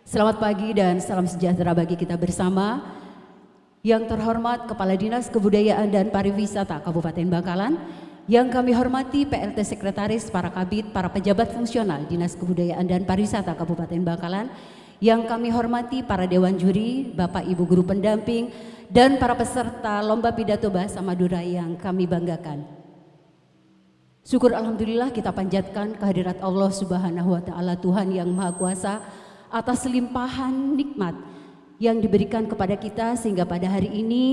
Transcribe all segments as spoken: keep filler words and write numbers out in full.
Selamat pagi dan salam sejahtera bagi kita bersama. Yang terhormat Kepala Dinas Kebudayaan dan Pariwisata Kabupaten Bangkalan, yang kami hormati P L T Sekretaris, para Kabid, para pejabat fungsional Dinas Kebudayaan dan Pariwisata Kabupaten Bangkalan, yang kami hormati para dewan juri, Bapak Ibu guru pendamping, dan para peserta lomba pidato bahasa Madura yang kami banggakan. Syukur alhamdulillah kita panjatkan kehadirat Allah Subhanahu wa Ta'ala, Tuhan yang Maha Kuasa, atas limpahan nikmat yang diberikan kepada kita, sehingga pada hari ini,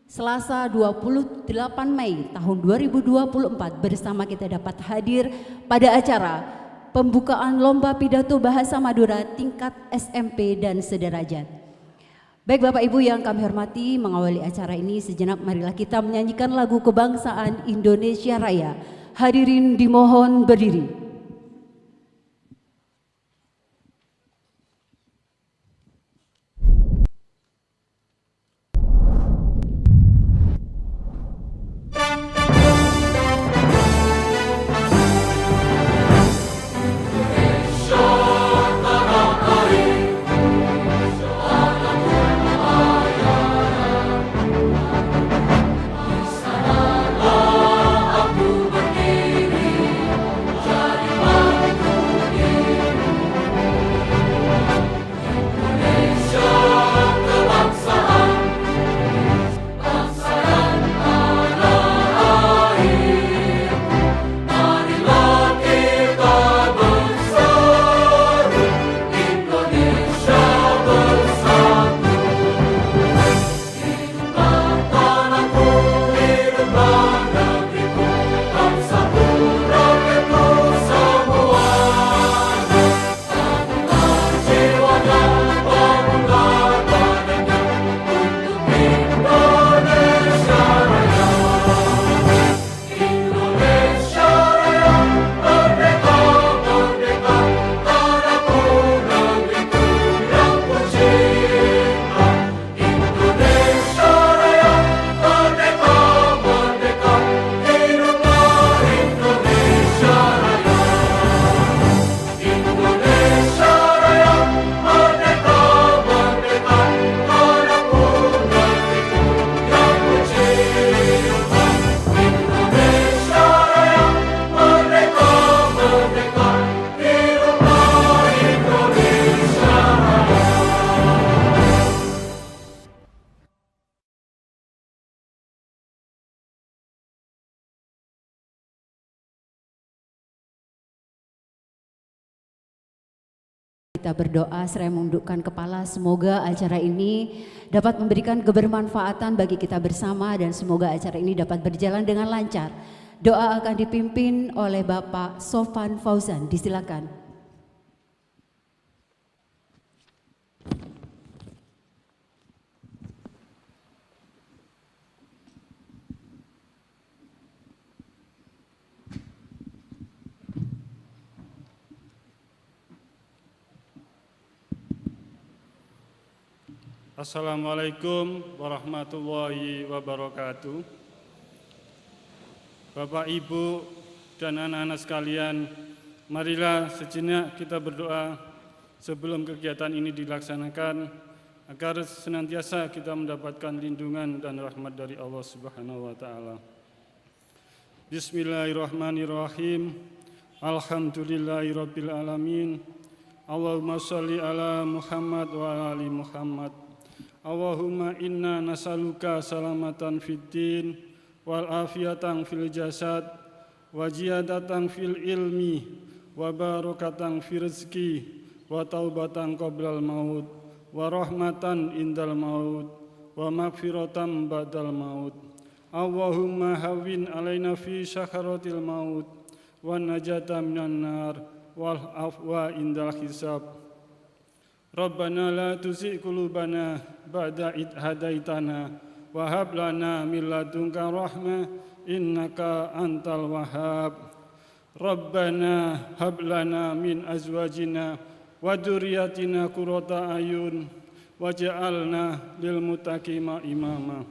Selasa dua puluh delapan Mei tahun dua ribu dua puluh empat, bersama kita dapat hadir pada acara pembukaan Lomba Pidato Bahasa Madura tingkat S M P dan sederajat. Baik, Bapak Ibu yang kami hormati, mengawali acara ini sejenak, marilah kita menyanyikan lagu kebangsaan Indonesia Raya. Hadirin dimohon berdiri. Kita berdoa seraya menundukkan kepala, semoga acara ini dapat memberikan kebermanfaatan bagi kita bersama dan semoga acara ini dapat berjalan dengan lancar. Doa akan dipimpin oleh Bapak Sofan Fauzan, disilakan. Assalamualaikum warahmatullahi wabarakatuh. Bapak, Ibu, dan anak-anak sekalian, marilah sejenak kita berdoa sebelum kegiatan ini dilaksanakan, agar senantiasa kita mendapatkan lindungan dan rahmat dari Allah Subhanahu wa Ta'ala. Bismillahirrahmanirrahim. Alhamdulillahirabbil alamin. Allahumma shalli ala Muhammad wa ala ali Muhammad. Allahumma inna nas'aluka salamatan fid din, wal afiyatan fil jasad, wa ziyadatan fil ilmi, wa barakatan fil rizki, wa taubatan qoblal maut, wa rahmatan indal maut, wa maghfiratan ba'dal maut. Allahumma hawwin alaina fi sakaratil maut, wa najatan minan nar, wal afwa indal hisab. Rabbana la tuzigh qulubana ba'da idh hadaytana, wa hab lana min ladunka rahmah, innaka antal wahhab. Rabbana hab lana min azwajina wa dzurriyyatina qurrata a'yun, waj'alna lil muttaqina imama.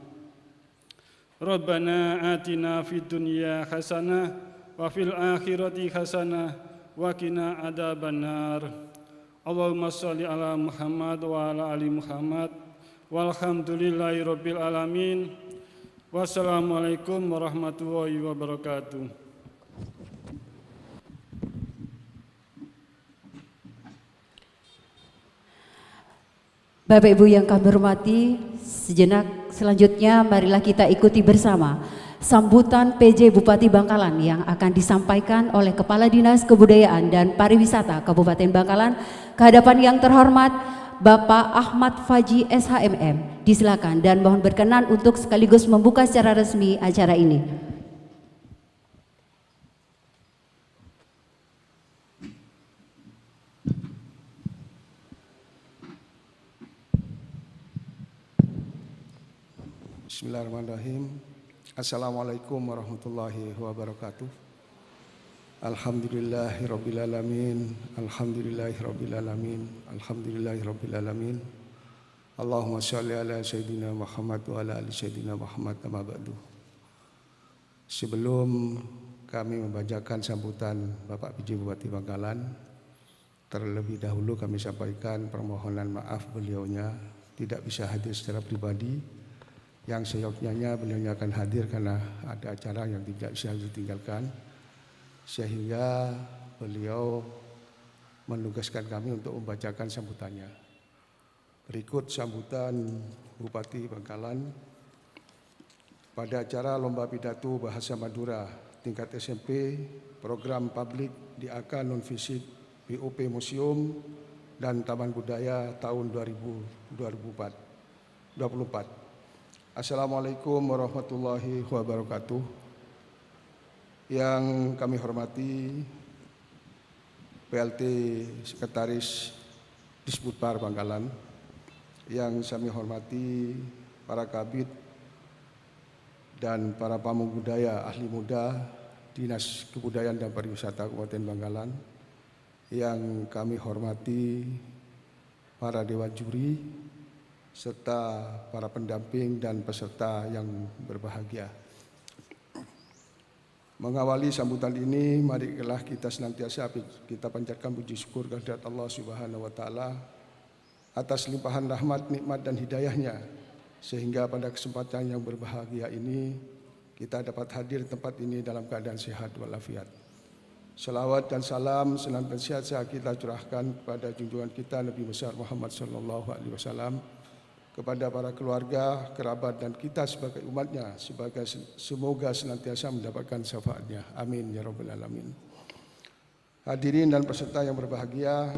Rabbana atina fid dunya hasanah wa fil akhirati hasanah wa qina adzabannar. Allahumma sholli ala Muhammad wa ala ali Muhammad. Walhamdulillahi rabbil alamin. Wassalamualaikum warahmatullahi wabarakatuh. Bapak Ibu yang kami hormati, sejenak selanjutnya marilah kita ikuti bersama sambutan P J Bupati Bangkalan yang akan disampaikan oleh Kepala Dinas Kebudayaan dan Pariwisata Kabupaten Bangkalan ke hadapan yang terhormat Bapak Ahmad Faji S H M M. Disilakan dan mohon berkenan untuk sekaligus membuka secara resmi acara ini. Bismillahirrahmanirrahim. Assalamualaikum warahmatullahi wabarakatuh. Alhamdulillahirabbil alamin. Alhamdulillahirabbil alamin. Alhamdulillahirabbil alamin. Allahumma shalli ala sayyidina Muhammad wa ala ali sayyidina Muhammad, amma ba'du. Sebelum kami membacakan sambutan Bapak P J Bupati Bangkalan, terlebih dahulu kami sampaikan permohonan maaf beliaunya tidak bisa hadir secara pribadi. Yang seyogyanya beliaunya akan hadir karena ada acara yang tidak bisa ditinggalkan, sehingga beliau menugaskan kami untuk membacakan sambutannya. Berikut sambutan Bupati Bangkalan pada acara lomba pidato bahasa Madura tingkat S M P, program publik di A K non fisik, P O P Museum, dan Taman Budaya tahun dua ribu dua puluh empat. Assalamualaikum warahmatullahi wabarakatuh. Yang kami hormati P L T Sekretaris Disbudpar Bangkalan, yang kami hormati para kabid dan para pamong budaya ahli muda Dinas Kebudayaan dan Pariwisata Kabupaten Bangkalan, yang kami hormati para dewan juri, serta para pendamping dan peserta yang berbahagia. Mengawali sambutan ini, marilah kita senantiasa kita panjatkan puji syukur kehadirat Allah Subhanahu wa Ta'ala atas limpahan rahmat, nikmat, dan hidayahnya, sehingga pada kesempatan yang berbahagia ini kita dapat hadir di tempat ini dalam keadaan sehat walafiat. Salawat dan salam senantiasa kita curahkan kepada junjungan kita Nabi besar Muhammad sallallahu alaihi wasallam, kepada para keluarga, kerabat, dan kita sebagai umatnya, sebagai semoga senantiasa mendapatkan syafaatnya. Amin ya rabbal alamin. Hadirin dan peserta yang berbahagia,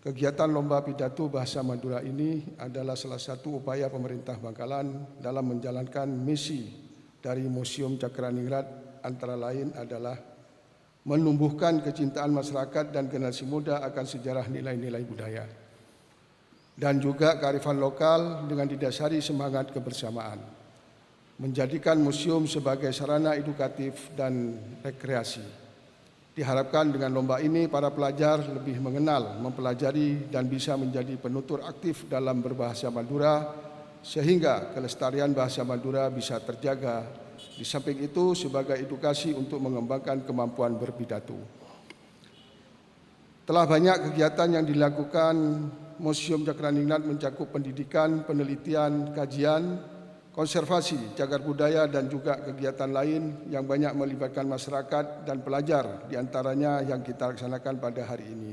kegiatan lomba pidato bahasa Madura ini adalah salah satu upaya pemerintah Bangkalan dalam menjalankan misi dari Museum Cakraningrat, antara lain adalah menumbuhkan kecintaan masyarakat dan generasi muda akan sejarah nilai-nilai budaya dan juga kearifan lokal dengan didasari semangat kebersamaan, menjadikan museum sebagai sarana edukatif dan rekreasi. Diharapkan dengan lomba ini, para pelajar lebih mengenal, mempelajari, dan bisa menjadi penutur aktif dalam berbahasa Madura, sehingga kelestarian bahasa Madura bisa terjaga. Di samping itu, sebagai edukasi untuk mengembangkan kemampuan berpidato. Telah banyak kegiatan yang dilakukan Museum Cakraningrat, mencakup pendidikan, penelitian, kajian, konservasi cagar budaya, dan juga kegiatan lain yang banyak melibatkan masyarakat dan pelajar, di antaranya yang kita laksanakan pada hari ini.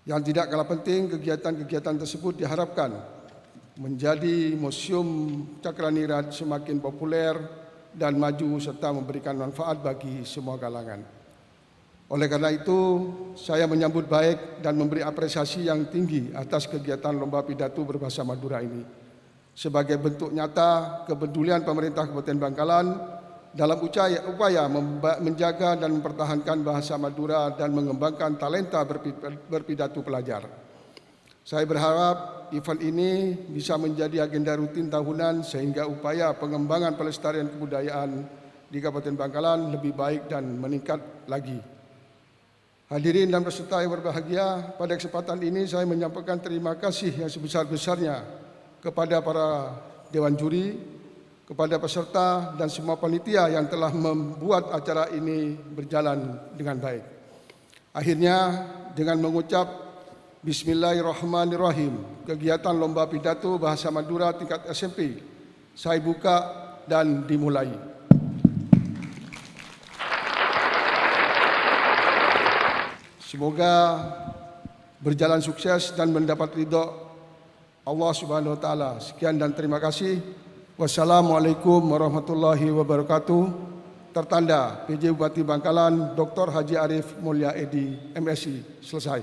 Yang tidak kalah penting, kegiatan-kegiatan tersebut diharapkan menjadi Museum Cakraningrat semakin populer dan maju serta memberikan manfaat bagi semua kalangan. Oleh karena itu, saya menyambut baik dan memberi apresiasi yang tinggi atas kegiatan lomba pidato berbahasa Madura ini sebagai bentuk nyata kepedulian pemerintah Kabupaten Bangkalan dalam ucaya- upaya memba- menjaga dan mempertahankan bahasa Madura dan mengembangkan talenta berpi- berpidato pelajar. Saya berharap event ini bisa menjadi agenda rutin tahunan sehingga upaya pengembangan pelestarian kebudayaan di Kabupaten Bangkalan lebih baik dan meningkat lagi. Hadirin dan peserta yang berbahagia, pada kesempatan ini saya menyampaikan terima kasih yang sebesar-besarnya kepada para dewan juri, kepada peserta, dan semua panitia yang telah membuat acara ini berjalan dengan baik. Akhirnya, dengan mengucap Bismillahirrahmanirrahim, kegiatan lomba pidato bahasa Madura tingkat S M P saya buka dan dimulai. Semoga berjalan sukses dan mendapat ridho Allah Subhanahu wa Ta'ala. Sekian dan terima kasih. Wassalamualaikum warahmatullahi wabarakatuh. Tertanda, P J Bupati Bangkalan, Doktor Haji Arif Mulya Edi, M Si. Selesai.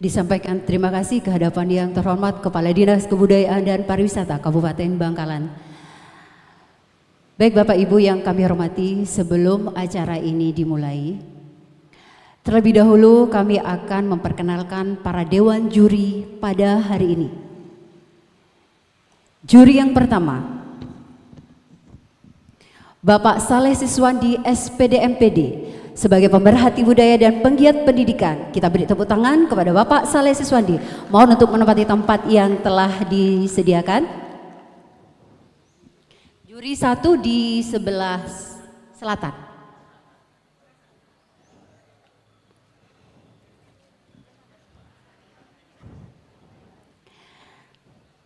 Disampaikan terima kasih ke hadapan Yang Terhormat Kepala Dinas Kebudayaan dan Pariwisata Kabupaten Bangkalan. Baik Bapak Ibu yang kami hormati, sebelum acara ini dimulai, terlebih dahulu kami akan memperkenalkan para dewan juri pada hari ini. Juri yang pertama, Bapak Saleh Siswandi, S P D M P D, sebagai pemerhati budaya dan penggiat pendidikan. Kita beri tepuk tangan kepada Bapak Saleh Siswandi. Mohon untuk menempati tempat yang telah disediakan. Juri satu di sebelah selatan.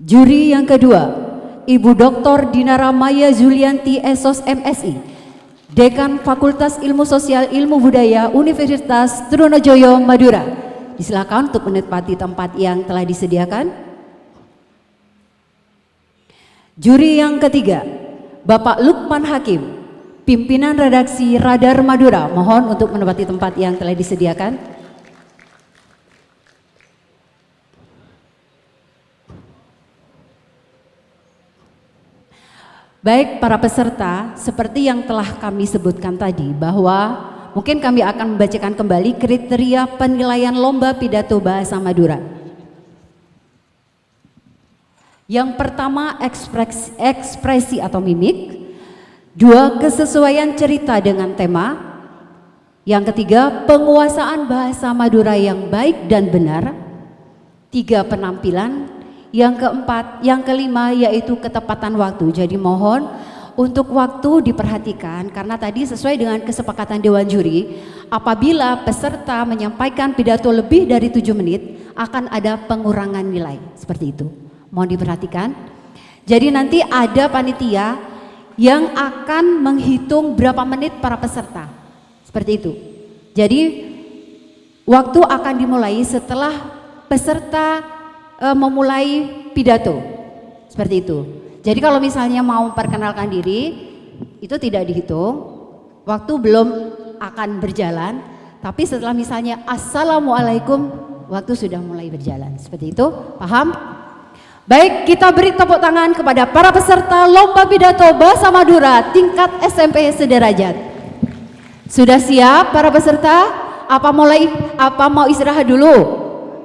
Juri yang kedua, Ibu Doktor Dinara Maya Zulianti, S Sos, M Si, Dekan Fakultas Ilmu Sosial Ilmu Budaya Universitas Trunojoyo, Madura. Disilakan untuk menempati tempat yang telah disediakan. Juri yang ketiga, Bapak Lukman Hakim, Pimpinan Redaksi Radar Madura, mohon untuk menempati tempat yang telah disediakan. Baik, para peserta, seperti yang telah kami sebutkan tadi, bahwa mungkin kami akan membacakan kembali kriteria penilaian lomba pidato bahasa Madura. Yang pertama, ekspres-, ekspresi atau mimik. Dua, kesesuaian cerita dengan tema. Yang ketiga, penguasaan bahasa Madura yang baik dan benar. Tiga, penampilan. Yang keempat, yang kelima, yaitu ketepatan waktu. Jadi mohon untuk waktu diperhatikan, karena tadi sesuai dengan kesepakatan Dewan Juri, apabila peserta menyampaikan pidato lebih dari tujuh menit, akan ada pengurangan nilai. Seperti itu. Mohon diperhatikan. Jadi nanti ada panitia yang akan menghitung berapa menit para peserta. Seperti itu. Jadi waktu akan dimulai setelah peserta, eh, memulai pidato. Seperti itu. Jadi kalau misalnya mau memperkenalkan diri, itu tidak dihitung. Waktu belum akan berjalan, tapi setelah misalnya "Assalamualaikum", waktu sudah mulai berjalan. Seperti itu, paham? Baik, kita beri tepuk tangan kepada para peserta lomba pidato bahasa Madura tingkat S M P sederajat. Sudah siap para peserta? Apa mulai, apa mau istirahat dulu?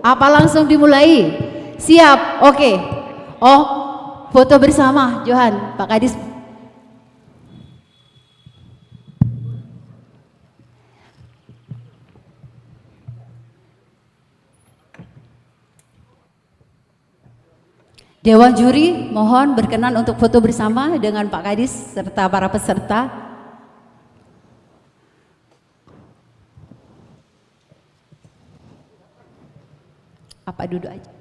Apa langsung dimulai? Siap, oke. Oh, foto bersama, Johan, Pak Kadis. Dewan juri, mohon berkenan untuk foto bersama dengan Pak Kadis serta para peserta. Apa duduk aja?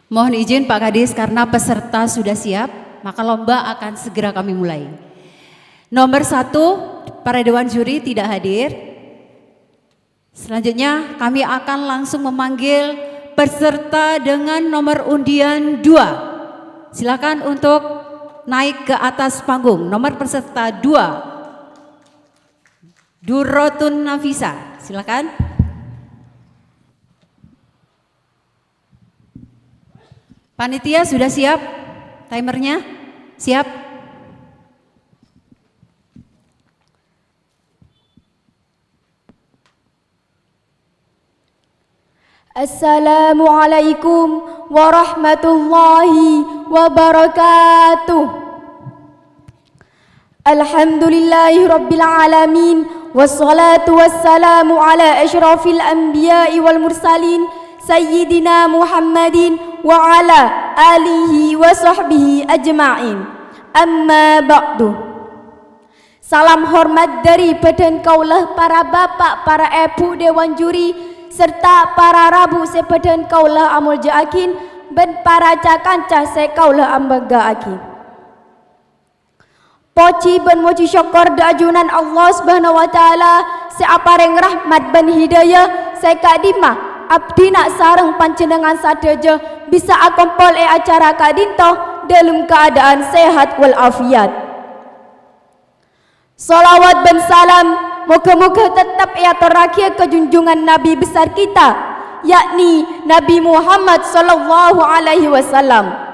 Mohon izin Pak Kadis, karena peserta sudah siap, maka lomba akan segera kami mulai. Nomor satu, para dewan juri tidak hadir. Selanjutnya, kami akan langsung memanggil peserta dengan nomor undian dua. Silakan untuk naik ke atas panggung. Nomor peserta dua, Durrotun Nafisa. Silakan. Panitia sudah siap? Timernya siap? Assalamualaikum warahmatullahi wabarakatuh. Alhamdulillahirabbil alamin, wassalatu wassalamu ala asyrafil anbiya'i wal mursalin, sayyidina Muhammadin wa ala alihi wa sahbihi ajma'in. Amma ba'du. Salam hormat dhâri bhâdhân kaulâ, para bapa', para èbhu, dewan juri, sarta para rabu sè bhâdhân kaulâ amoljâ'aghi bân para ca-kanca sè kaulâ abhângga'aghi. Pojhi bân mojhi sokkor dâ' ajunan Allah Subhanahu wa Ta'ala sè aparèng rahmat bân hidayah sè ka'dimma abdhina sareng panjhennengngan sadhâjâ bisa akompol è acara ka'dinto dâlem kaadâ'ân sehat wal afiat. Shalawat bân salam moghâ-moghâ tettep èatorraghi ka junjungan Nabi besar kita, yakni Nabi Muhammad sallallahu alaihi wasallam.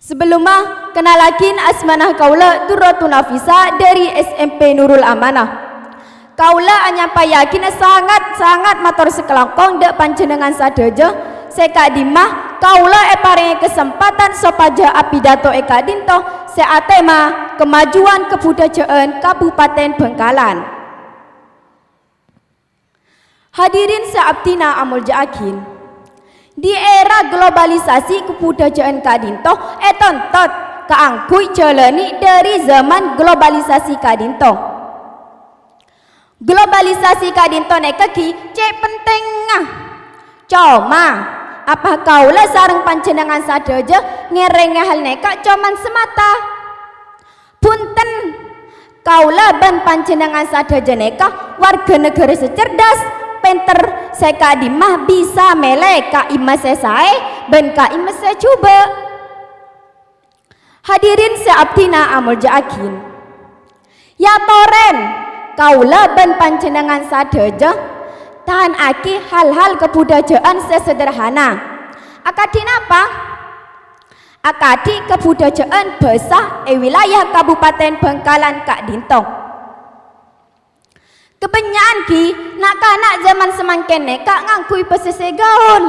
Sabellunna, kennalaghi, asmana kaulâ Durratun Nafisa dhâri S M P Nurul Amanah. Kaulâ anyampayaghina sangat-sangat mator sakalangkong dâ' panjhennengngan sadhâjâ sè ka'dimma kaulâ èparèngè kasempadhân sopajâ apidato è ka'dinto sè atema kemajuan kabudhâjâ'ân Kabupaten Bangkalan. Hadirin sè abdhina amoljâ'aghi. È era globalisasi, kabudhâjâ'ân ka'dinto ètontot kaangghuy jhâlânè dhâri zaman globalisasi ka'dinto. Globalisasi ka'dinto nèka ghi' cè' pentingnga. Coma, apa kaulâ sareng panjhennengngan sadhâjâ ngèrèngè hal nèka coma samata? Bhunten, kaulâ bân panjhennengngan sadhâjâ nèka warga naghârâ sè cerdas, pènter, sè ka'dimma bisa mèlè ka'imma sè saè bân ka'imma sè jhubâ'. Hadirin sè abdhina amoljâ'aghi. Yâ torèn, kaulâ bân panjhennengngan sadhâjâ tahannaghi hal-hal kabudhâjâ'ân sè sederhana. Akadhi napa? Akadhi kabudhâjâ'ân bhâsa è wilayah Kabupaten Bangkalan ka'dinto. Kabânnya'an ghi' na'-kana' jhâman samangkèn nèka ngangghuy bhâsa sè gaul.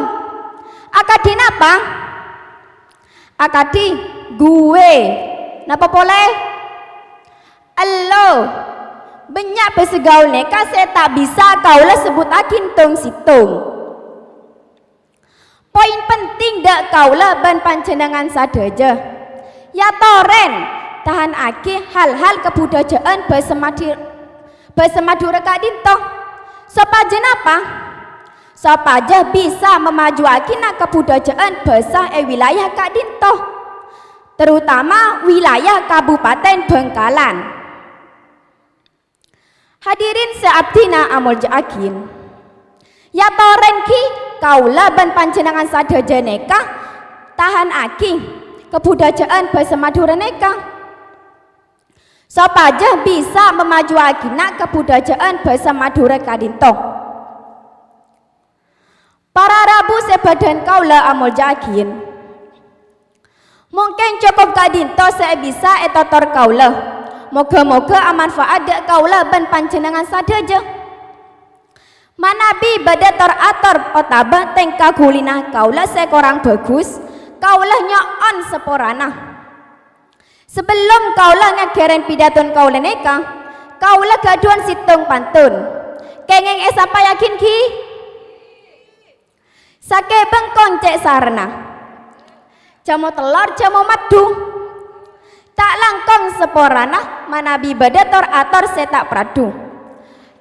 Akadhi napa? Akadhi ghâbây. Napa polè? Ello. Bânnya' bhâsa gaul nèka sè ta' bisa kaulâ sebbhuttaghi tong-sèttong. Poin penting dâ' kaulâ bân panjhennengngan sadhâjâ. Yâ torèn, tahannaghi hal-hal kabudhâjâ'ân bhâsa Madhi-, bhâsa Madhurâ ka'dinto. Sopajâ napa? Sopajâ bisa mamajuwaghi kabudhâjâ'ân bhâsa è wilayah ka'dinto, terutama wilayah Kabupaten Bangkalan. Hadirin sè abdhina amoljâ'aghi. Yâ torèn ghi' kaulâ bân panjhennengngan sadhâjâ nèka tahannaghi kabudhâjâ'ân bhâsa Madhurâ nèka, sopajâ bisa mamajuwaghina kabudhâjâ'ân bhâsa Madhurâ ka'dinto. Para rabu sè bâdhân kaulâ amoljâ'aghi. Mungkin cokop ka'dinto sè bisa ètotor kaulâ. Moghâ-moghâ amanfa'at dâ' kaulâ bân panjhennengngan sadhâjâ. Manabi bâdâ tor-ator otabâ tèngka ghulina kaulâ sè korang bhâghus, kaulâ nyo'on saporana. Sabellunna kaulâ ngaghârân pidaton kaulâ nèka, kaulâ ghâdhuwân sèttong pantun. Kèngèng èsampayaghina ghi? Sakè bengkong cè' sarana. Jhâmo tellor, jhâmo maddhu. Ta' langkong saporana manabi bâdâ tor-ator sè ta' parlo.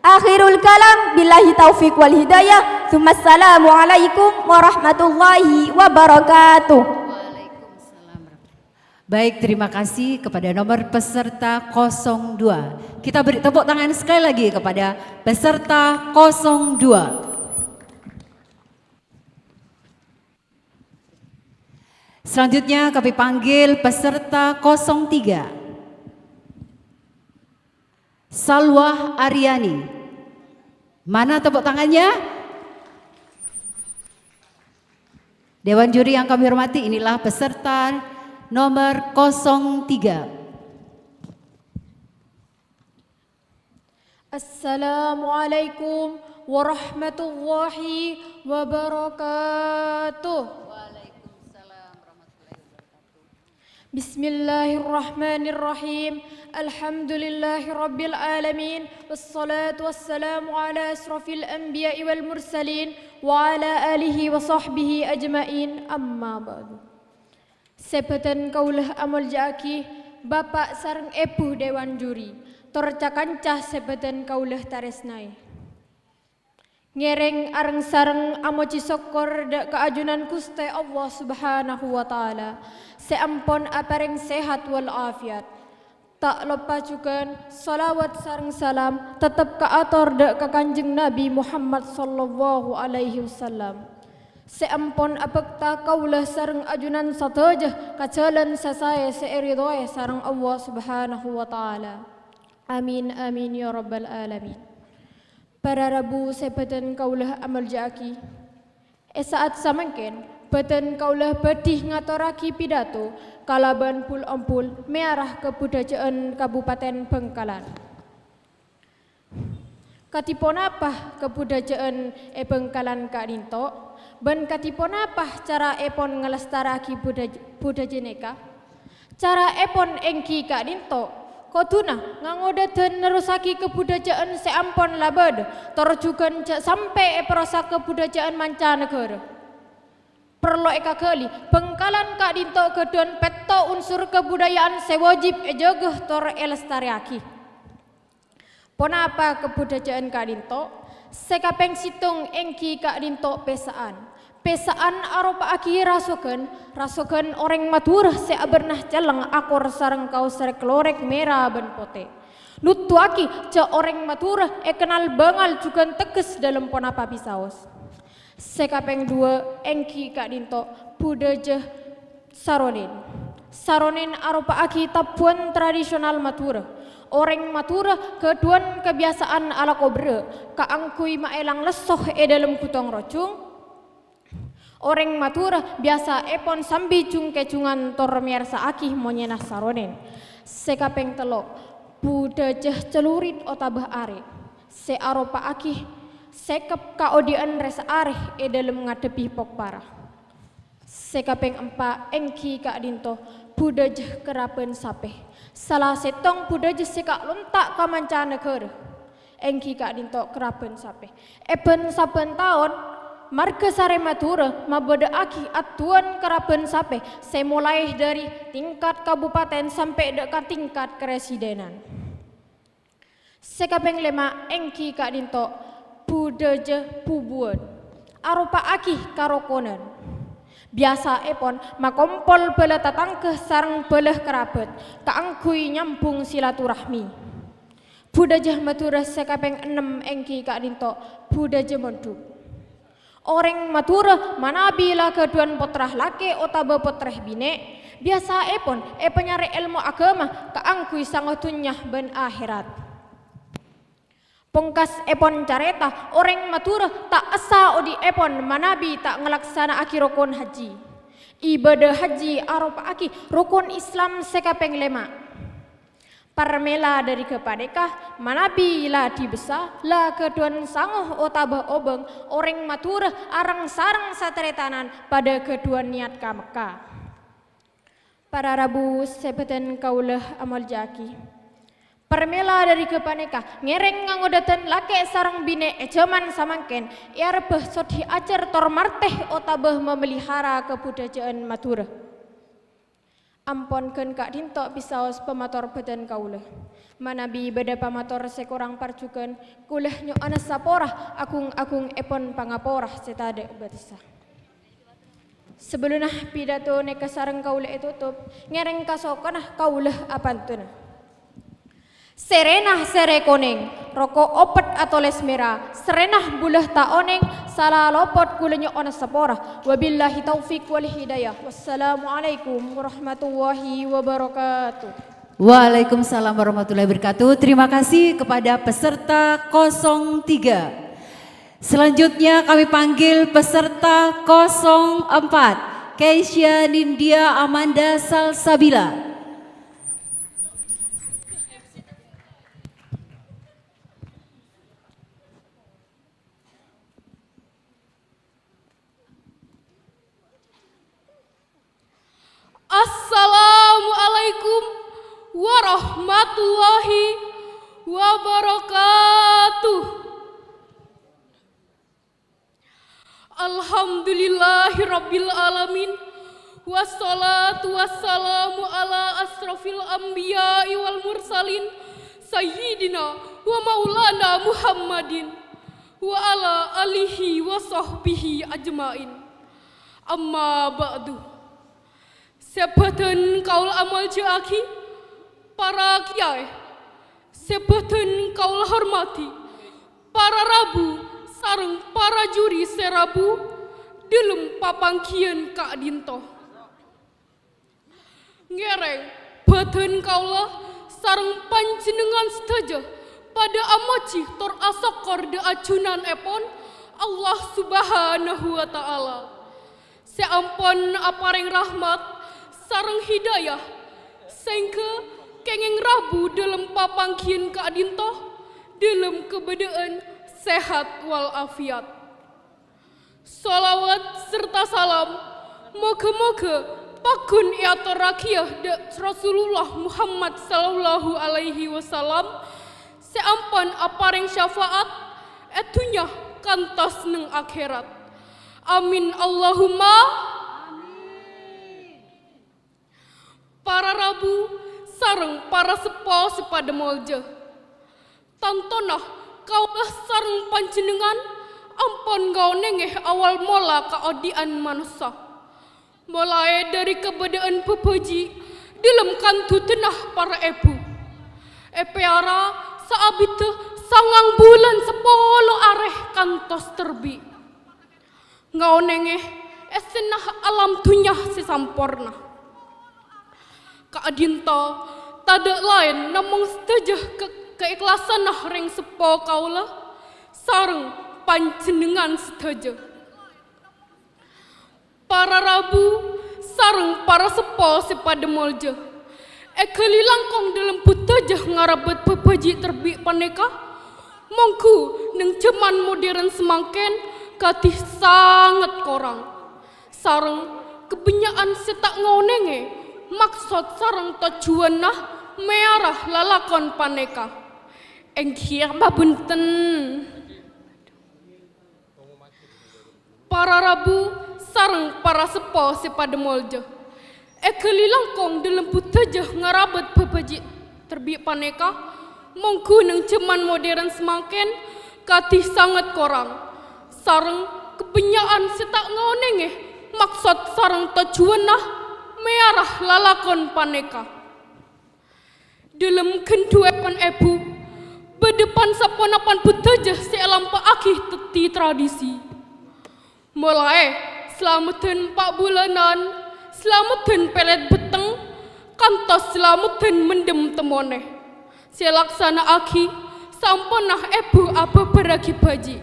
Akhirul kalam, billahi taufiq wal hidayah. Assalamualaikum warahmatullahi wabarakatuh. Baik, terima kasih kepada nomor peserta kosong dua. Kita beri tepuk tangan sekali lagi kepada peserta kosong dua. Selanjutnya kami panggil peserta kosong tiga. Salwa Aryani. Mana tepuk tangannya? Dewan juri yang kami hormati, inilah peserta nomor kosong tiga. Assalamualaikum warahmatullahi wabarakatuh. Bismillahirrahmanirrahim. Alhamdulillahirabbil alamin. Wassalatu wassalamu ala asyrafil anbiya'i wal mursalin wa ala alihi wa sahbihi ajma'in. Amma ba'du. Sè bâdhân kaulâ amoljâ'aghi, Bapa' sareng Èbhu Dewan Juri, tor ca-kanca sè bâdhân kaulâ tarèsnaè. Ngèrèng areng-sareng amojhi sokkor dhâ' ka ajunan Ghustè Allah Subhanahu wa Ta'ala sè ampon aparèng sehat wal afiat. Ta' loppa jhughân shalawat sareng salam tettep kaator dhâ' ka Kanjeng Nabi Muhammad sallallahu alaihi wasallam, sè ampon abhâkta kaulâ sareng ajunan sadhâjâ ka jhâlân sè saè sè èridhoè sareng Allah Subhanahu wa Ta'ala. Amin, amin, ya rabbal alamin. Para rabu sè bâdhân kaulâ amoljâ'aghi. È sa'at samangkèn, bâdhân kaulâ bhâdhi ngatorraghi pidato kalabân bul-ombul mèyara kabudhâjâ'ân Kabupaten Bhângkalan. Kadhi ponapa kabudhâjâ'ân è Bhângkalan ka'dinto? Bân kadhi ponapa caraèpon ngalestara'aghi budhâj-, budhâjâ nèka? Caraèpon èngghi ka'dinto, kodhuna ngangodâdhân nerrossaghi kabudhâjâ'ân sè ampon la bâdâ, tor jhughân jhâ' sampè' èparossak kabudhâjâ'ân mancanagârâ. Parlo èkaghâli, Bhângkalan ka'dinto ghâdhuwân pètto' unsur kabudaya'an sè wajib èjâgâ tor èlestarèyaghi. Ponapa kabudhâjâ'ân ka'dinto? Sè kapèng sèttong èngghi ka'dinto pèsa'an. Pèsa'an aropa'aghi rasoghân, rasoghân orèng Madhurâ sè abârna celleng akor sareng kaos rèk-lorèk mèra bân potè. Nodhuwâghi jhâ' orèng Madhurâ èkennal bângal jhughân tegghâs dhâlem ponapa bisaos. Sè kapèng duwâ' èngghi ka'dinto budhâjâ saronèn. Saronèn aropa'aghi tabbhuwân tradisional Madhurâ. Orèng Madhurâ ghâdhuwân kabiyasa'an alako berrâ' kaangghuy maèlang lesso è dhâlem ghutong rojhung. Orèng Madhurâ biyasaèpon sambi jhung-kèjhungan tor mèyarsa'aghi monyèna saronèn. Sè kapèng tello', budhâjâ celurit otabâ arè', sè aropa'aghi sèkep kaodi'ân rè-saarè è dhâlem ngadhebbhi pokpara. Sè kapèng empa' èngghi ka'dinto budhâjâ kerrabhân sapè, sala sèttong budhâjâ sè kalonta' ka mancanagârâ. Èngghi ka'dinto kerrabhân sapè. È bân-sabbhân taon, marghâ sarè Madhurâ mabâdâ'aghi adduwân kerrabhân sapè sè molaè dhâri tingkat kabupaten sampè' dhâ' ka tingkat karesidenan. Sè kapèng lèma' èngghi ka'dinto budhâjâ bhubuwân, aropa'aghi karokonan. Biyasaèpon makompol bhâlâ tatangghâ sareng bhâlâ karabhât kaangghuy nyambhung silaturahmi. Budhâjâ Madhurâ sè kapèng ennem èngghi ka'dinto budhâjâ mondhuk. Orèng Madhurâ manabi la ghâdhuwân pottra lakè' otabâ pottra binè', biyasaèpon èpanyarè èlmo aghâma kaangghuy sango dhunnya bân akhèrat. Pongkasèpon carèta, orèng Madhurâ ta' essa odi'èpon manabi ta' ngalaksana'aghi rokon hajji. Ibâdâ hajji aropa'aghi rokon Islam sè kapèng lèma'. Parmèla dhâri ghâpanèka, manabi la dibessa, la ghâdhuwân sango otabâ obâng, orèng Madhurâ areng-sareng sataretanan padâ ghâdhuwân niyat ka Mekka. Para rabu sè bâdhân kaulâ amoljâ'aghi. Parmèla dhâri ghâpanèka ngèrèng ngangodâdhân lakè' sareng binè' è jhâman samangkèn èarebbhâ sodhi ajhâr tor martè otabâ mamelihara kabudhâjâ'ân Madhurâ. Ampon ghân ka'dhinto' bisaos pamator bhâdhân kaulâ. Manabi bâdâ pamator sè korang parjhughân, kaulâ nyo'ona sapora agung-agungèpon pangapora sè tadâ' bâtessa. Sabellunna pidato nèka sareng kaulâ ètotop, ngèrèng kasokona kaulâ apantona. Sèrèna sèrè konèng, roko' opet atolès mèra, sèrèna bulâ ta' onèng, sala lopot kaulâ nyo'ona sapora. Wabillahi taufiq wal hidayah. Wassalamualaikum warahmatullahi wabarakatuh. Waalaikumsalam warahmatullahi wabarakatuh. Terima kasih kepada peserta kosong tiga. Selanjutnya kami panggil peserta kosong empat, Keisha Nindya Amanda Salsabila. Assalamualaikum warahmatullahi wabarakatuh. Alhamdulillahirabbil alamin. Wassalatu wassalamu ala asrofil anbiya'i wal mursalin, sayyidina wa maulana Muhammadin, wa ala alihi wa sahbihi ajmain. Amma ba'du. Sè bhâdhân kaulâ amoljâ'aghi, para kiyaè. Sè bhâdhân kaulâ hormadhi, para rabu sareng para juri sè rabu dâlem papangghiyân ka'dhinto. Ngèrèng bhâdhân kaulâ sareng panjhennengngan sadhâjâ padâ amojhi tor asokkor dâ' ajunanèpon Allah Subhanahu wa Ta'ala. Sè ampon aparèng rahmat sareng hidayah, sèngghâ kèngèng rabu dâlem papangghiyân ka'dhinto, dâlem kabâdâ'ân sehat wal afiat. Shalawat sarta salam moghâ-moghâ pagghun èatorraghiyâ dâ' Rasulullah Muhammad sallallahu alaihi wasallam, sè ampon aparèng syafaat è dhunnya kantos neng akhèrat. Amin, Allahumma. Para rabu sareng para seppo sè padâ molja. Tantona kaulâ sareng panjhennengngan ampon ngaonèngè awal mola kaodi'ân manossa. Molaè dâri kabâdâ'ân bhâbhâji' dâlem kandhudhânna para èbhu. Èpèyara saabiddhâ sangang bulân sapolo arè kantos terbi'. Ngaonèngè èssèna alam dhunnya sè samporna. Ka'dhinto tadâ' laèn namong sadhâjâ ka-, kaèkhlasanna rèng seppo kaulâ sareng panjhennengngan sadhâjâ. Para rabu sareng para seppo sè padâ molja, èghâli langkong dâlem buddhâjâ ngarabât bhâbhâji' terbi' panèka, mongghu neng jhâman modern samangkèn kadhi sanget korang, sareng kabânnya'an sè ta' ngaonèngè maksod sareng tojjhuwânna mèyara lalakon panèka. Èngghi pabhunten. Para rabu sareng para seppo sè padâ molja, èghâli langkong dâlem buddhâjâ ngarabât bhâbhâji' terbi' panèka, mongghu neng jhâman modern samangkèn kadhi sanget korang, sareng kabânnya'an sè ta' ngaonèngè maksod sareng tojjhuwânna mèyara lalakon panèka. Dâlem ghendhuèpon èbhu, bâdâ pan-saponapan buddhâjâ sè èlampa'aghi dhâddhi tradisi. Molaè salameddhân empa' bulânan, salameddhân pèlèt betteng, kantos salameddhân mendem temmonè, sè èlaksana'aghi saamponna èbhu abhâbhârraghi bhâji'.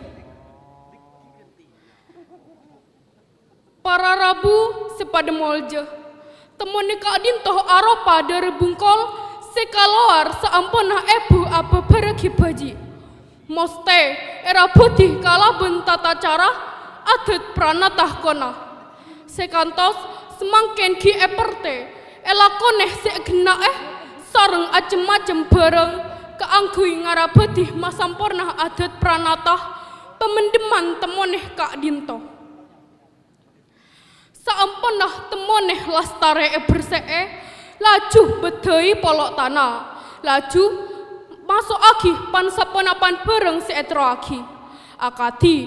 Para rabu sè padâ molja, temmonè ka'dhinto aropa dârâ bungkol sè kalowar saamponna èbhu abhâbhârraghi bhâji'. Mostè èrabâdhi kalabân tata cara adat pranata kona, sè kantos samangkèn ghi' èpertè èlakonè sè èghenna'è sareng cem-macem bhârâng kaangghuy ngarabâdhi masamporna adat pranata pamendemman temmonè ka'dhinto. Saamponna temmonè lastarè èbersè'è, Laju bâddhâi polo' tana, laju maso'aghi pan-saponapan bhârâng sè èterrowaghi, akadhi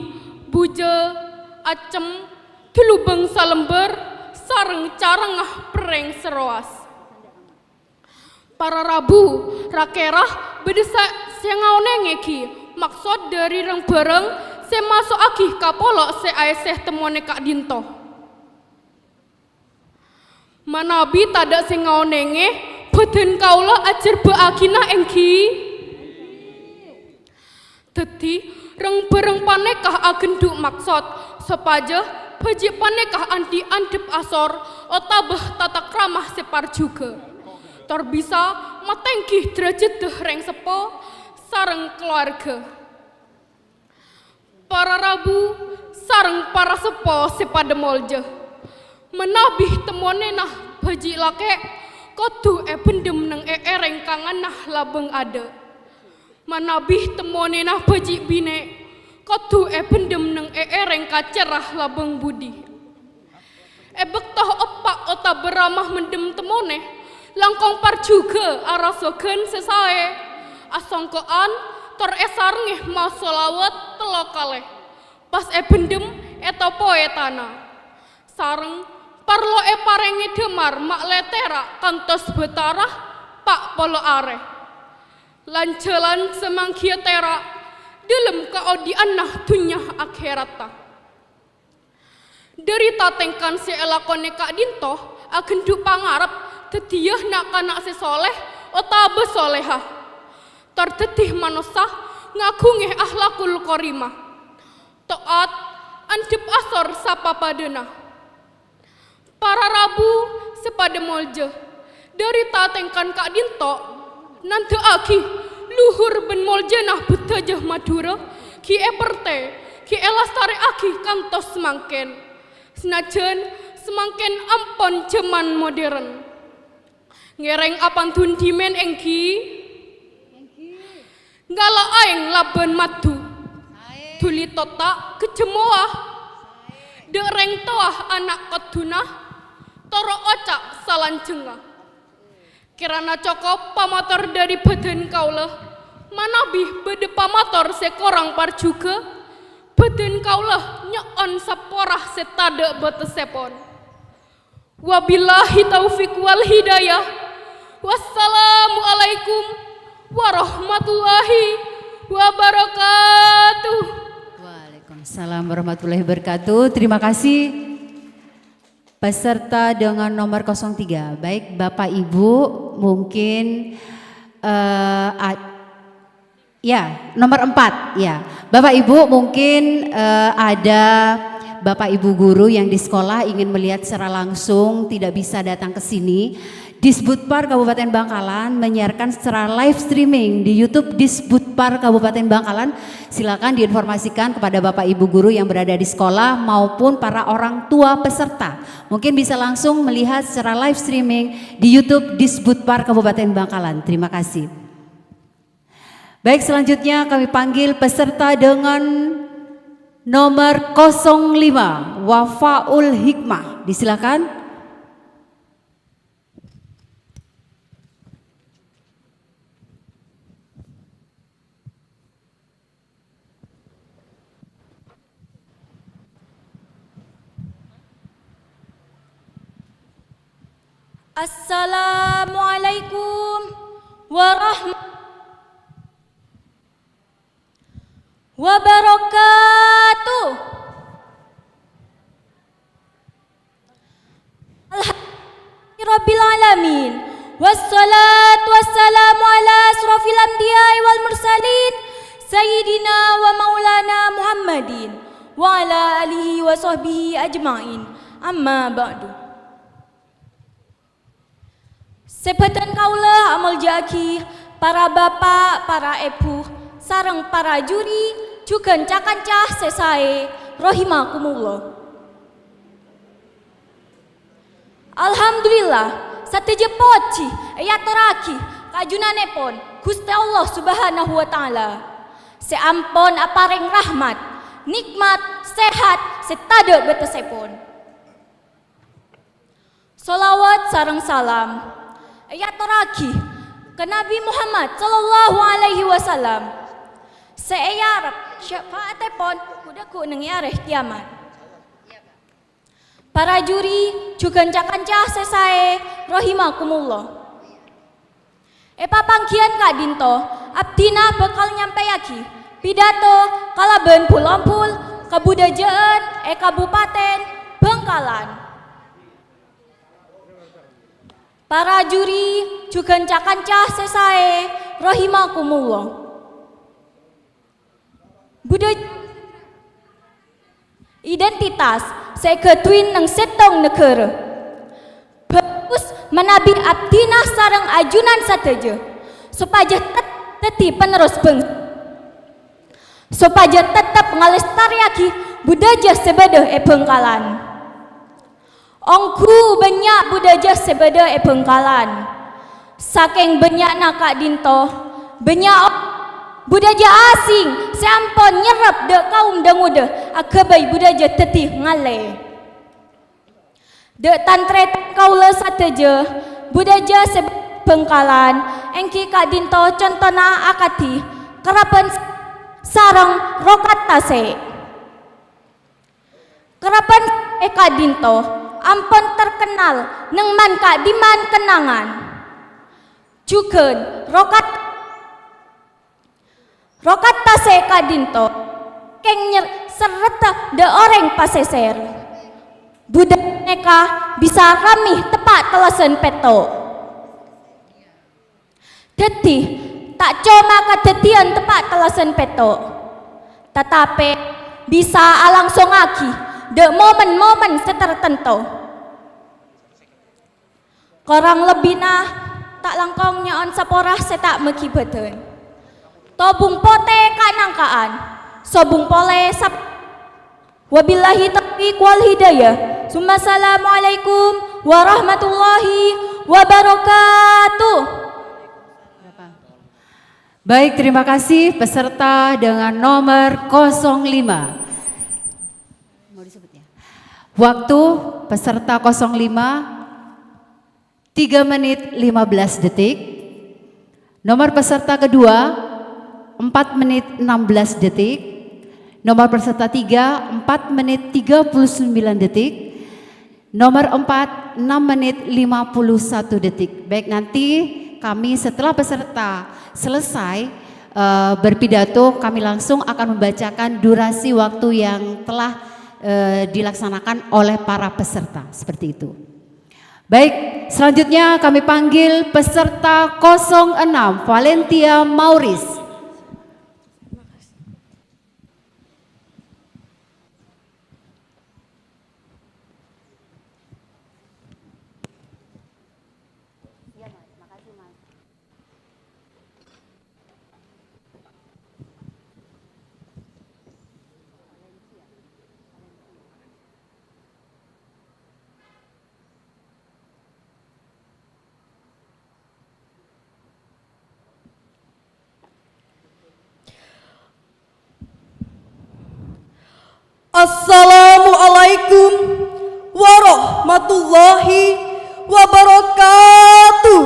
bujâ, accem, dhulubâng salembâr, sareng carengnga perrèng sè rowas. Para rabu, ra-kèra bâdâ sa-, sè ngaonèngè ghi' maksod dhâri rèng-bhârâng sè maso'aghi ka polo' sè aèssè temmonè ka'dinto. Manabi tadâ' sè ngaonèngè, bhâdhân kaulâ ajhârbâ'aghina èngghi? Dhâddhi, rèng-bhârâng panèka aghândhu' maksod sopajâ bhâji' panèka andi' andhâp asor otabâ tatakrama sè parjhughâ, tor bisa matèngghi dârâjhâddhâ rèng seppo sareng kalowarga. Para rabu sareng para seppo sè padâ molja, manabi temmonèna bhâji' lakè' kodhu èbhendhem neng è èrèng kanganna labâng adâ'. Manabi temmonèna bhâji' binè' kodhu èbhendhem neng è èrèng kacerra labâng budi. È bâkto eppa' otabâ rama mendhem temmonè, langkong parjhughâ arasoghân sè saè, asongko'an, tor èsarengngè maos sholawat tello kalè, pas èbhendhem ètopoè tana. Sareng parlo èparèngè dhâmar ma' lè tèra' kantos bâtara pa' polo arè. Lan-jhâlan samangghiyâ tèra' dhâlem kaodi'ânna dhunnya akhèratta. Dhâri tatèngkan sè èlakonè ka'dinto aghândhu' pangarep dhâddhiyâ na'-kana' sè soleh otabâ soleha, tor dhâddhi manossa ngaghungè akhlakul karimah, to'at, andhâp asor sapapadâna. Para rabu sè padâ molja, dhâri tatèngkan ka'dinto nandhâ'aghi luhur bân moljâna budhâjâ Madhurâ ghi' èpertè, ghi' èlastarè'aghi kantos samangkèn. Sanajjhân samangkèn ampon jhâman modern. Ngèrèng apandhun dhimèn èngghi? Ngala' aèng labân madhu. Dhuli totta' ghâjjhâmowa. Dâ' rèng towa ana' koddhuna. Toro' oca' salanjhângnga. Kèrana cokop pamator dhâri bhâdhân kaulâ. Manabi bâdâ pamator sè korang parjhughâ, bhâdhân kaulâ nyo'on sapora sè tadâ' bâtessèpon. Wabillahi taufiq wal hidayah. Wassalamualaikum warahmatullahi wabarakatuh. Waalaikumsalam warahmatullahi wabarakatuh. Terima kasih. Peserta dengan nomor kosong tiga. Baik, Bapak Ibu, mungkin, eh, a-, Ya, nomor empat, ya. Bapak Ibu, mungkin, eh, ada Bapak Ibu guru yang di sekolah ingin melihat secara langsung, tidak bisa datang ke sini. Disbudpar Kabupaten Bangkalan menyiarkan secara live streaming di YouTube Disbudpar Kabupaten Bangkalan. Silakan diinformasikan kepada Bapak Ibu guru yang berada di sekolah maupun para orang tua peserta. Mungkin bisa langsung melihat secara live streaming di YouTube Disbudpar Kabupaten Bangkalan. Terima kasih. Baik, selanjutnya kami panggil peserta dengan nomor kosong lima, Wafaul Hikmah. Disilakan. Assalamualaikum warahmatullahi wabarakatuh. Alhamdulillahirabbil alamin. Wassalatu wassalamu ala asyrafil anbiya'i wal mursalin, sayyidina wa maulana Muhammadin, wa ala alihi wa sahbihi ajma'in. Amma ba'du. Sè bhâdhân kaulâ amoljâ'aghi para bapa', para èbhu, sareng para juri, jhughân ca-kanca sè saè, rahimakumullah. Alhamdulillah, sadhâjâ pojhi èatorraghi ka junanèpon Ghustè Allah Subhanahu wa Ta'ala, sè ampon aparèng rahmat, nè'mat, sehat sè tadâ' bâtessèpon. Sholawat sareng salam èyatorraghi ka Nabbhi Muhammad sallallahu alaihi wasallam, sè èarep syafa'attèpon ghu-lagghu neng è arè kèyamat. Para juri jhughân ca-kanca sè saè rahimakumullah. È papangghiyân ka'dinto, abdhina bhâkal nyampèyaghi pidato kalabân bhul-ombhul kabudhâjâ'ân è Kabupaten Bhângkalan. Para juri jhughân ca-kanca sè saè rahimakumullah. Budhâ-, identitas sè èghâdhuwi neng sèttong naghârâ. Bhâghus manabi abdhina sareng ajunan sadhâjâ, sopajâ tet-, dhâddhi panerros bhâng-, sopajâ tettep ngalestarèyaghi budhâjâ sè bâdâ è Bhângkalan. Ongghu bânnya' budhâjâ sè bâdâ è Bhângkalan. Sakèng bânnya'na ka'dinto, bânnya' o-, budhâjâ asing sè ampon nyerrep dâ' kaum dâ-ngodâ aghâbây budhâjâ dhâddhi ngalè. Dâ' tan-tarètan kaulâ sadhâjâ, budhâjâ sè Bhângkalan èngghi ka'dinto contona akadhi Kerrabân sareng Rokat Tasè'. Kerrabân è ka'dinto ampon terkennal neng man-ka'dimman kennangan. Jhughân rokat, rokat tasè' ka'dinto kèng nyer-, serretta dâ' orèng pasèsèr. Budhâjâ nèka bisa rammè teppa' tellasan pètto'. Dhâddhi, ta' coma kadhâddhiyân teppa' tellasan pètto', tatapè bisa alangsongaghi dâ' momen-momen sè tartanto. Korang lebbina ta' langkong nyo'on sapora sè ta' maghibâdhân. Tobung potè ka'-nangka'an, sobung polè sap-, Wabillahi taufiq wal hidayah. Summa assalamualaikum warahmatullahi wabarakatuh. Baik, terima kasih peserta dengan nomor kosong lima. Mau disebut ya? Waktu peserta kosong lima, tiga menit lima belas detik. Nomor peserta kedua, empat menit enam belas detik. Nomor peserta tiga, empat menit tiga puluh sembilan detik. Nomor empat, enam menit lima puluh satu detik. Baik, nanti kami setelah peserta selesai, eh, berpidato, kami langsung akan membacakan durasi waktu yang telah, eh, dilaksanakan oleh para peserta. Seperti itu. Baik, selanjutnya kami panggil peserta kosong enam, Valentia Mauris. Assalamualaikum warahmatullahi wabarakatuh.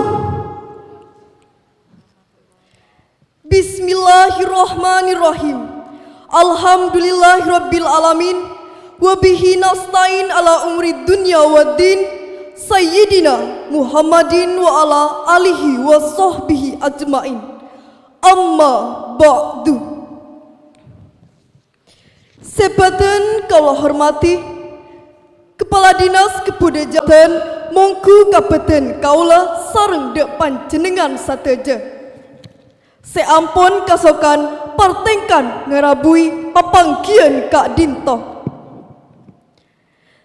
Bismillahirrahmanirrahim. Alhamdulillahirabbil alamin. Wa bihi nasta'in ala umuri dunya waddin. Sayyidina Muhammadin wa ala alihi wa sahbihi ajmain. Amma ba'du. Sè bâdhân kaulâ hormadhi, Kepala Dinas Kabudhâjâ'ân, mongghu ka bâdhân kaulâ sareng dâ' panjhennengngan sadhâjâ sè ampon kasokan partèngkan ngarabuwi papangghiyân ka'dinto.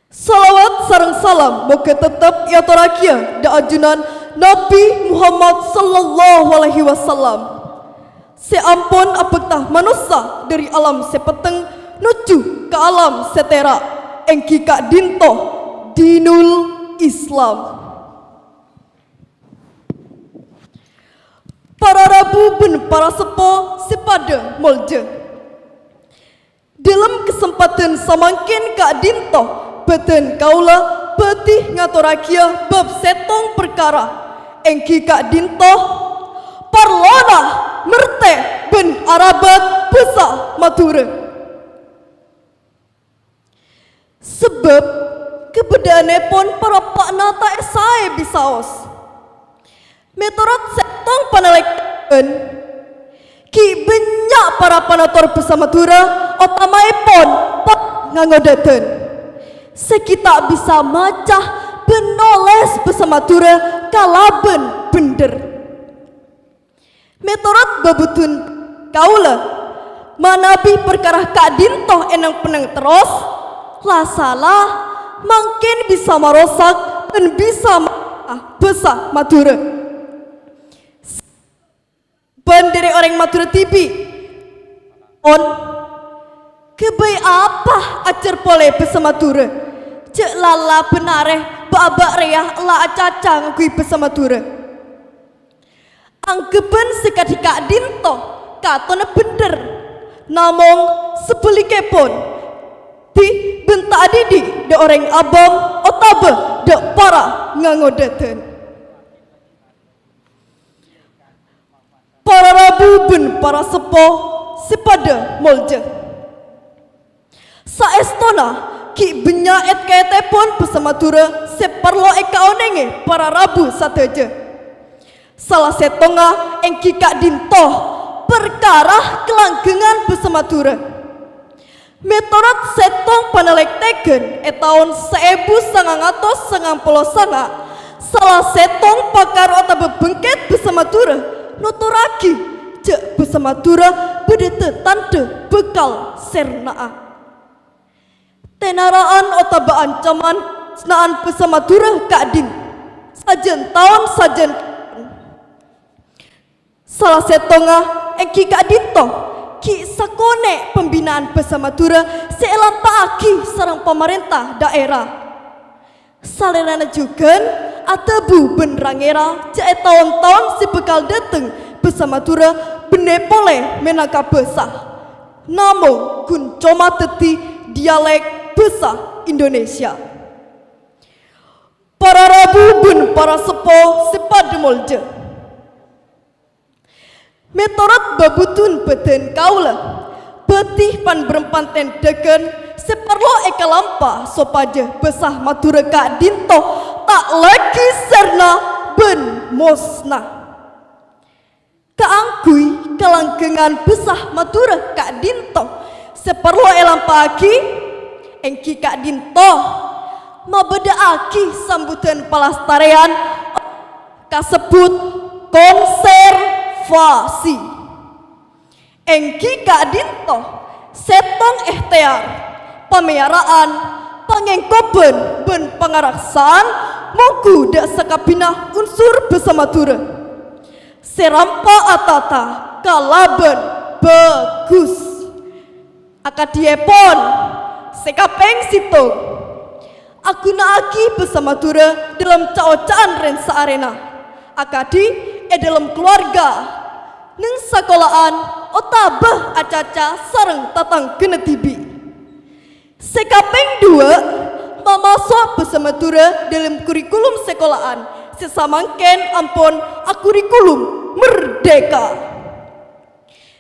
Shalawat sareng salam moghâ tettep èatorraghiyâ dâ' ajunan Nabbhi Muhammad sallallahu alaihi wasallam, sè ampon abhâkta manossa dhâri alam sè petteng nojjhu ka alam sè tèra', èngghi ka'dinto dinul Islam. Para rabu bân para seppo sè padâ moljâ. Dâlem kasempadhân samangkèn ka'dinto, bâdhân kaulâ bhâdhi ngatorraghiyâ bab sèttong parkara, èngghi ka'dinto parlona mertè bân arabât bhâsa Madhurâ. Sabâb kabâdâ'ânnèpon parappa'na ta' èsaè bisaos. Mètorot sèttong panalèkèn, ghi' bânnya' para panotor bhâsa Madhurâ, otamaèpon pa-, nganggo dhâteng, sè ghi' ta' bisa maca bân nolès bhâsa Madhurâ kalabân bhendher. Mètorot bhâbhudhun kaulâ, manabi parkara ka'dinto ènèng-pennèng terros, la-sala, mangkèn bisa marosak bân bisa ma-, bhâsa Madhurâ. Bân dhâri orèng Madhurâ dhibi'. On, ghâbây apa ajhâr polè bhâsa Madhurâ? Jhâ' lala bân arè bâ'-abâ' rèya la acaca ngangghuy bhâsa Madhurâ. Angghebbhân sè kadhi ka'dinto katonna bhendher, namong sabhâligghâèpon, dhi-, bân ta' adhidhi dhâ' orèng abâm otabâ dhâ' para nganggo dhâteng. Para rabu bân para seppo sè padâ molja. Saèstona ghi' bânnya' èt-kètèpon bhâsa Madhurâ sè parlo èkaonèngè para rabu sadhâjâ. Sala sèttongnga èngghi ka'dinto parkara kalanggengngan bhâsa Madhurâ. Mètorot sèttong panalèktèghân è taon saèbu sangang atos sangang polo sanga, sala sèttong pakar otabâ bengket bhâsa Madhurâ notorraghi jhâ' bhâsa Madhurâ bâdâ tatandhâ bhâkal sèrna'a. Tènara'an otabâ ancaman sèrna'an bhâsa Madhurâ ka'din sajân taon sajân. Sala sèttongnga èngghi ka'dinto ghi' sakonè' pembinaan bhâsa Madhurâ sè èlampa'aghi sareng pamarènta dhaèra. Salèrana jhughân adhâbu bân ra-ngèra jhâ' è taon-taon sè bhâkal dhâteng bhâsa Madhurâ bânnè polè mènangka bhâsa, namong ghun coma dhâddhi dialèk bhâsa Indonesia. Para rabu bân para seppo sè padâ molja. Mètorot bhâbhudhun bhâdhân kaulâ, bhâdhi pan-bârâmpan tèndhâghân sè parlo èkalampa sopajâ bhâsa Madhurâ ka'dinto ta' laghi sèrna bân mosna. Kaangghuy kalanggengngan bhâsa Madhurâ ka'dinto sè parlo èlampa'aghi, èngghi ka'dinto mabâdâ'aghi sambhudhân palastarèyan kasebbhut konsèrvasi. Èngghi ka'dinto sèttong èhtèyar, pamèyara'an, pangèngkobhân, bân pangaraksa'an mongghu dhâ' sakabbhiyânna unsur bhâsa Madhurâ sè rampa atata kalabân bhâghus. Akadhiyèpon, sè kapèng sèttong, aghuna'aghi bhâsa Madhurâ dhâlem ca'-oca'an rèn-saarèna, akadhi è dhâlem kalowarga, neng sakola'an, otabâ acaca sareng tatangghâna dhibi'. Sè kapèng duwâ', mamaso' bhâsa Madhurâ dhâlem kurikulum sakola'an sè samangkèn ampon akurikulum merdeka.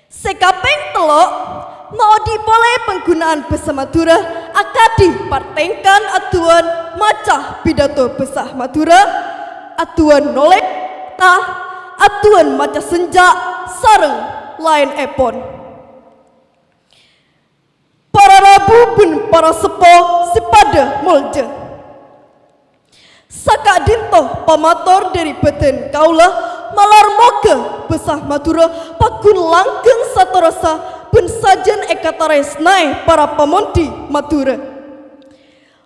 Sè kapèng tello', maodhi' polè pangghuna'an bhâsa Madhurâ akadhi partèngkan adduwân maca pidato bhâsa Madhurâ, adduwân nolès, ta-, adduwân maca senjâ', sareng laènèpon. Para rabu bân para seppo sè padâ molja. Saka'dinto pamator dhâri bhâdhân kaulâ, malar moghâ bhâsa Madhurâ pagghun langghâng saterrossa bân sajân èkatarèsnaè para pamondhi Madhurâ.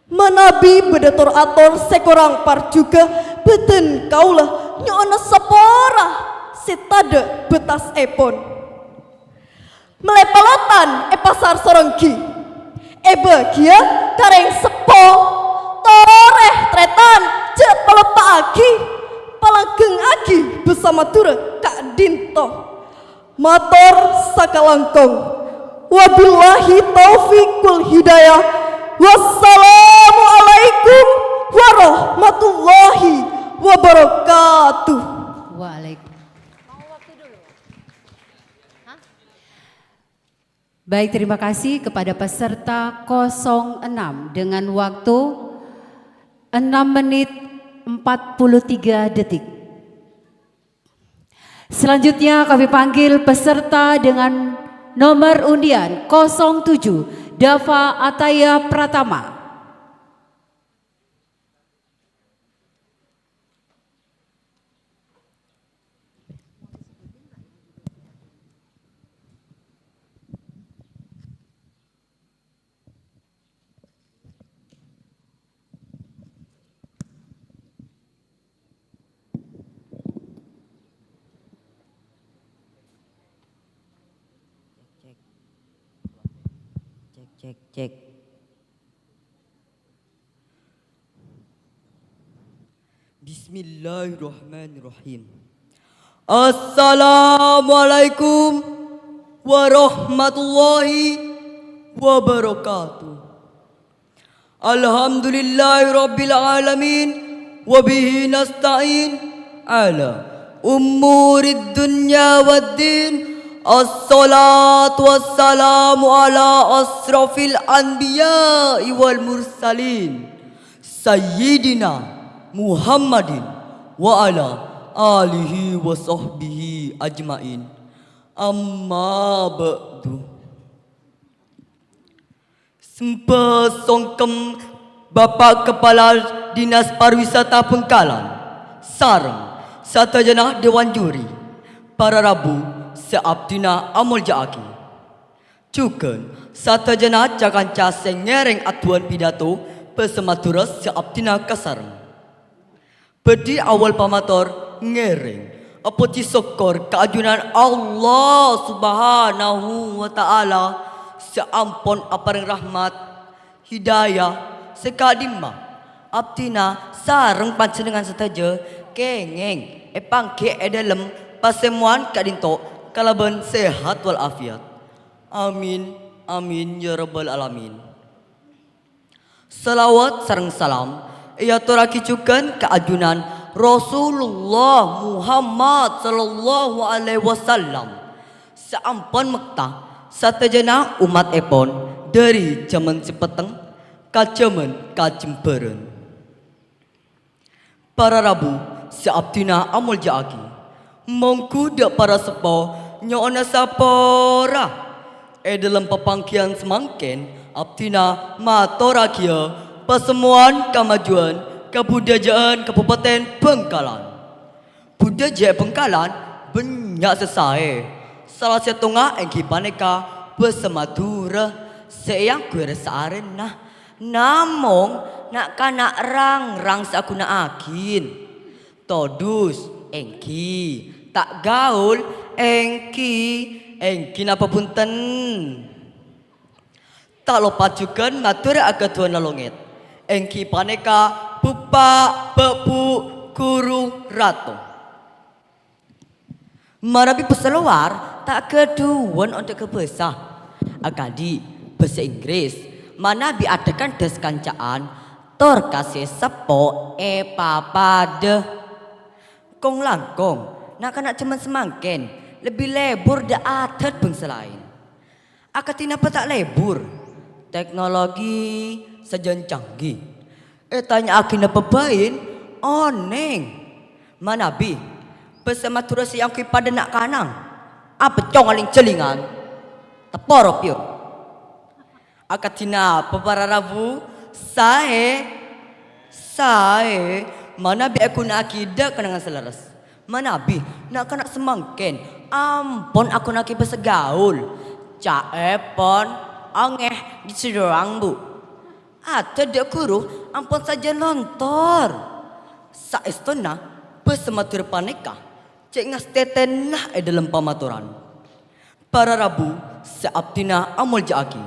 Manabi bâdâ tor-ator sè korang parjhughâ, bhâdhân kaulâ nyo'ona sapora sè tadâ' bâtassèpon. Mellè palotan è Pasar Soronggi. Èbâghiyâ ka rèng seppo. Torè, tarètan, jhâ' paloppa'aghi, palangghengngaghi bhâsa Madhurâ ka'dinto. Mator sakalangkong. Wabillahi taufiq wal hidayah. Wassalamualaikum warahmatullahi wabarakatuh. Waalaikumsalam. Baik, terima kasih kepada peserta kosong enam dengan waktu enam menit empat puluh tiga detik. Selanjutnya kami panggil peserta dengan nomor undian kosong tujuh, Dava Ataya Pratama. Cek, cek, cek. Bismillahirrahmanirrahim. Assalamualaikum warahmatullahi wabarakatuh. Alhamdulillahirabbil alamin, wa bihi nasta'in ala umurid dunya waddin. Assalatu wassalamu ala asrafil anbiya'i wal mursalin, Sayyidina Muhammadin wa ala alihi wa sahbihi ajmain. Amma ba'du. Sembâ songkem Bapa' Kepala Dinas Pariwisata Bhângkalan, sareng sadhâjâna dewan juri, para rabu sè abdhina amolja'aghi. Jhughân sadhâjâna ca-kanca sè ngèrèng adu'ân pidato bhâsa Madhurâ sè abdhina kasareng. Bhâdhi awwal pamator ngèrèng apojhi sokkor ka ajunan Allah Subhanahu wa Ta'ala sè ampon aparèng rahmat, hidayah, sè ka'dimma abdhina sareng panjhennengngan sadhâjâ kèngèng èpangghi è dhâlem pasemmowan ka'dinto kalabân sehat wal afiat. Amin, amin, ya rabbal alamin. Shalawat sareng salam èyatorraghi jhughân ka ajunan Rasulullah Muhammad sallallahu alaihi wasallam, sè ampon mekta sadhâjâna ommattèpon dhâri jhâman sè petteng ka jhâman kajembhârân. Para rabu sè abdhina amolja'aghi, mongghu dhâ' para seppo nyo'ona sapora. È dhâlem papangghiyân samangkèn, abdhina matorraghi pasemmowan kamajuwân kabudhâjâ'ân Kabupaten Bhângkalan. Budhâjâ è Bhângkalan bânnya' sè saè. Sala sèttongnga èngghi panèka bhâsa Madhurâ sè èangghuy rè-saarèna. Namong, na'-kana' rang-rang sè aghuna'aghin. Todus, èngghi. Ta' gaul, èngghi. Èngghi napa bhunten? Ta' loppa jhughân Madhurâ aghâdhuwân lalongèt, èngghi panèka buppa', bâbu', ghuru, rato. Manabi bhâsa lowar ta' ghâdhuwân onḍhâ' ka bhâsa. Akadhi bhâsa Inggris, manabi adhâ-kandhâ sakanca'an, tor ka sè seppo èpapaḍâ. Kong-langkong, na'-kana' jhâman samangkèn lebbi lebur ḍâ' aḍât bhângsa laèn. Akadhi napa ta' lebur? Teknologi sajân canggih. Ètanya'aghi napa bhâi, onèng. Manabi, bhâsa Madhurâ sè èangghuy paḍâ na'-kana', apeccong aling-jhâlingan, teppo ropiyo. Akadhi napa para rabu? Saè, saè, manabi aghuna'aghi ḍâ' kennengngan sè lerres. Manabi na'-kana' samangkèn ampon aghuna'aghi bhâsa gaul. Ca'èpon, ongèh, gitu doang, Bu. Aḍâ' ḍâ' ghuru ampon sajân lontor. Saèstona bhâsa Madhurâ panèka cè' ngastètèna è ḍâlem pamatoran. Para rabu sè abdhina amolja'aghi.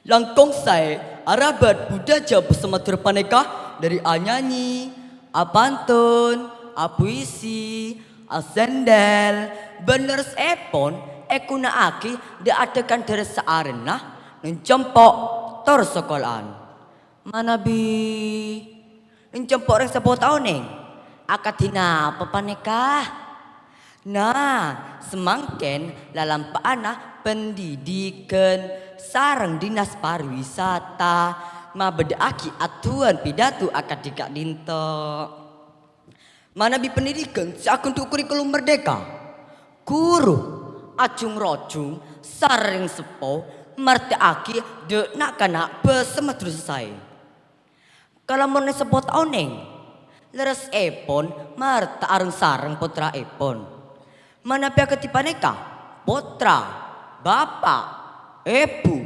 Langkong saè arabât budhâjâ bhâsa Madhurâ panèka ḍâri anyanyi, apantun, apuisi, asèndel, bân lerressèpon èghuna'aghi ḍâ' aḍhâ-kandhâ rè-saarèna neng compo' tor sakola'an. Manabi neng compo' rèng seppo ta' onèng. Akadhi napa panèka? Nah, samangkèn lalampa'anna pendidikan sareng dinas pariwisata mabâdâ'aghi aduan pidato akadhi ka'dinto. Manabi pendidikan sè aghândhu' kurikulum merdeka, ghuru, ajhung-rojhung, sareng seppo martè'aghi dâ' na'-kana' bhâsa Madhurâ sè saè. Kalamon èsapot onèng, lerressèpon martè'a reng-sareng pottraèpon. Manabi akadhi panèka, pottra, bapa', èbhu,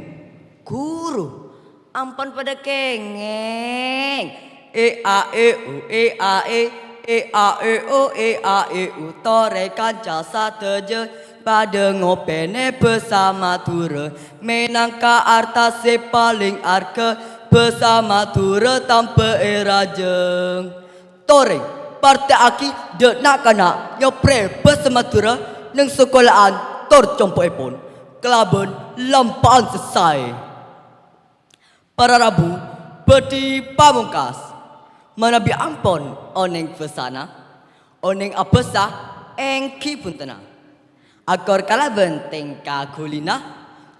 ghuru, ampon padâ kèngèng. E, a, e, u, e, a, e, e, a, e, o, e, a, e, u, torè kanca sadhâjâ padâ ngopènè bhâsa Madhurâ. Mènangka arta sè palèng arghâ, bhâsa Madhurâ tambhâ èrajâng. Torè, partè'aghi dâ' na'-kana' nyoprè bhâsa Madhurâ neng sakola'an tor compo'èpon kalabân lampa'an sè saè. Para rabu bhâdhi pamongkas, manabi ampon onèng bhâsana, onèng abhâsa èngghi bhuntenna. Akor kalabân tèngka ghulina,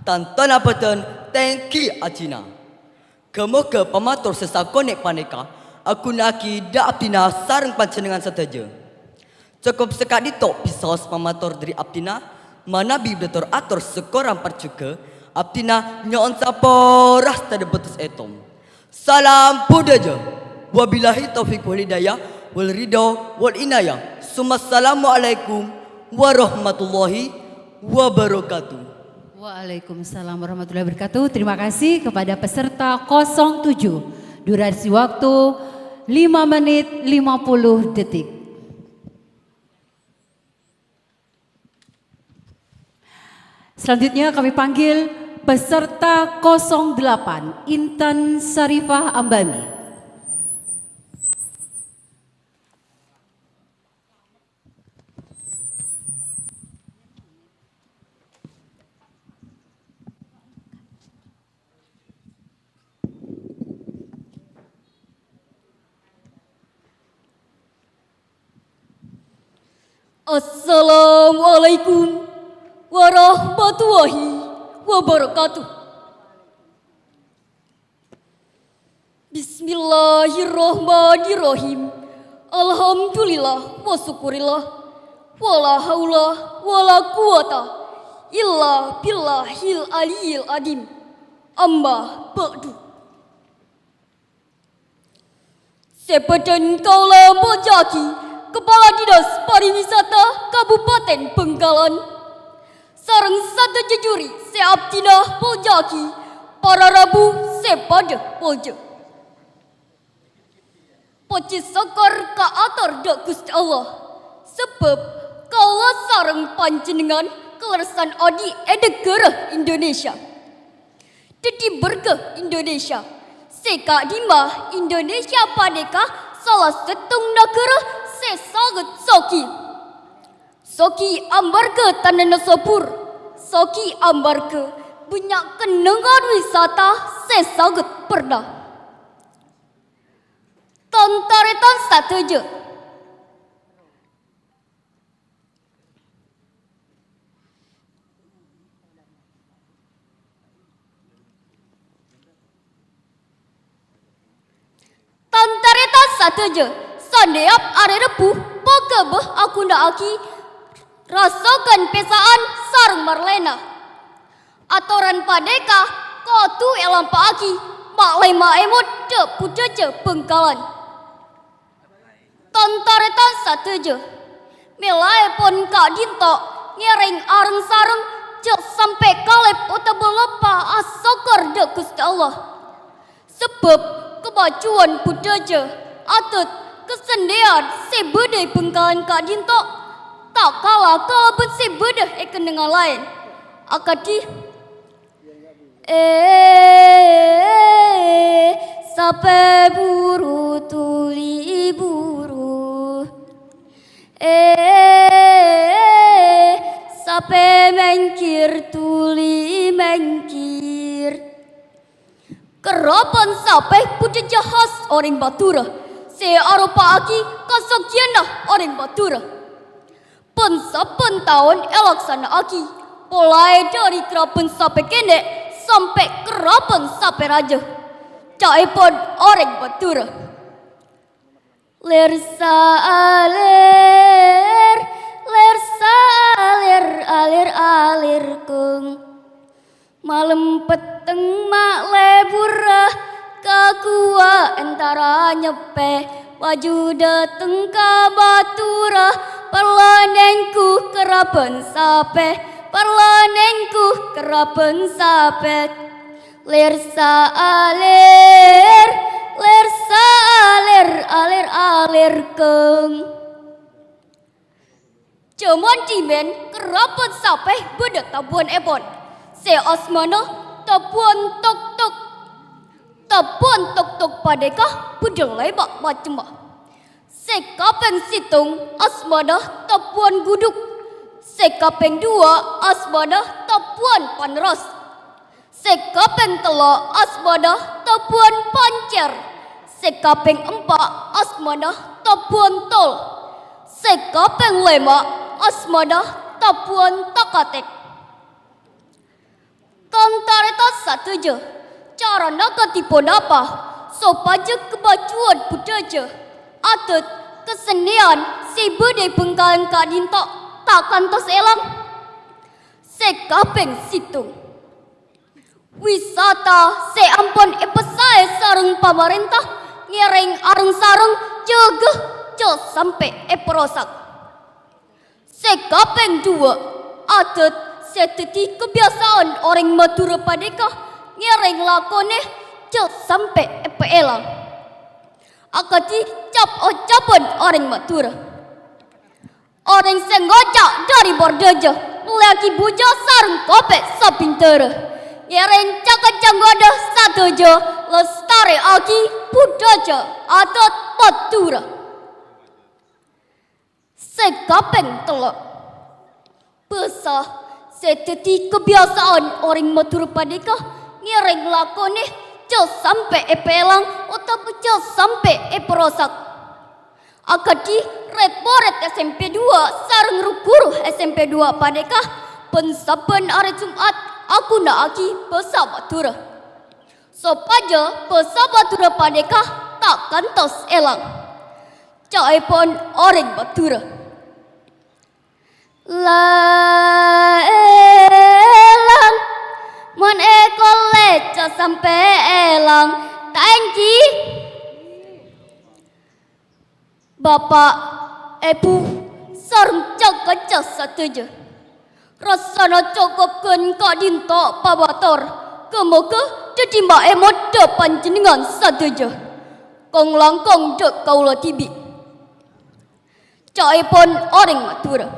tantona bâdân tèngghi ajina. Ghâ-moghâ pamator sè sakonè' panèka aghuna'aghi dâ' abdhina sareng panjhennengngan sadhâjâ. Cokop saka'dinto bisaos pamator dhâri abdhina, manabi bâdâ tor-ator sè korang parjhughâ, abdhina nyo'on sapora sè tadâ' bâtes ètom. Salam budaya. Wabillahi taufiq wal hidayah wal ridho wal inayah. Summassalamualaikum warahmatullahi wabarakatuh. Waalaikumsalam warahmatullahi wabarakatuh. Terima kasih kepada peserta kosong tujuh. Durasi waktu lima menit lima puluh detik. Selanjutnya kami panggil peserta kosong delapan, Intan Sarifah Ambani. Assalamualaikum warahmatullahi wabarakatuh. Bismillahirrahmanirrahim. Alhamdulillah wa syukurillah. Wa la haula wa la quwata illa billahil aliyil adim. Amma ba'du. Sè bâdân kaulâ mojâ'aghi Kepala Dinas Pariwisata Kabupaten Bangkalan, sareng sadhâjâ juri sè abdhina mojâ'aghi para rabu sè padâ molja. Pojhi sokkor kaator dâ' Ghustè Allah, sabâb kaulâ sareng panjhennengngan kalerressan odi' è naghârâ Indonesia. Dhâddhi bârghâ Indonesia. Sè ka'dimma Indonesia panèka sala sèttong naghârâ sè sanget sogi. Sogi amarghâ tanana sobhur, sogi amarghâ bânnya' kennengngan wisata sè sanget perna. Tan-tarètan sadhâjâ. Tan-tarètan sadhâjâ, sanèyap arè Rebbhu pokèbâ aghuna'aghi rasoghân pèsa'an sareng marlèna. Atoran panèka kodhu èlampa'aghi ma'-lèma' èmot dâ' budhâjâ Bangkalan. Tan-tarètan sadhâjâ, mèlaèpon ka'dinto ngèrèng areng-sareng jhâ' sampè' kalèp otabâ loppa asokkor dâ' Ghustè Allah. Sabâb kamajuwân budhâjâ, adat, kasennèyan sè bâdâ è Bangkalan ka'dinto ta' kala kalabân sè bâdâ è kennengngan laèn. Akadhi, Eh, sapè buru tuli buru. Eh, sapè mèngkèr tuli mèngkèr. Kerrabhân sapè budhâjâ khas orèng Madhurâ sè aropa'aghi kasoghiyân orèng Madhurâ. Bân sabbhân taon èlaksana'aghi, polaè dhâri kerrabhân sapè kènè' sampè' kerrabhân sapè rajâ. Ca'èpon orèng Madhurâ. Lèr saalèr, lèr saalèr, alèr alèr kong. Malem petteng ma' lebburrâ, ka ghuwâ entara nyeppè, bhâjhu dâteng ka Madhurâ, parlo nèngghu kerrabhân sapè, parlo nèngghu kerrabhân sapè. Lèr saalèr, lèr saalèr, alèr alèr kong. Jhâman dhimèn kerrabhân sapè bâdâ tabuwânèpon, sè asmana tabuwân tok-tok. Tabuwân tok-tok panèka bâdâ lèma' macemma. Sè kapèng sèttong asmana tabuwân gudhuk. Sè kapèng duwâ' asmana tabuwân panros. Sè kapèng tello' asmana tabuwân pancèr. Sè kapèng empa' asmana tabuwân tol. Sè kapèng lèma' asmana tabuwân takatek. Tan-tarètan sadhâjâ, carana kadhi ponapa sopajâ kabhâjuwân budhâjâ, adât, kasennèyan sè bâdâ è Bhângkalan ka'dinto ta' kantos èlang? Sè kapèng sèttong. Wisata sè ampon èpassaè sareng pamarènta ngèrèng areng-sareng jâgâ jhâ' sampè' èparosak. Sè kapèng duwâ', adât sè dhâddhi kabiyasaan orèng Madhurâ panèka ngèrèng lakonè jhâ' sampè' èpaèlang. Akadhi cap-ocapan orèng Madhurâ. Orèng sè ngoca' dhâri bordhâjâ, mellèyaghi bujâ sareng kopè sabindhârâ. Ngèrèng ca-kanca ngodâ sadhâjâ, lestarèaghi budhâjâ adât Madhurâ. Sè kapèng tello'. Bhâsa sè dhâddhi kabiyasaan orèng Madhurâ panèka ngèrèng lakonè jhâ' sampè' èpaèlang otabâ jhâ' sampè' èparosak. Akadhi rèd-morèd S M P duwâ' sareng ru-ghuru S M P duwâ' panèka bân sabbhân arè Jum'at aghunaaghi bhâsa Madhurâ, sopajâ bhâsa Madhurâ panèka ta' kantos èlang. Ca'èpon orèng Madhurâ. La èlang, mon èkollè jhâ' sampè' èlang, ta' èngghi. Bapa', Èbhu, sareng ca-kanca sadhâjâ. Rassana cokop ghân ka'dinto pabator. Ghâ-moghâ dhâddhi maèmot dhâ panjhennengngan sadhâjâ. Kong-langkong dhâ' kaulâ dhibi'. Ca'èpon orèng Madhurâ.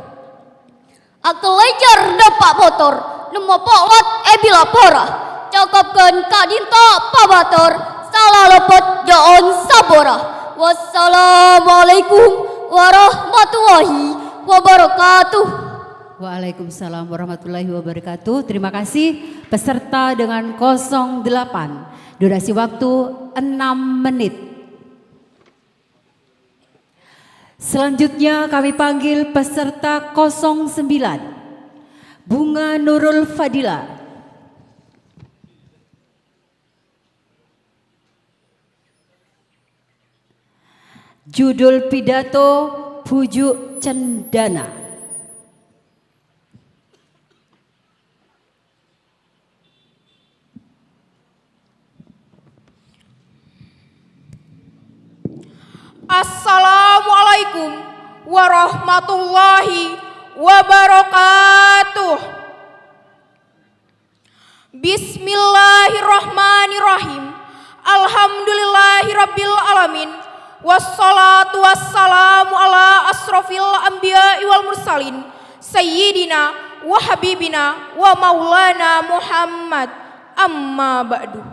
Akellèjar napa' motor, nemmo po'lot è bilâ pora. Cokop ghân ka'dinto pabator, sala lopot dâ'on sapora. Wassalamualaikum warahmatullahi wabarakatuh. Waalaikumsalam warahmatullahi wabarakatuh. Terima kasih. Peserta dengan kosong delapan. Durasi waktu enam menit. Selanjutnya kami panggil peserta kosong sembilan, Bunga Nurul Fadila. Judul pidato, Bhuju' Cendana. Assalamualaikum warahmatullahi wabarakatuh. Bismillahirrahmanirrahim. Alhamdulillahirabbil alamin. Wassalatu wassalamu ala asrofil anbiya'i wal mursalin, sayyidina wa habibina wa maulana Muhammad. Amma ba'du.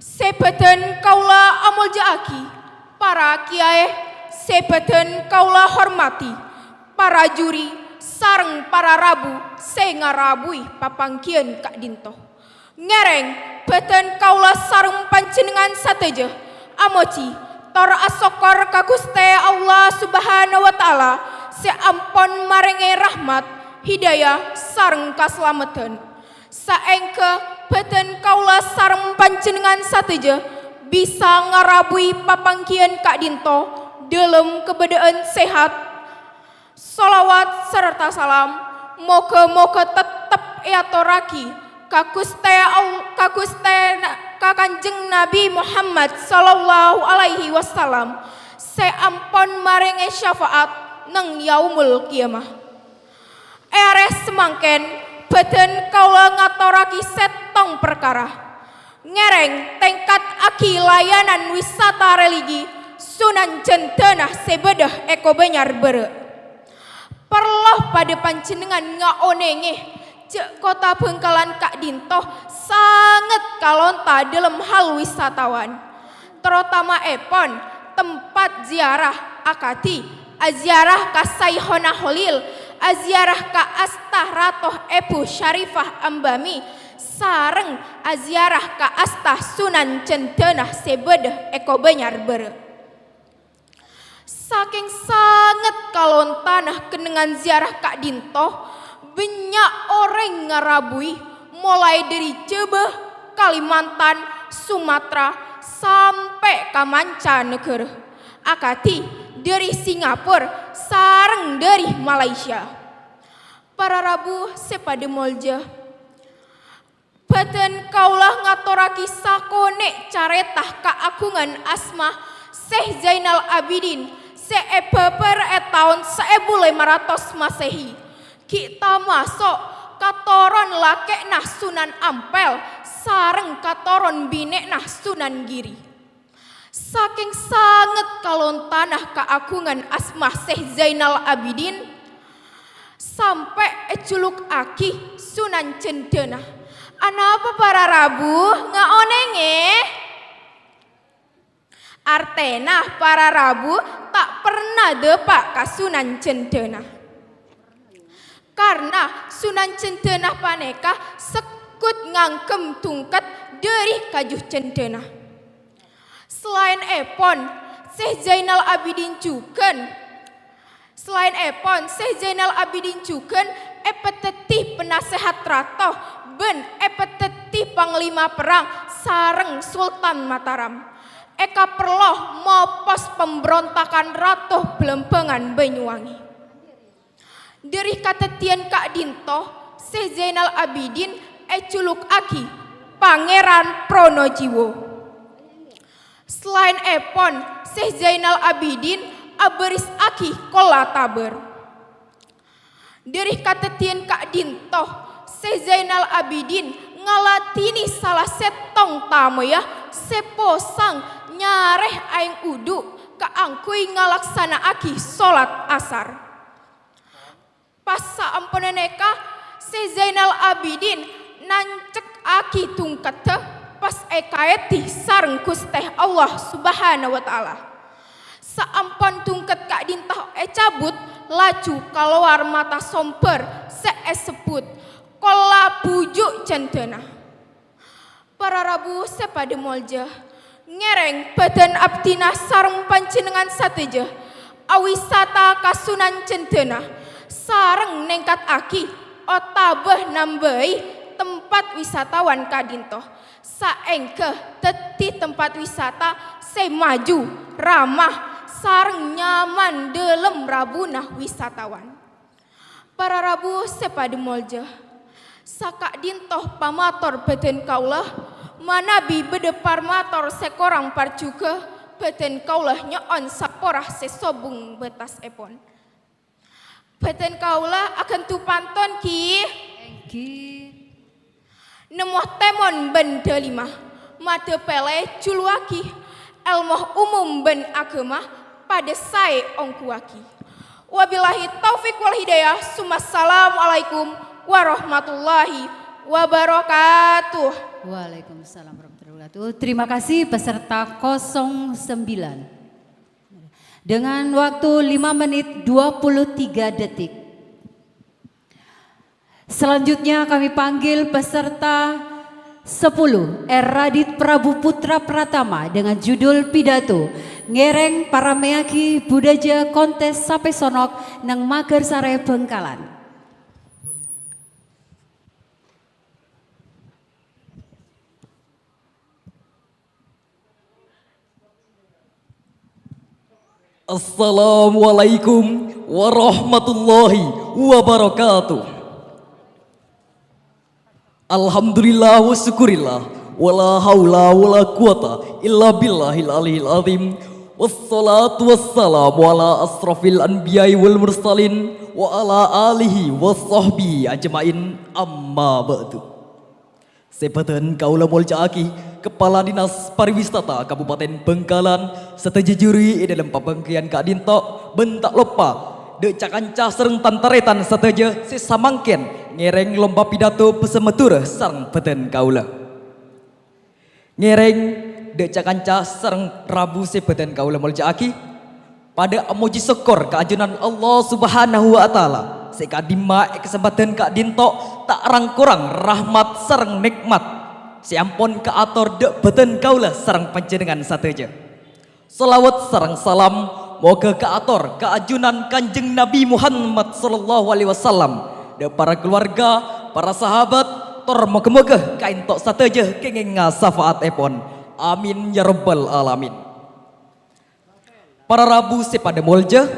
Sè bâdhân kaulâ amoljâ'aghi, para kiyaè sè bâdhân kaulâ hormadhi, para juri sareng para rabu sè ngarabuwi papangghiyân ka'dinto. Ngèrèng bâdhân kaulâ sareng panjhennengngan sadhâjâ amojhi tor asokkor ka Ghustè Allah Subhanahu Ta'ala sè ampon marèngè rahmat, hidayah, sareng kasalameddhân. Saèngghâ bhâdhân kaulâ sareng panjhennengngan sadhâjâ bisa ngarabuwi papangghiyân ka'dinto dâlem kabâdâ'ân sehat. Sholawat sarta salam moghâ-moghâ tettep èatorraghi ka Ghustè All-, ka Ghustè Na-, ka Kanjeng Nabi Muhammad sallallahu alaihi wasallam sè ampon marèngè syafaat neng Yaumul Qiyamah. È arè samangkèn, bhâdhân kaulâ ngatorraghi sèttong parkara. Ngèrèng tèngkattaghi layanan wisata religi Sunan Jendana sè bâdâ è Kobanyar Bârâ'. Parlo padâ panjhennengngan ngaonèngè jhâ' Kottha Bhângkalan ka'dinto sanget kalonta dâlem hal wisatawan, terotamaèpon tempat ziarah akadhi aziarah ka Syaikhona Kholil, aziarah ka asta Rato Èbhu Syarifah Ambami, sareng aziarah ka asta Sunan Jendana sè bâdâ è Kobanyar Bârâ'. Sakèng sanget kalontana kennengngan ziarah ka'dinto, bânnya' orèng ngarabuwi, molaè dâri Jhâbâ, Kalimantan, Sumatra, sampè' ka mancanegara, akadhi dâri Singapura sareng dâri Malaysia. Para rabu sè padâ molja, bhâdhân kaulâ ngatorraghi sakonè' carèta kaagungan asma Syekh Zainal Abidin sè èbâbâr è taon saèbu lèma ratos Masehi, ghi' tamaso' katoron lakè'na Sunan Ampel sareng katoron binè'na Sunan Giri. Sakèng sanget kalontana kaagungan asma Syekh Zainal Abidin, sampè' èjhulukkaghi Sunan Jendana. Anapa para rabu ngaonèngè? Artèna para rabu ta' perna dâpa' ka Sunan Jendana. Karna Sunan Jendana panèka segghut nganggem tongket dâri kaju cendana. Salaèn èpon, Syekh Zainal Abidin jhughân, salaèn èpon, Syekh Zainal Abidin jhughân èpadhâddhi penasehat rato bân èpadhâddhi panglima perrang sareng Sultan Mataram. Èkaparlo mopos pambrontakan Rato Blambangan Banyuwangi. Dâri kadhâddhiyân ka'dinto, Syekh Zainal Abidin èjhulukkaghi Pangèran Pronojiwo. Salaèn èpon, Syekh Zainal Abidin abârissaghi Kolla Tabâr. Dâri kadhâddhiyân ka'dinto, Syekh Zainal Abidin ngaladhini sala sèttong tamoyya sè posang nyarè aèng udhu kaangghuy ngalaksana'aghi sholat asar. Pas saamponna nèka, Syekh Zainal Abidin nancekkaghi tongkeddhâ pas èkaèdhi sareng Ghustè Allah Subhanahu wa Ta'ala. Saampon tongket ka'dinto ècabut, laju kalowar mata sombher sè èsebbhut Kolla Bhuju' Cendana. Para rabu sè padâ molja, ngèrèng bhâdhân abdhina sareng panjhennengngan sadhâjâ awisata ka Sunan Cendana sareng nèngkattaghi otabâ nambâi tempat wisatawan ka'dinto, saèngghâ dhâddhi tempat wisata sè maju, ramah, sareng nyaman dâlem rabuna wisatawan. Para rabu sè padâ molja, saka'dinto pamator bhâdhân kaulâ, manabi bâdâ pamator sè korang parjhughâ, bhâdhân kaulâ nyo'on sapora sè sobung bâtasèpon. Bhâdhân kaulâ aghândhu panton, ghi? Èngghi. Nemmo tèmon bân dâlima, madhâ pèlè jhuluwâghi, èlmo umum bân aghâma padâ saè ongghuwâghi. Wabillahi taufik wal hidayah, summa assalamualaikum warahmatullahi wabarakatuh. Waalaikumsalam warahmatullahi wabarakatuh. Terima kasih peserta kosong sembilan. Dengan waktu lima menit dua puluh tiga detik. Selanjutnya kami panggil peserta sepuluh, R. Radit Prabu Putra Pratama dengan judul pidato Ngèrèng paramèyaghi budhâjâ kontes sapè sonok neng Magersarè Bhângkalan. Assalamualaikum warahmatullahi wabarakatuh. Alhamdulillah wa syukurillah. Wala haula wala quwata illa billahil aliyil azim. Wassalatu wassalamu ala asrafil anbiya'i wal mursalin wa ala alihi wa sahbihi ajma'in, amma ba'du. Sè bâdhân kaulâ molja'aghi, Kepala Dinas Pariwisata Kabupaten Bhângkalan, sadhâjâ juri è dhâlem pabângkèyan ka'dinto, bân ta' loppa, dhâ' ca-kanca sareng tan-tarètan sadhâjâ sè samangkèn ngèrèng lomba pidato bhâsa Madhurâ sareng bâdhân kaulâ. Ngèrèng dhâ' ca-kanca sareng rabu sè bâdhân kaulâ molja'aghi, padhâ amojhi sokkor ka ajunan Allah Subhanahu wa Ta'ala, sè ka'dimma è kasempadhân ka'dinto ta' rang-korang rahmat sareng nèkmat sè ampon kaator dhâ' bâdhân kaulâ sareng panjhennengngan sadhâjâ. Shalawat sareng salam moghâ kaator ka ajunan Kanjeng Nabi Muhammad sallallahu alaihi wasallam, dhâ' para kalowarga, para sahabat, tor moghâ-moghâ ka'dinto sadhâjâ kèngènga syafaatèpon. Amin ya rabbal alamin. Para rabu sè padhâ molja,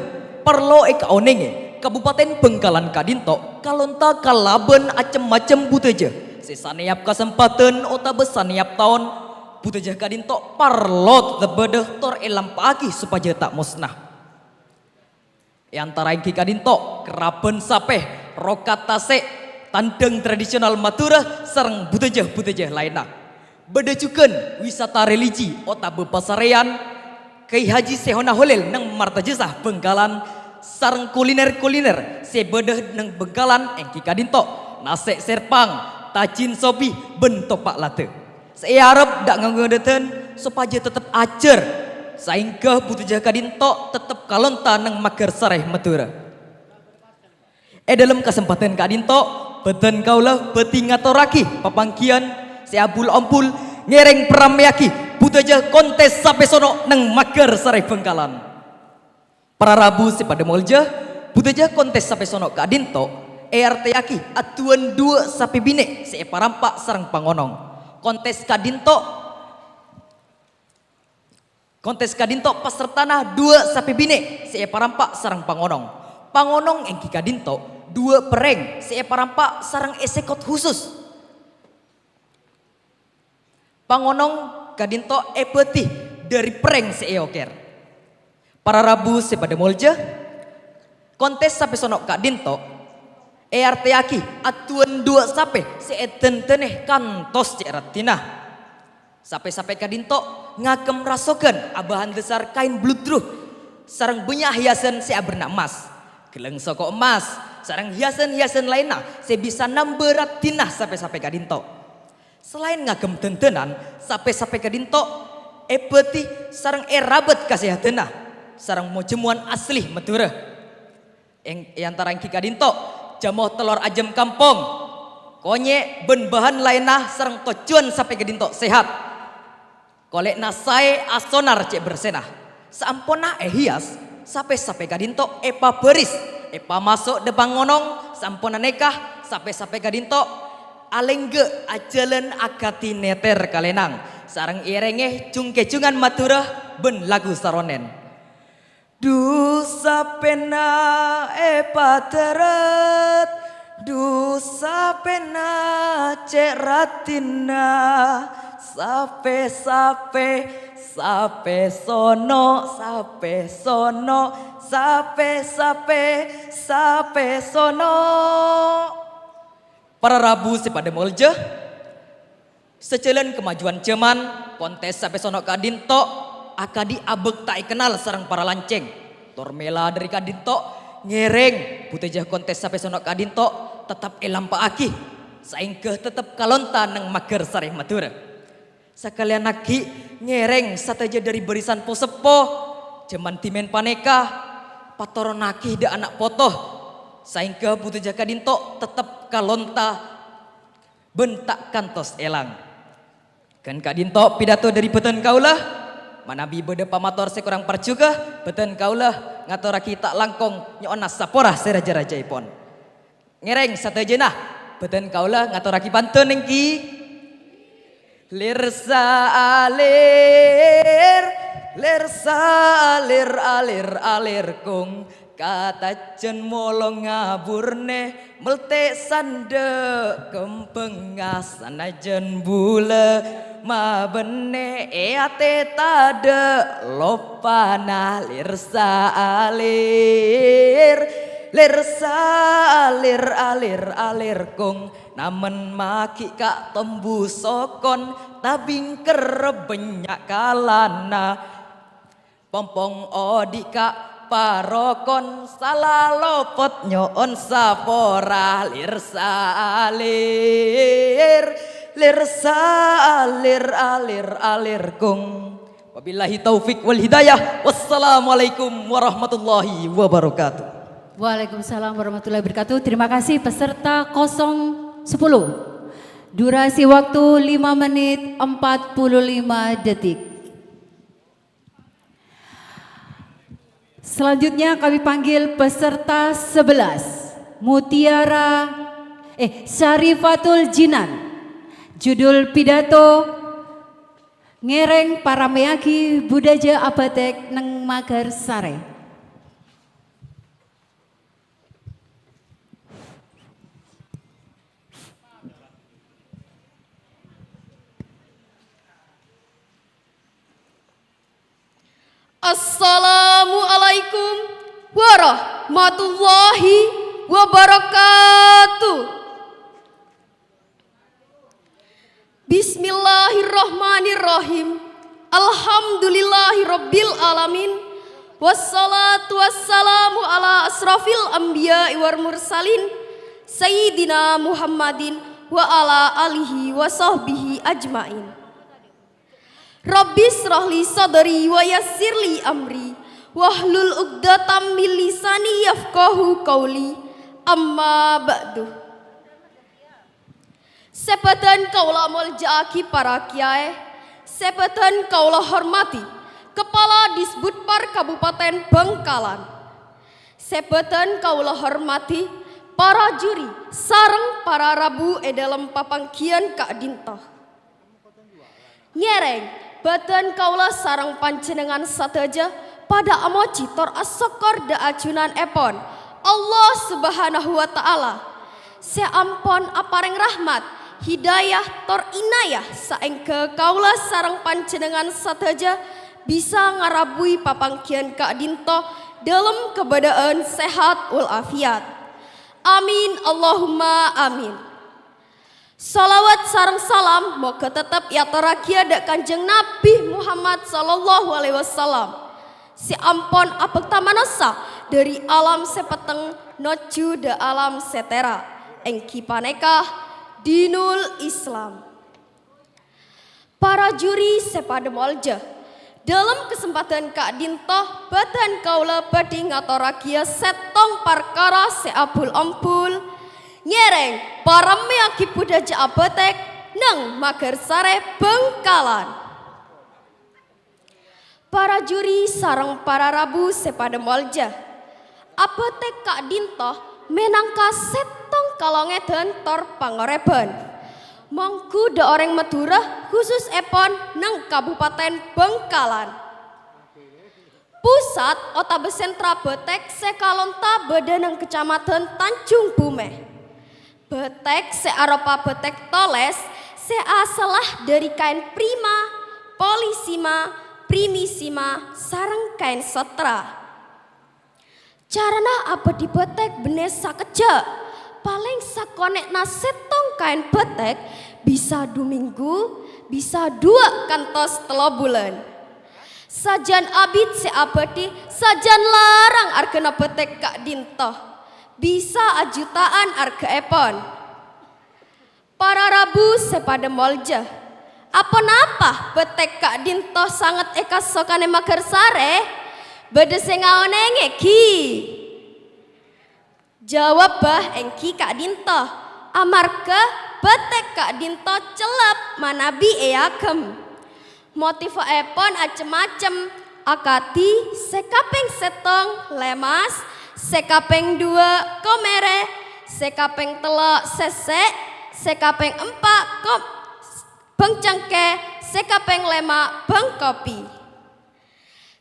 parlo èkaonèngè, Kabupaten Bhângkalan ka'dinto kalonta kalabân acem-macem budhâjâ sè sanèyap kasempadhân otabâ sanèyap taon, budhâjâ ka'dinto parlo teptep bâdhâ tor èlampa'aghi sopajâ ta' mosna. È antara èngghi ka'dinto kerrabân sapè, rokat tasè', tandhâng tradisional Madhurâ, sareng budhâjâ-budhâjâ laènna. Bâdhâ jhughân wisata religi otabâ pasarèyan, Kiai Haji Syekhona Holil neng Martajasa Bhângkalan, sareng kuliner-kuliner sè bâdhâ neng Bhângkalan èngghi ka'dinto nasè' serpang, tajin sobi, bân topa' ladhâ. Sè èarep dhâ' ngangghuna dhâdhân sopajâ teptep ajhâr, saèngghâ budhâjâ ka'dinto teptep kalonta neng Magersarè Madhurâ. È dhâlem kasempadhân ka'dinto, bâdhân kaulâ bhâdhi ngatorraghi papangghiyân sè abul-ombul ngèrèng paramèyaghi budhâjâ kontes sapè sono' neng Magersarè Bhângkalan. Para rabu sè padhâ molja, budhâjâ kontes sapè sono' ka'dinto èartèyaghi adduwân duwâ' sapè binè' sè èparampa' sareng pangonong. Kontes ka'dinto, kontes ka'dinto pasertana duwâ' sapè binè' sè èparampa' sareng pangonong. Pangonong èngghi ka'dinto duwâ' perrèng sè èparampa' sareng èsèkot husus. Pangonong ka'dinto èbhâdhi dhâri perrèng sè èokèr. Para rabu sè padhâ molja, kontes sapè sono' ka'dinto èartèyaghi adduwân duwâ' sapè sè èdhândhânè kantos cè' raddhinna. Sapè-sapè ka'dinto ngaghem rasoghân abâhân dhâsar kaèn bluddru sareng bânnya' hiasan sè abherna emmas, ghellâng soko emmas, sareng hiasan-hiasan laènna sè bisa nambâ raddhinna sapè-sapè ka'dinto. Salaèn ngaghem dhândhânan, sapè-sapè ka'dinto èbhâdhi sareng èrabât kasèhadhânna sareng mo-jamowan asli Madhurâ. Eng-, è antara èngghi ka'dinto, jamo tellor ajâm kampong, konyè' bân bâhân laènna sareng tojjhuwân sapè ka'dinto sehat. Kolè'na saè asonar cè' bersèna. Saamponna èhias, sapè-sapè ka'dinto èpabâris, èpamaso' dhâ' pangonong, saamponna nèka, sapè-sapè ka'dinto alèngghâ' ajhâlân akadhi nèter ka lènang, sareng èèrèngè jung-kèjungan Madhurâ bân lagu saronèn. Dhu sapèna èpadhârât, dhu sapèna cè' raddhinna, sapè-sapè, sapè sono', sapè sono', sapè-sapè, sapè sono'. Para rabu sè padhâ molja, sajhâlân kamajuwân jhâman, kontes sapè sono' ka'dinto akadhi abâk ta' èkennal sareng para lancèng. Tor mèla dhâri ka'dinto, ngèrèng budhâjâ kontes sapè sono' ka'dinto teptep èlampa'aghi, saèngghâ teptep kalonta neng Magersarè Madhurâ. Sakalèyan aghi' ngèrèng sadhâjâ dhâri barisan po-seppo, jhâman dhimèn panèka patoronnaghi dhâ' ana' poto, saèngghâ budhâjâ ka'dinto teptep kalonta bân ta' kantos èlang. Ghân ka'dinto pidato dhâri bhâdhân kaulâ. Manabi bâdâ pamator sè korang parjhughâ, bâdân kaulâ ngatorraghi ta' langkong nyo'ona sapora sè rajâ-rajâèpon. Ngèrèng sadhâjâna, bâdân kaulâ ngatorraghi pantun èngghi. Lir saalir, lir saalir, alir, alir, kung. Katajjhân molong ngaburne, meltè sandhâ kembhângnga, sanajjhân bulâ mabânne è atè tadâ' loppana. Lir saalir, lir saalir, alir, alir, kung. Namen maghi' ka' tombu sokon, tabingker bânnya' kalana. Pompong odi' ka' parokon, sala lopot nyo'on sapora. Lir saalir, lir saalir, alir, alir, kung. Wabillahi taufik wal hidayah. Wassalamualaikum warahmatullahi wabarakatuh. Waalaikumsalam warahmatullahi wabarakatuh. Terima kasih peserta kosong sepuluh. Durasi waktu lima menit empat puluh lima detik. Selanjutnya kami panggil peserta sebelas, Mutiara, eh, Syarifatul Jinan. Judul pidato, Ngèrèng Paramèyaghi Budhâjâ Abhâtèk neng Maghârsarè. Assalamualaikum warahmatullahi wabarakatuh. Bismillahirrahmanirrahim. Alhamdulillahirabbil alamin. Wassalatu wassalamu ala asrofil anbiya'i wal mursalin, Sayyidina Muhammadin wa ala alihi wa sahbihi ajmain. Rabbi shrahli sadri wa yassirli amri, wahlul uqdatam min lisani yafqahu qauli. Amma ba'du. Sè bâdhân kaulâ molja'aghi para kiyaè, sè bâdhân kaulâ hormadhi, Kepala Disbudpar Kabupaten Bangkalan. Sè bâdhân kaulâ hormadhi, para juri sareng para rabu è dhâlem papangghiyân ka'dhinto. Ngèrèng, bâdhân kaulâ sareng panjhennengngan sadhâjâ padâ amojhi tor asokkor dhâ' ajunanèpon Allah Subhanahu wa Ta'ala, sè ampon aparèng rahmat, hidayah, tor inayah saèngghâ kaulâ sareng panjhennengngan sadhâjâ bisa ngarabuwi papangghiyân ka'dhinto dhâlem kabâdâ'ân sehat wal afiat. Amin, Allahumma amin. Shalawat sareng salam moghâ teptep èatorraghiyâ dhâ' Kanjeng Nabbhi Muhammad sallallahu alaihi wasallam, sè ampon abhâkta manossa dhâri alam sè petteng nojjhu dhâ' alam sè tèra', èngghi panèka dinul Islam. Para juri sè padâ molja, dhâlem kasempadhân ka'dhinto bâdhân kaulâ bhâdhi ngatorraghiyâ sèttong parkara sè abul-ombul, ngèrèng paramèyaghi budhâjâ abhâtèk neng Maghârsarè Bangkalan. Para juri sareng para rabu sè padâ molja, abhâtèk ka'dhinto mènangka sèttong kalongèdhân tor pangorebhân. Mongghu dhâ' orèng Madhurâ, khususèpon neng Kabupaten Bangkalan. Pusat otabâ sentra bhâtèk sè kalonta bâdâ neng Kacamadhân Tanjung Bumè. Bhâtèk sè aropa bhâtèk tolès sè asalla dhâri kaèn prima, polisima, primisima, sareng kaèn sottra. Carana abhâdhi bhâtèk bânnè sakejjhâ', palèng sakonè'na sèttong kaèn bhâtèk bisa du mènggu, bisa duwâ' kantos tello bulân. Sajân abit sè abhâdhi, sajân larang arghâna bhâtèk ka'dhinto. Bisa ajuta'an arghâèpon. Para rabu sè padâ molja, aponapa bhâtèk ka'dhinto sanget èkasokanè Maghârsarè? Bâdâ sè ngaonèngè, ghi? Jawabbhâ èngghi ka'dhinto, amarghâ bhâtèk ka'dhinto cellep manabi èaghem. Motifèpon cem-macem, akadhi sè kapèng sèttong lèmas, sè kapèng duwâ' komèrè, sè kapèng tello' sèsè', sè kapèng empa' ko-, bâng cengkè, sè kapèng lèma' bâng kopi.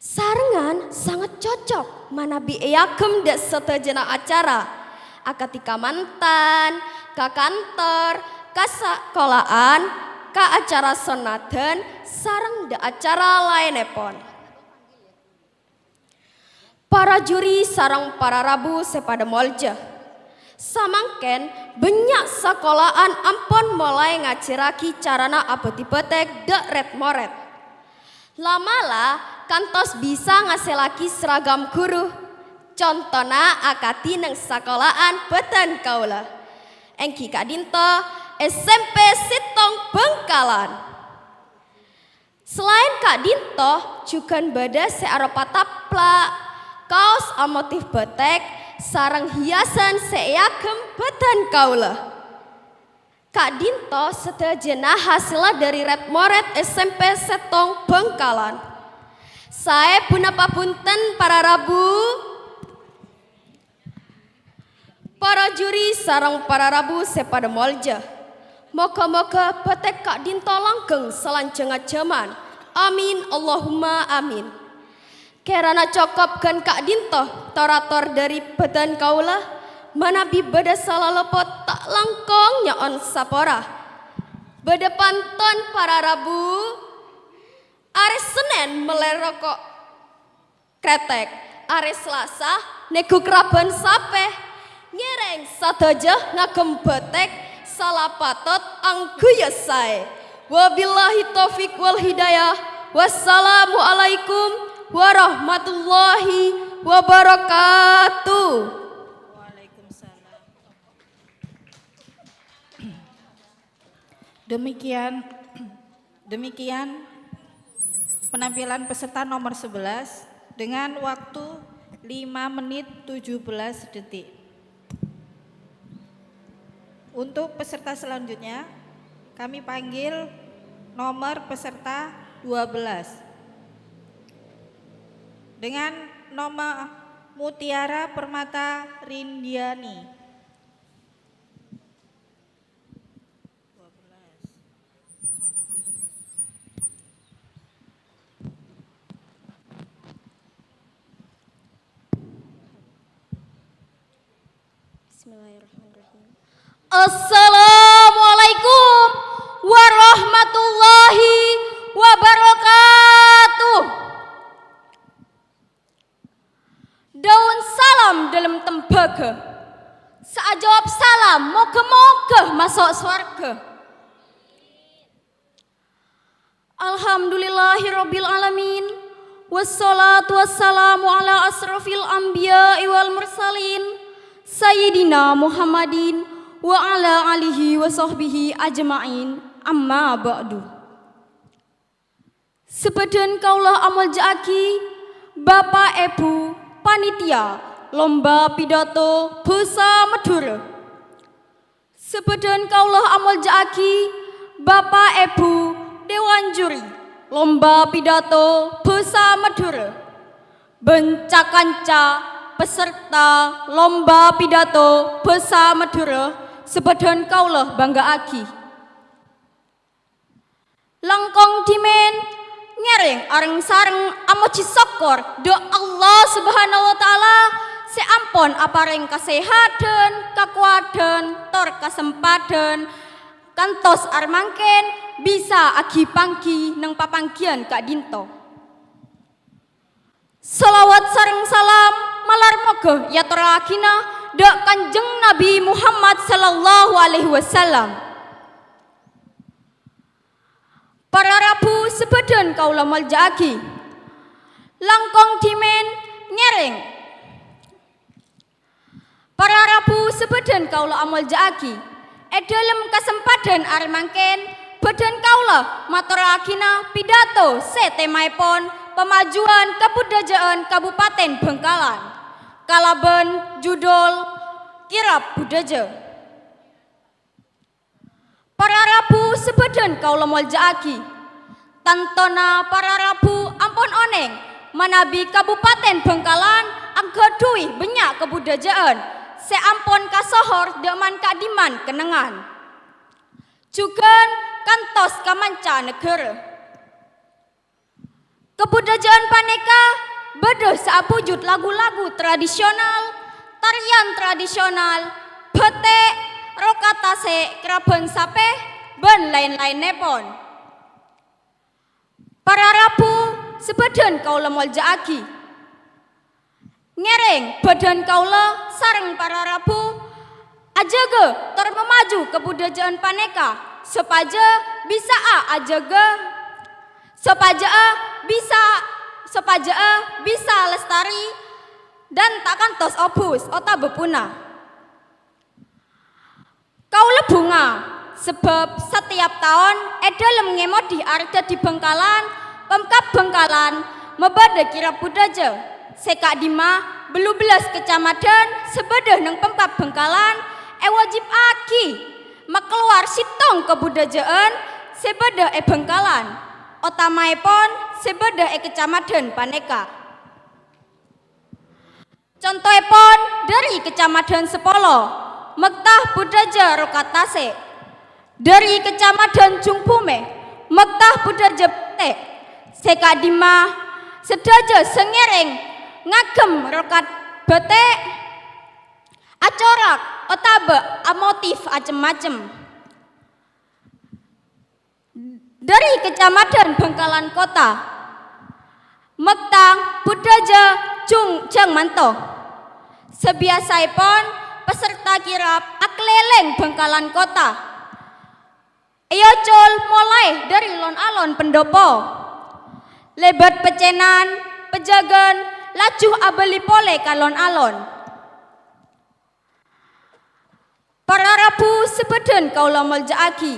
Sarengngan sanget cocok manabi èagem dâ' sadhâjâna acara, akadhi ka mantan, ka kantor, ka sakola'an, ka acara sonnadhân, sareng dâ' acara laènnèpon. Para juri sareng para rabu sè padâ molja. Samangkèn bânnya' sakola'an ampon molaè ngajhârraghi carana abâdhi bâtèk dâ' rèd-morèd. La'-mala' kantos bisa ngasèllaghi seragam ghuru. Contona akadhi neng sakola'an bâdhân kaulâ. Èngghi ka'dinto S M P Sèttong Bhângkalan. Salaèn ka'dinto, jhughân bâdâ sè aropa tapla', kaos amotif bâtèk, sareng hiasan sè èagem bâdhân kaulâ. Ka'dinto sadhâjâna hasèlla dâri rèd-morèd S M P Sèttong Bhângkalan. Saèbuna pabhunten para rabu. Para juri sareng para rabu sè padâ molja. Moghâ-moghâ bâtèk ka'dinto langghâng salanjhângnga jhâman. Amin, Allahumma amin. Kèrana cokop ghân ka'dinto tor-ator dâri bâdhân kaulâ, manabi bâdâ sala lopot ta' langkong nyo'on sapora. Bâdâ panton para rabu, arè Sennèn mellè roko' krètèk, arè Salasa nèghu kerrabhân sapè. Ngèrèng sadhâjâ ngagem bâtèk, sala patot angghuya saè. Wabillahi taufik wal hidayah. Wassalamualaikum warahmatullahi wabarakatuh. Waalaikumsalam. Demikian, demikian penampilan peserta nomor sebelas dengan waktu lima menit tujuh belas detik. Untuk peserta selanjutnya, kami panggil nomor peserta dua belas dengan nama Mutiara Permata Rindiani. Bismillahirrahmanirrahim. Assalamualaikum warahmatullahi wabarakatuh. Daun salam dâlem tembhâghâ. Saajâwâb salam moghâ-moghâ maso' sowarghâ. Alhamdulillahirabbil alamin. Wassalatu wassalamu ala asyrafil anbiya'i wal mursalin, Sayyidina Muhammadin wa ala alihi wa sahbihi ajma'in. Amma ba'du. Sabâdhân kaulâ amolja'aghi Bapa' Èbhu Panitia Lomba Pidato Bhâsa Madhurâ. Sabâdhân kaulâ amolja'aghi Bapa' Èbhu Dewan Juri Lomba Pidato Bhâsa Madhurâ, bân ca-kanca peserta Lomba Pidato Bhâsa Madhurâ sabâdhân kaulâ bângga'aghi. Langkong dhimèn ngèrèng areng-sareng amojhi sokkor dâ' Allah Subhanahu wa Ta'ala sè ampon aparèng kasèhadhân, kakowadhân, tor kasempadhân kantos armangkèn bisa aghi-pangghi neng papangghiyân ka'dinto. Shalawat sareng salam malar moghâ èatorraghina dâ' Kanjeng Nabi Muhammad sallallahu alaihi wasallam. Para rabu sabâdhân kaulâ molja'aghi. Langkong dhimèn ngèrèng. Para rabu sabâdhân kaulâ amolja'aghi. È dhâlem kasempadhân arè mangkèn, bâdhân kaulâ matorraghina pidato sè tèmaèpon Pamajuwân Kabudhâjâ'ân Kabupaten Bhângkalan kalabân judul Kirab Budhâjâ. Para rabu sabâdhân kaulâ molja'aghi. Tantona para rabu ampon onèng manabi Kabupaten Bhângkalan angghâdhuwi bânnya' kabudhâjâ'ân sè ampon kasohor dhâ' man-ka'dimman kennengngan, jhughân kantos ka manca naghârâ. Kabudhâjâ'ân panèka bâdâ saabhujud lagu-lagu tradisional, tarian tradisional, bâtèk, rokat tasè', kerabân sapè, bân laèn-laènnèpon. Para rabu sè bâdhân kaulâ molja'aghi. Ngèrèng bâdhân kaulâ sareng para rabu ajâgâ tor mamaju kabudhâjâ'ân panèka sopajâ bisa'a ajâgâ, sopajâ'â bisa, sopajâ'â bisa lestari dan ta' kantos obus otabâ puna. Kaulâ bhunga, sabâb satèyap taon è dhâlem ngèmodhi Arè Dhâddhi Bhângkalan, Pemkab Bhângkalan mabâdâ kirab budhâjâ sè ka'dimma bellu bellas kacamadhân sè bâdâ neng Pemkab Bhângkalan èwajibaghi makalowar sèttong kabudhâjâ'ân sè bâdâ è Bhângkalan, otamaèpon sè bâdâ è kacamadhân panèka. Contoèpon, dhâri Kacamadhân Sapolo, mekta budhâjâ rokat tasè'. Dhâri Kacamadhân Jungbhumè, mekta budhâjâ bâtèk. Sè ka'dimma, sadhâjâ sè ngèrèng ngagem rokat bâtèk, acorak otabâ amotif acem-macem. Dhâri Kacamadhân Bhângkalan Kottha, mekta budhâjâ jung-, jhâng manto. Sabiyasaèpon, peserta kirab akalèlèng Bhângkalan Kottha. Èocol molaè dhâri lon-alon pendopo. Lèbât pècènan, pajâgân, laju abâli polè ka lon-alon. Para rabu sè bâdhân kaulâ molja'aghi,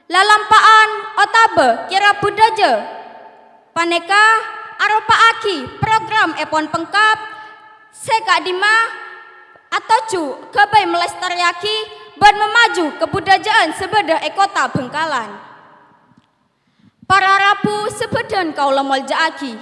lalampa'an otabâ kirab budhâjâ panèka aropa'aghi programèpon Pemkab sè ka'dimma atojjhu ghâbây malestarèyaghi bân mamaju kabudhâjâ'ân sè bâdâ è Kottha Bhângkalan. Para rabu sè bâdhân kaulâ molja'aghi.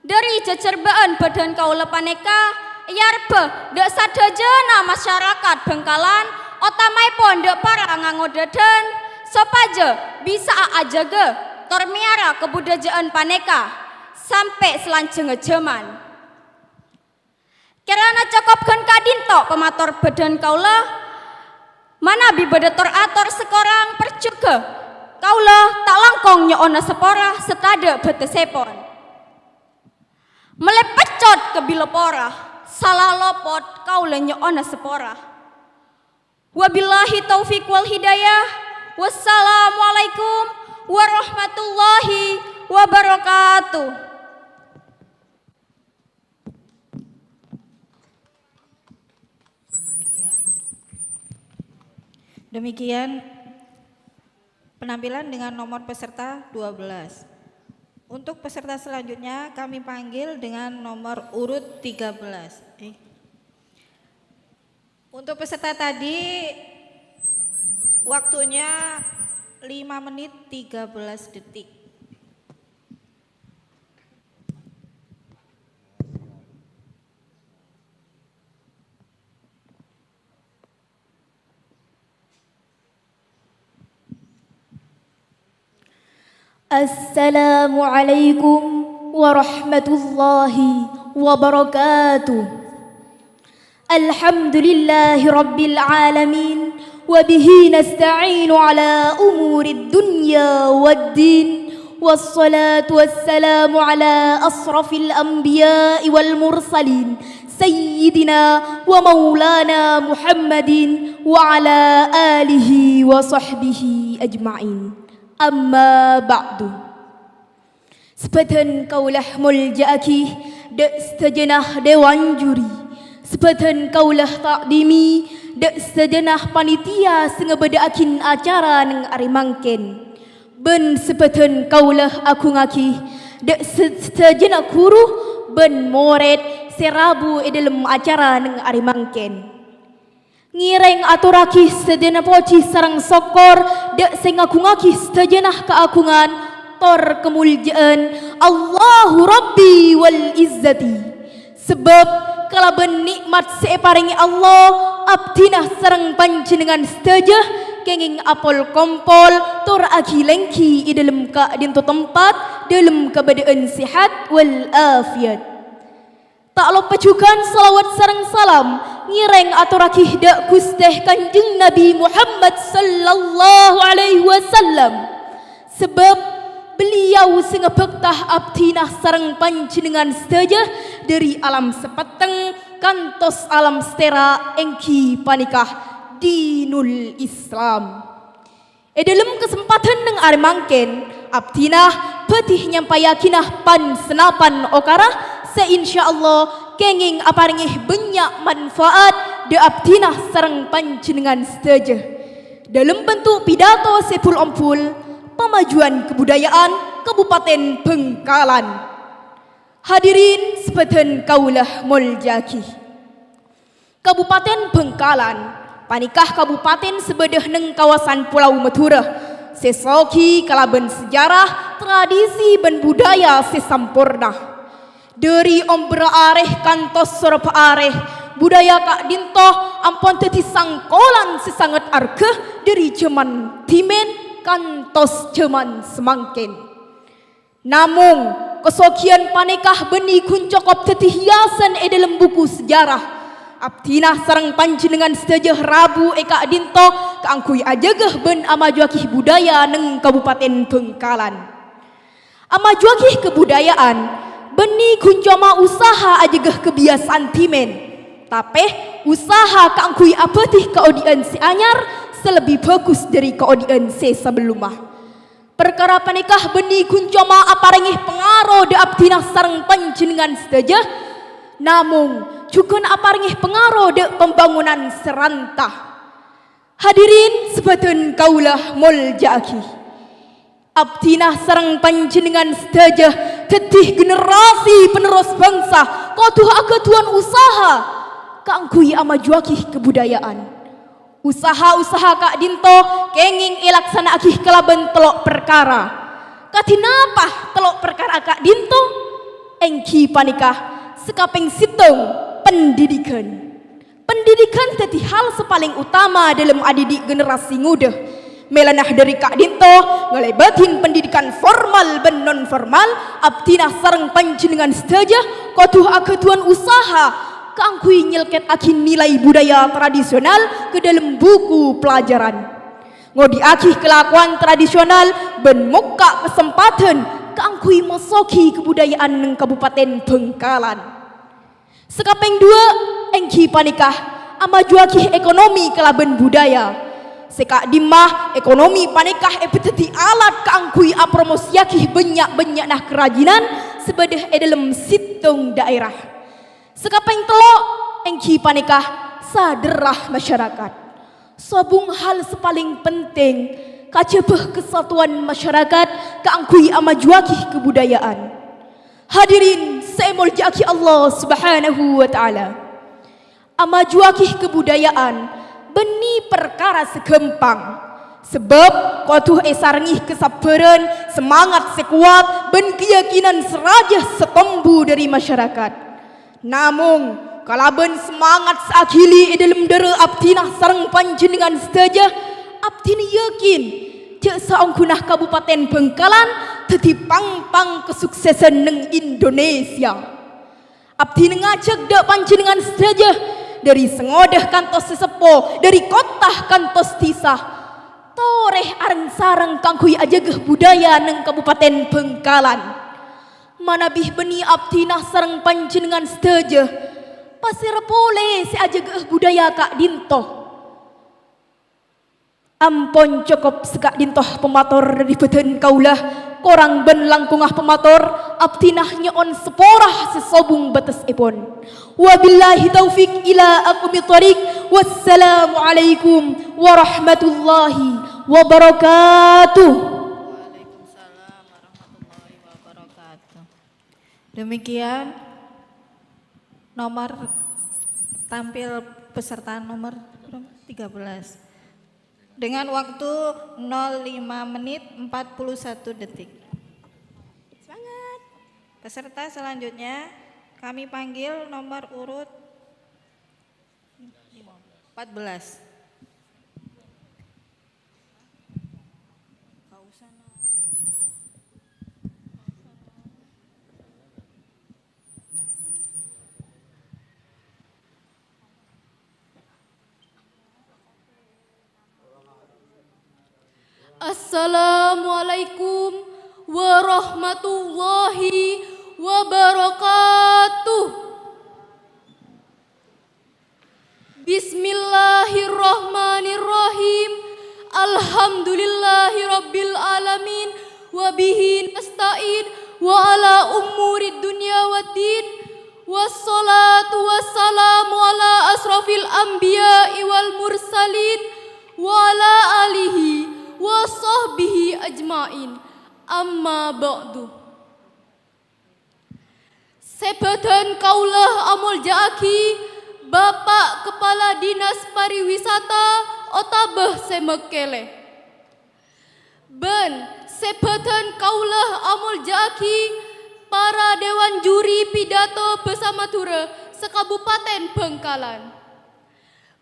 Dhâri jhâjhârbâ'ân bâdhân kaulâ panèka èarebbhâ dhâ' sadhâjâna masyarakat Bhângkalan, otamaèpon dhâ' para ngangodâdhân, sopajâ bisa'a ajâgâ tor mèyara kabudhâjâ'ân panèka sampè' salanjhângnga jhâman. Kèrana cokop ghân ka'dinto pamator bâdhân kaulâ. Manabi bâdâ tor-ator sè korang parjhughâ, kaulâ ta' langkong nyo'ona sapora sè tadâ' bâtessèpon. Mellè peccot ka bilâ pora, sala lopot kaulâ nyo'ona sapora. Wabillahi taufiq wal hidayah. Wassalamualaikum warahmatullahi wabarakatuh. Demikian penampilan dengan nomor peserta dua belas. Untuk peserta selanjutnya kami panggil dengan nomor urut tiga belas. Eh. Untuk peserta tadi, waktunya lima menit tiga belas detik. Assalamualaikum warahmatullahi wabarakatuh. Alhamdulillahi rabbil alamin, wa bihi nasta'inu ala umurid dunya waddin. Wassalatu wassalamu ala asrafil anbiya'i wal mursalin, sayyidina wa maulana Muhammadin wa ala alihi wa sahbihi ajma'in. Amma ba'du. Sè bâdhân kaulâ molja'aghi dhâ' sadhâjâna dewan juri. Sè bâdhân kaulâ ta'dimi dhâ' sadhâjâna panitia sè ngabâdâ'aghin acara neng arè mangkèn. Bân sè bâdhân kaulâ agungaghi dhâ' sè-, sadhâjâna ghuru bân morèd sè rabu è dhâlem acara neng arè mangkèn. Ngèrèng atorraghi sadhâjâna pojhi sareng sokkor dhâ' sè ngagungaghi sadhâjâna kaagungan tor kamolja'an Allahu Rabbi wal Izzati. Sabâb kalabân nè'mat sè èparèngè Allah, abdhina sareng panjhennengngan sadhâjâ kèngèng apol-kompol tor aghi-lèngghi è dhâlem ka'dinto tempat dhâlem kabâdâ'ân sehat wal afiat. Ta' loppa jhughân shalawat sareng salam ngèrèng atorraghi dhâ' Ghustè Kanjeng Nabi Muhammad sallallahu alaihi wasallam. Sabâb beliau sè ngabhâkta abdhina sareng panjhennengngan sadhâjâ dhâri alam sapèttèng kantos alam satèra, èngghi panèka dinul Islam. È dhâlem kasempadhân neng arè mangkèn, abdhina bhâdhi nyampayaghinâ pan-sanapan okara sè insyaallah kèngèng aparèngè bânnya' manfaat dhâ' abdhina sareng panjhennengngan sadhâjâ. Dhâlem bentuk pidato sè bul-ombul, pamajuwân kabudaya'an Kabupaten Bhângkalan. Hadirin sè bâdhân kaulâ molja'aghi. Kabupaten Bhângkalan panèka kabupaten sè bâdâ neng kawasan Polao Madhurâ, sè soghi kalabân sejarah, tradisi, bân budaya sè samporna. Dhâri ombârrâ arè kantos sorbhâ arè, budaya ka'dinto ampon dhâddhi sangkolan sè sanget arghâ dhâri jhâman dhimèn kantos jhâman samangkèn. Namong, kasoghiyân panèka bânnè ghun cokop dhâddhi hiyasan è dhâlem buku sejarah. Abdhina sareng panjhennengngan sadhâjâ rabu è ka'dinto kaangghuy ajâgâ bân amajuwâghi budaya neng Kabupaten Bhângkalan. Amajuwâghi kabudaya'an bânnè ghun coma usaha ajâgâ kabiyasa'an dhimèn, tapè usaha kaangghuy abâdhi kaodi'ân sè anyar sè lebbi bhâghus dhâri kaodi'ân sè sabellumma. Parkara panèka bânnè ghun coma aparèngè pangaro dhâ' abdhina sareng panjhennengngan sadhâjâ, namong jhughân aparèngè pangaro dhâ' pambângonan sè ranta. Hadirin sè bâdhân kaulâ molja'aghi. Abdhina sareng panjhennengngan sadhâjâ dhâddhi generasi penerros bangsa kodhu aghâdhuwân usaha kaangghuy amajuwâghi kabudaya'an. Usaha-usaha ka'dinto kèngèng èlaksana'aghi kalabân tello' parkara. Kadhi napa tello' parkara ka'dinto? Èngghi panèka, sè kapèng sèttong, pendidikan. Pendidikan dhâddhi hal sè palèng utama dhâlem adidik generasi ngodâ. Mèlana dhâri ka'dinto, ngalèbâdhi pendidikan formal bân non-formal, abdhina sareng panjhennengngan sadhâjâ kodhu aghâdhuwân usaha kaangghuy nyèlkèttaghi nilai budaya tradisional ka dhâlem buku pelajaran. Ngodi'aghi kalakowan tradisional bân mokka' kasempadhân kaangghuy massoghi kabudaya'an neng Kabupaten Bhângkalan. Sè kapèng duwâ', èngghi panèka amajuwâghi ekonomi kalabân budaya. Sè ka'dimma ekonomi panèka èpadhâddhi alat kaangghuy apromosiyâghi bânnya'-bânnya'na karajhinan sè bâdâ è dhâlem sèttong dhaèra. Sè kapèng tello', èngghi panèka sadherra masyarakat. Sobung hal sè palèng penting, kajhâbhâ kasatuan masyarakat kaangghuy amajuwâghi kabudaya'an. Hadirin sè èmolja'aghi Allah Subhanahu wa Ta'ala. Amajuwâghi kabudaya'an bânnè parkara sè ghâmpang, sabâb kodhu èsarengngè kasabbhârân, samangat sè kowat, bân kayakinan sè rajâ sè tombu dhâri masyarakat. Namong, kalabân samangat sè aghili è dhâlem dhârâ abdhina sareng panjhennengngan sadhâjâ, abdhina yakin jhâ' saongghuna Kabupaten Bhângkalan dhâddhi pangpang kasuksesan neng Indonesia. Abdhina ngajhâk dhâ' panjhennengngan sadhâjâ, dhâri sè ngodâ kantos sè seppo, dhâri kottha kantos dhisa, torè areng-sareng kaangghuy ajâgâ budaya neng Kabupaten Bhângkalan. Manabi bânnè abdhina sareng panjhennengngan sadhâjâ, pasèra polè sè ajâgâ'â budaya ka'dinto? Ampon cokop saka'dinto pamator dhâri bhâdhân kaulâ, korang bân langkongnga pamator, abdhina nyo'on sapora sè sobung bâtessèpon. Wabillahi taufik ila aqwamit thariq. Wassalamualaikum warahmatullahi wabarakatuh. Waalaikumsalam warahmatullahi wabarakatuh. Demikian nomor tampil peserta nomor berapa? Tiga belas. Dengan waktu nol lima menit empat puluh satu detik. Peserta selanjutnya kami panggil nomor urut empat belas. Assalamualaikum warahmatullahi wabarakatuh. Bismillahirrahmanirrahim. Alhamdulillahirabbil alamin. Wa bihi nasta'in. Wa ala umurid dunya waddin. Wassalatu wassalamu ala asrafil anbiya'i wal mursalin. Wa ala alihi wa sahbihi ajma'in. Amma ba'du. Sè bâdhân kaulâ amoljâ'aghi Bapa' Kepala Dinas Pariwisata otabâ sè mèkkèlè. Bân sè bâdhân kaulâ amoljâ'aghi para dewan juri pidato bhâsa Madhurâ se-Kabupaten Bhângkalan.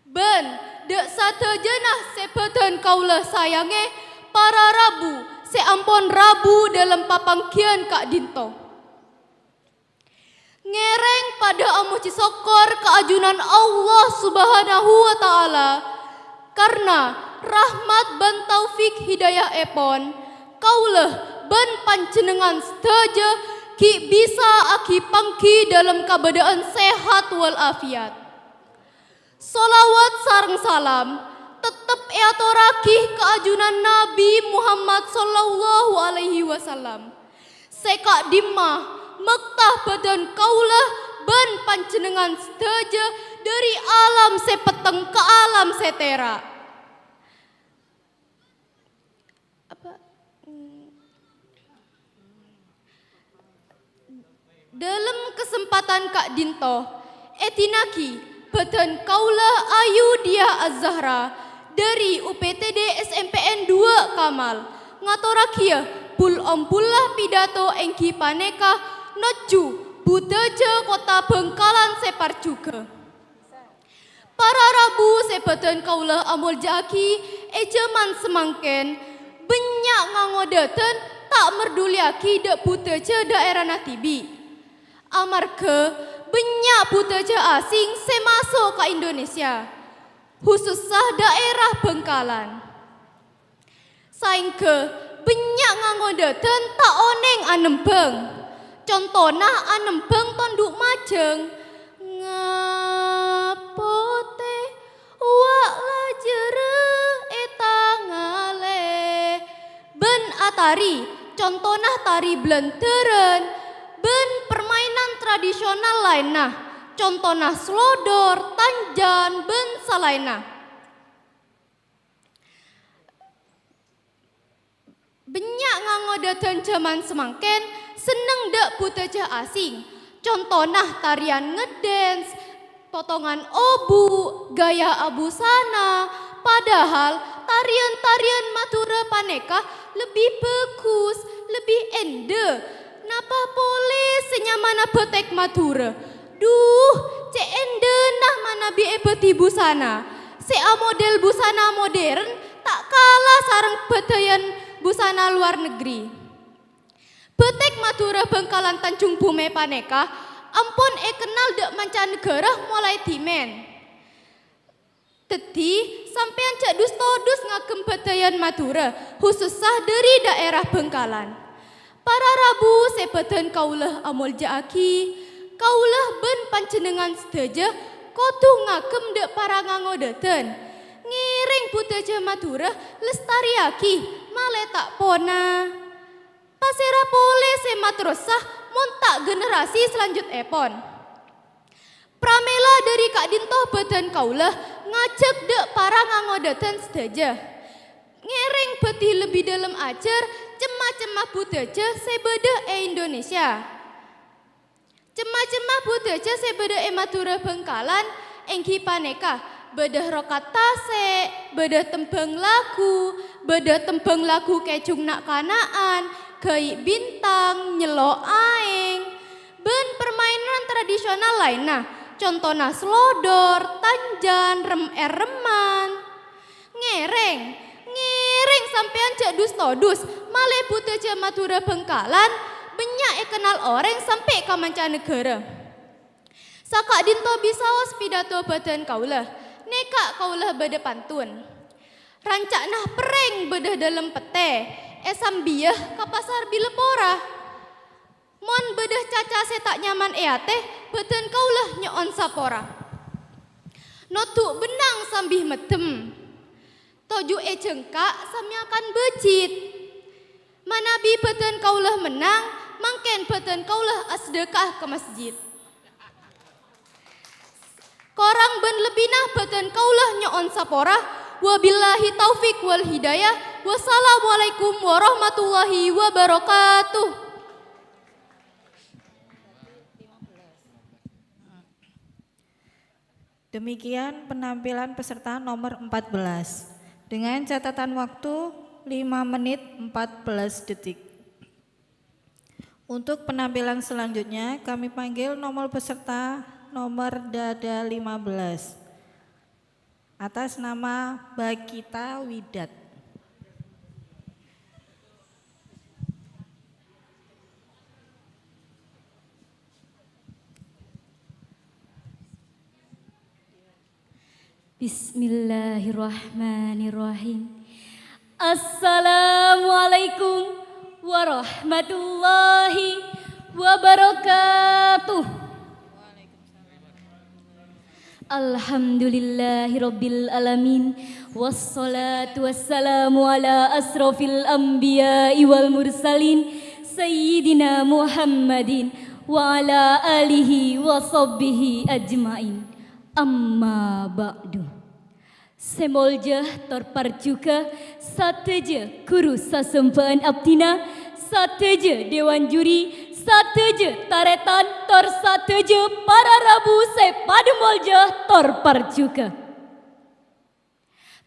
Bân dâ' sadhâjâna sè bâdhân kaulâ sayangè, para rabu sè ampon rabu dâlem papangghiyân ka'dinto. Ngèrèng padâ amojhi sokkor ka ajunan Allah Subhanahu wa Ta'ala, karna rahmat bân taufik hidayah-èpon, kaulâ bân panjhennengngan sadhâjâ ghi' bisa aghi-pangghi dâlem kabâdâ'ân sehat wal afiat. Sholawat sareng salam tettep èatorraghi ka ajunan Nabi Muhammad sallallahu alaihi wasallam. Sè ka'dimma mekta bâdhân kaulâ bân panjhennengngan sadhâjâ dâri alam sè petteng ka alam sè tèra'. Apa? Mm. Dâlem kasempadhân ka'dinto, èdinaghi bâdhân kaulâ Ayu Diah Az-Zahra dâri U P T D S M P N dua Kamal ngatorraghiyâ pul-ompulla pidato èngghi panèka nojjhu budhâjâ Kottha Bhângkalan sè parjhughâ. Para rabu sè bâdhân kaulâ amoljâ'aghi, è jhâman samangkèn, bânnya' ngangodâdhân ta' mardhuliyaghi dâ' budhâjâ dhaèrana dhibi'. Amarghâ bânnya' budhâjâ asing sè maso' ka Indonesia, husussa dhaèra Bhângkalan. Saèngghâ bânnya' ngangodâdhân ta' onèng anembhâng. Contona anembhâng tondhu' majâng, "Ngapotè wa' lajârâ è tangalè," bân atari, contona tari blenderran, bân permainan tradisional laènna, contona slodor, tanjan, bân salaènna. Bânnya' ngangodâdhân jhâman samangkèn senneng dâ' budhâjâ asing. Contona tarian ngedance, potongan obu', gaya abusana. Padahal tarian-tarian Madhurâ panèka lebbi bhâghus, lebbi endâ. Napa polè sè nyamana bâtèk Madhurâ? Duh, cè' endâna manabi èbâdhi busana. Sè amodel busana modern ta' kala sareng bâdâyan busana lowar negri. Bâtèk Madhurâ Bhângkalan Tanjung Bumè panèka ampon èkennal dâ' mancanegara molaè dhimèn. Dhâddhi, sampèyan jhâ' dus-todus ngagem bâdâyan Madhurâ, husussa dâri dhaèra Bhângkalan. Para rabu sè bâdhân kaulâ amoljâ'aghi, kaulâ bân panjhennengngan sadhâjâ kodhu ngagem dâ' para ngangodâdhân. Ngèrèng budhâjâ Madhurâ lestarèyaghi, malè ta' pona. Pasèra polè sè materrosa mon ta' generasi salanjutèpon? Pramèla dâri ka'dinto bâdhân kaulâ ngajhâk dâ' para ngangodâdhân sadhâjâ. Ngèrèng bhâdhi lebbi dâlem ajhâr cem-macemma budhâjâ sè bâdâ è Indonesia. Cem-macemma budhâjâ sè bâdâ è Madhurâ Bhângkalan èngghi panèka, bâdâ rokat tasè', bâdâ tembhâng lagu, bâdâ tembhâng lagu kèjung na'-kana'an, ghâi' bintang, nyello' aèng, tradisional laènna, contona slodor, tanjan, rem-, èremman. Ngèrèng, ngèrèng sampèyan jhâ' dus-todus, malè budhâjâ Madhurâ Bhângkalan, bânnya' èkennal orèng sampè' ka mancanegara. Saka'dinto bisaos pidato bâdân kaulâ, nèka kaulâ bâdâ pantun. Ranca'na perrèng bâdâ dâlem pettè, èsambiyâ ka pasar bilâ pora. Mon bâdâ caca sè ta' nyaman è atè, bâdân kaulâ nyo'on sapora. Nodhu' bennang sambi meddhem. Toju' è jhângka' samèyakan bâjit. Manabi bâdân kaulâ mennang, mangkèn bâdân kaulâ asadhâka'a ka masjid. Korang bân lebbina bâdân kaulâ nyo'on sapora. Wabillahi taufik wal hidayah. Wassalamualaikum warahmatullahi wabarakatuh. Demikian penampilan peserta nomor empat belas, dengan catatan waktu lima menit empat belas detik. Untuk penampilan selanjutnya, kami panggil nomor peserta nomor dada lima belas, atas nama Bagita Widat. Bismillahirrahmanirrahim. Assalamualaikum warahmatullahi wabarakatuh. Alhamdulillahirabbil alamin. Wassalatu wassalamu ala asrofil anbiya'i wal mursalin, Sayyidina Muhammadin wa ala alihi wa sahbihi ajma'in. Amma ba'du. Sè molja tor parjughâ, sadhâjâ ghuru sasembhâ'ân abdhina, sadhâjâ dewan juri, sadhâjâ tarètan, tor sadhâjâ para rabu sè padâ molja tor parjughâ.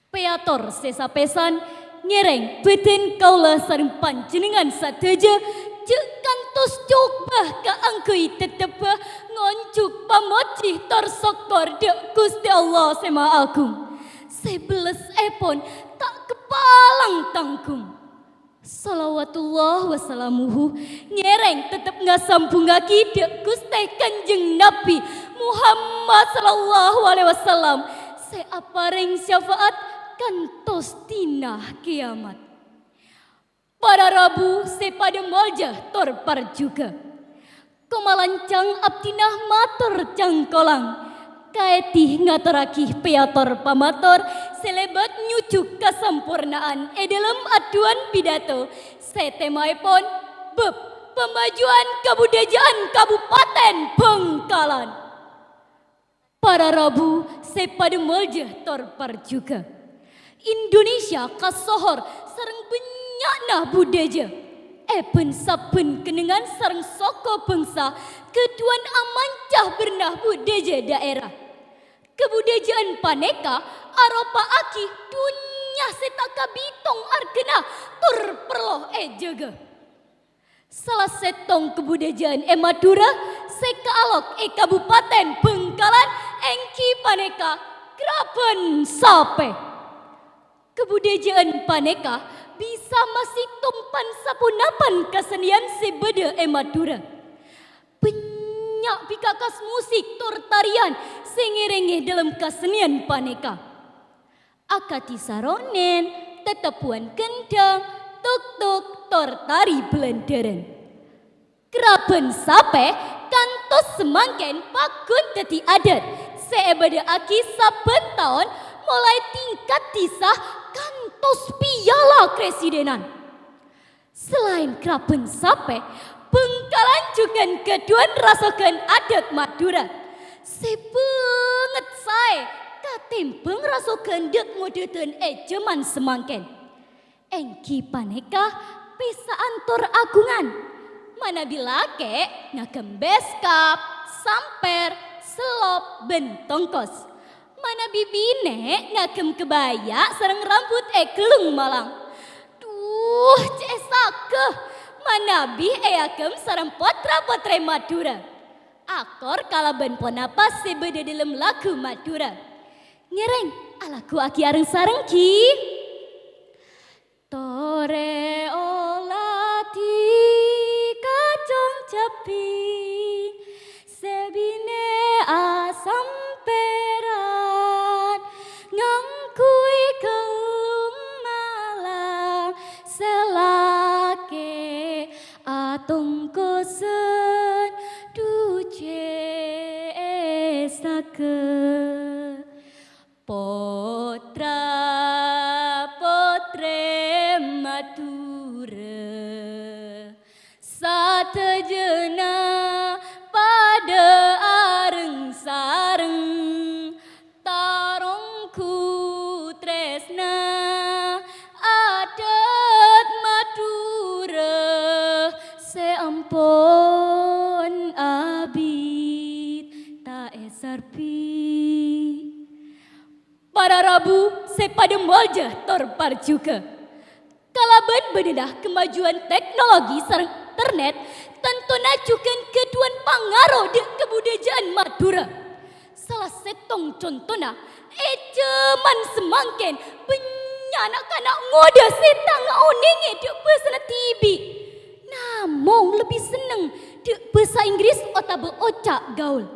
Pèyator sè sapèsan, ngèrèng bâdân kaulâ sareng panjhennengngan sadhâjâ jhâ' kantos cobâ kaangghuy dhâddhebbhâ ngonjhuk pamojhi tor sokkor dâ' Ghustè Allah Sè Mahaagung, sè bellessèpon ta' kapalang tangghung. Shalawatullah wa salamuhu ngèrèng tettep ngasambhungngaghi dâ' Ghustè Kanjeng Nabbhi Muhammad sallallahu alaihi wasallam sè aparèng syafaat kantos dina kèyamat. Para rabu sè padâ molja tor parjughâ. Komalancang abdhina mator cangkolang, kaèdhi ngatorraghi pèyator pamator sè lèbât nyojhuk kasamporna'an è dhâlem addu'ân pidato sè tèmaèpon bâb pamajuwân kabudhâjâ'ân Kabupaten Bhângkalan. Para rabu sè padâ molja tor parjughâ. Indonesia kasohor sareng bânnya'na budhâjâ. È bân-sabbhân kennengngan sareng soko bhângsa ghâdhuwân amanca bârna budhâjâ dhaèra. Kabudhâjâ'ân panèka aropa'aghi dhunnya sè ta' kabitong arghâna tor parlo èjâgâ. Sala sèttong kabudhâjâ'ân è Madhurâ sè kaalok è Kabupaten Bhângkalan èngghi panèka Krabân Sapè. Kabudhâjâ'ân panèka bisa masèttong pan-saponapan kasennèyan sè bâdâ è Madhurâ. Bânnya' bhâkakas musik tor tarèyan sè ngèrèngè dhâlem kasennèyan panèka. Akadhi saronèn, tettebbuwân gendhâng, tuk-tuk, tor tarè bâlândhârân. Krabân Sapè kantos samangkèn pagghun dhâddhi adat sè èbâdâ'aghi sabbhân taon molaè tingkat dhisa kantos piala karesidenan. Salaèn Krabân Sapè, Bhângkalan jhughân ghâdhuwân rasoghân adat Madhurâ sè bângèt saè katèmbhâng rasoghân dâ'-ngodâdhân è jhâman samangkèn. Èngghi panèka pèsa'an tor aghungan. Manabi lakè' ngaghem beskap, sampèr, sellop, bân tongkos. Manabi binè' ngaghem kebaya sareng rambut èghellung malang. Dhu, cè' saghâ! Manabi èaghem sareng potra-potrè Madhurâ. Akor kalabân ponapa sè bâdâ dâlem lagu Madhurâ. Ngèrèng, alaghuwaghi areng-sareng, ghi. Torè oladhi kacong cabbhi, sè binè' asampèran, ngangghuy ghellung malang, sè lakè' atongkosan, dhu cè' èsagâ. Pottra-pottrè Madhurâ, sadhâjâna padâ areng-sareng, taronggu trèsna, adat Madhurâ sè ampon abit ta' èsarbi. Para rabu sè padâ molja tor parjhughâ. Kalabân bâdâna kemajuan teknologi sareng internet, tantona jhughân ghâdhuwân pangaro dâ' kabudhâjâ'ân Madhurâ. Sala sèttong contona, è jhâman samangkèn, bânnya' na'-kana' ngodâ sè ta' ngaonèngè dâ' bhâsana dhibi'. Namong lebbi senneng dâ' bhâsa Inggris otabâ oca' gaul.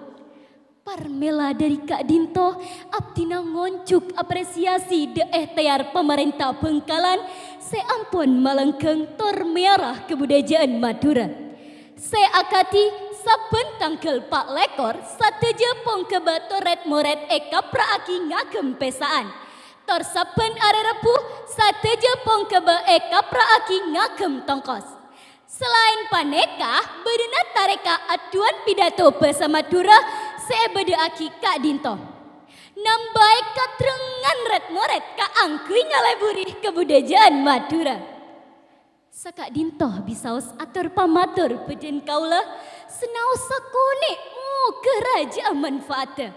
Parmèla dhâri ka'dinto, abdhina ngonjhuk apresiasi dâ' èhtèyar pamarènta Bhângkalan sè ampon malangghâng tor mèyara kabudhâjâ'ân Madhurâ. Sè akadhi sabbhân tangghâl pa' lèkor, sadhâjâ pongghâbâ tor rèd-morèd èkapra'aghi ngaghem pèsa'an. Tor sabbhân arè Rebbhu, sadhâjâ pongghâbâ èkapra'aghi ngaghem tongkos. Salaèn panèka, bâdâna tarèka adduwân pidato bhâsa Madhurâ sè èbâdâ'aghi ka'dinto. Nambâi katerrangan rèd-morèd kaangghuy ngaleburi kabudhâjâ'ân Madhurâ. Saka'dinto bisaos ator pamator bâdân kaulâ, sanaos sakonè' moghâ rajâ'â manfaatta.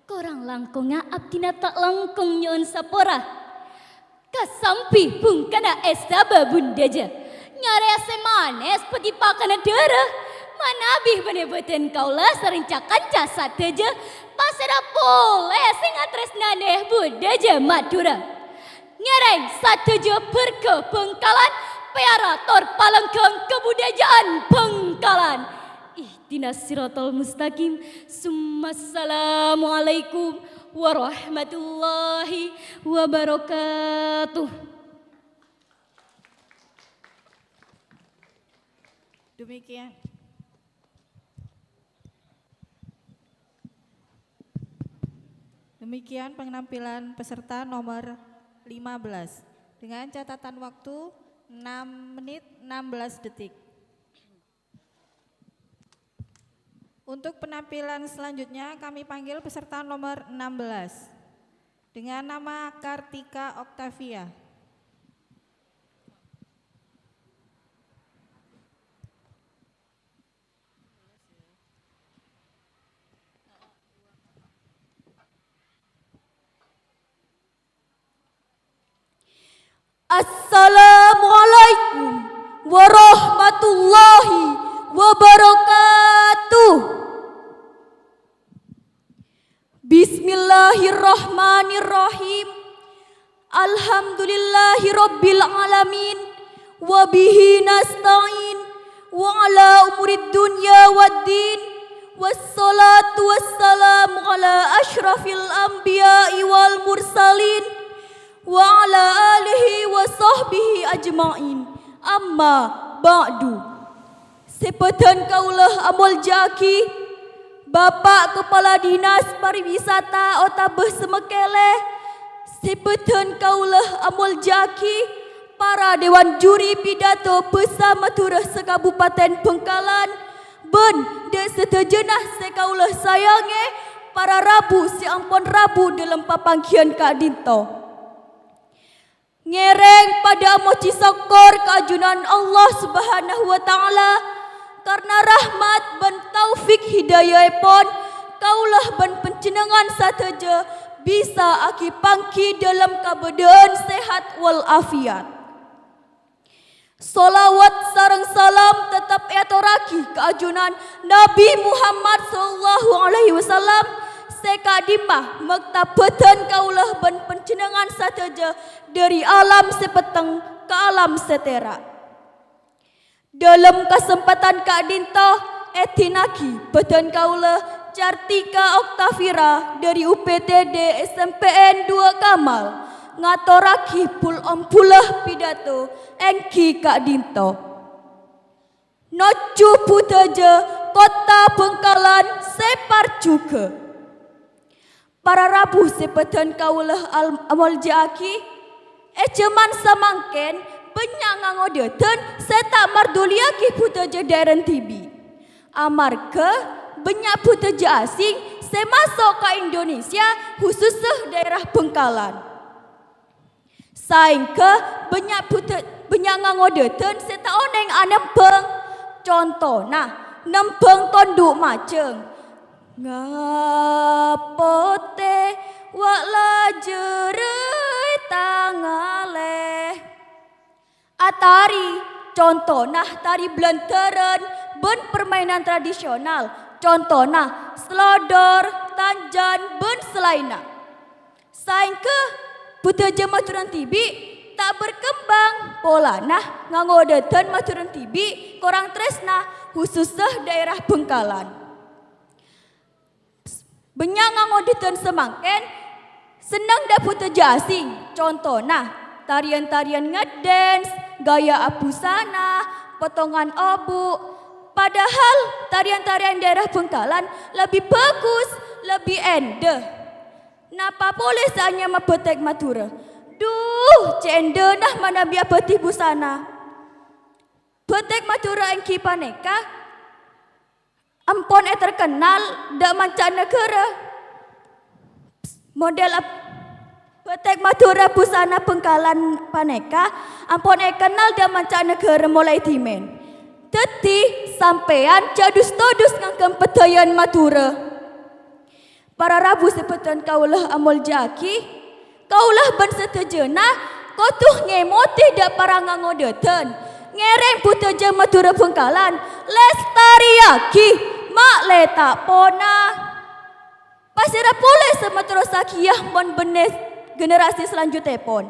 Korang langkongnga abdhina ta' langkong nyo'on sapora. Kasambi bhungkana èsabâ bundhâjâ. Nyarèya sè manès bhâdhi pakanna dârâ. Manabi bânnè bâdân kaulâ sareng ca-kanca sadhâjâ, pasèra polè sè ngatrèsnanè bundhâjâ Madhurâ. Ngèrèng sadhâjâ bhârgâ Bhângkalan, pèyara tor palangghâng kabudhâjâ'ân Bhângkalan. Ihdinas siratal mustaqim. Summa assalamualaikum warahmatullahi wabarakatuh. Demikian. Demikian penampilan peserta nomor lima belas dengan catatan waktu enam menit enam belas detik. Untuk penampilan selanjutnya, kami panggil peserta nomor enam belas dengan nama Kartika Octavia. Assalamualaikum warahmatullahi wabarakatuh. Bismillahirrahmanirrahim. Alhamdulillahirabbil alamin. Wa bihi nasta'in. Wa ala umurid dunya waddin. Wassalatu wassalamu ala asyrafil anbiya'i wal mursalin. Wa ala alihi wa sahbihi ajma'in. Amma ba'du. Sè bâdân kaulâ amoljâ'aghi Bapa' Kapala Dinas Pariwisata otabâ Sèmèkèlè, sè bâdân kaulâ amoljâ'aghi para dewan juri pidato bhâsa Madhurâ sa-Kabupaten Bhângkalan, bân dâ' sadhâjâna sè kaulâ sayangè, para rabu sè ampon rabu dâlem papangghiyân ka'dinto. Ngèrèng padâ amojhi sokkor ka Junjunan Allah Subhanahu wa Ta'ala, karna rahmat bân taufik hidayaèpon, kaulâ bân panjhennengngan sadhâjâ bisa aghi-pangghi dâlem kabâdâ'ân sehat wal afiat. Sholawat sareng salam teptep èatorraghi ka ajunan Nabi Muhammad sallallahu alaihi wasallam, sè ka'dimma mèkta bâdân kaulâ bân panjhennengngan sadhâjâ dhâri alam sè petteng ka alam sè tèra'. Dhâlem kasempadhân ka'dinto, èdinaghi bâdân kaulâ Cartika Oktavira dhâri U P T D S M P N dua Kamal ngatorraghi pul-ombulâ pidato èngghi ka'dinto. Nojjhu Budhâjâ Kottha Bhângkalan sè parjhughâ. Para rabu sè bâdân kaulâ al-, amoljâ'aghi, è jhâman samangkèn bânnya' ngangodâdhân sè ta' marduliyaghi budhâjâ dhaèra dhibi'. Amarghâ bânnya' budhâjâ asing sè maso' ka Indonesia, husussa dhaèra Bhângkalan. Saèngghâ bânnya' budhâ-, bânnya' ngangodâdhân sè ta' onèng anembhâng. Contona, nembhâng tondhu' majâng. Ngapotè wa' lajârâ è tangalè. Atari, contona tari blandaran bân permainan tradisional, contona slodor, tanjan, bân salaènna. Saèngghâ budhâjâ Madhurâ dhibi' ta' berkembang polana ngangodâdhân Madhurâ dhibi' korang trèsna, husussa dhaèra Bhângkalan. Bânnya' ngangodâdhân samangkèn senneng dâ' budhâjâ asing, contona tarian-tarian ngedance, gaya abusana, potongan obu'. Padahal tarian-tarian dhaèra Bhângkalan lebbi bhâghus, lebbi èndhâ. Napa polè sè anyama bâtèk Madhurâ? Dhu, cè' èndhâna manabi abâdhi busana. Bâtèk Madhurâ èngghi panèka ampon èterkennal dâ' manca' naghârâ. Model ap-, bâtèk Madhurâ busana Bhângkalan panèka ampon èkennal dâ' manca' naghârâ molaè dhimèn. Dhâddhi, sampèyan jhâ' dus-todus nganggem bâdâjâna Madhurâ. Para rabu sè bâdân kaulâ amoljâ'aghi, kaulâ bân sadhâjâna kodhu ngèmodhi dâ' para ngangodâdhân, ngèrèng budhâjâ Madhurâ Bhângkalan, lèstarèyaghi, ma'lè ta' pona. Pasèra polè sè materrossaghiyâ mon bânnè generasi salanjhuttèpon?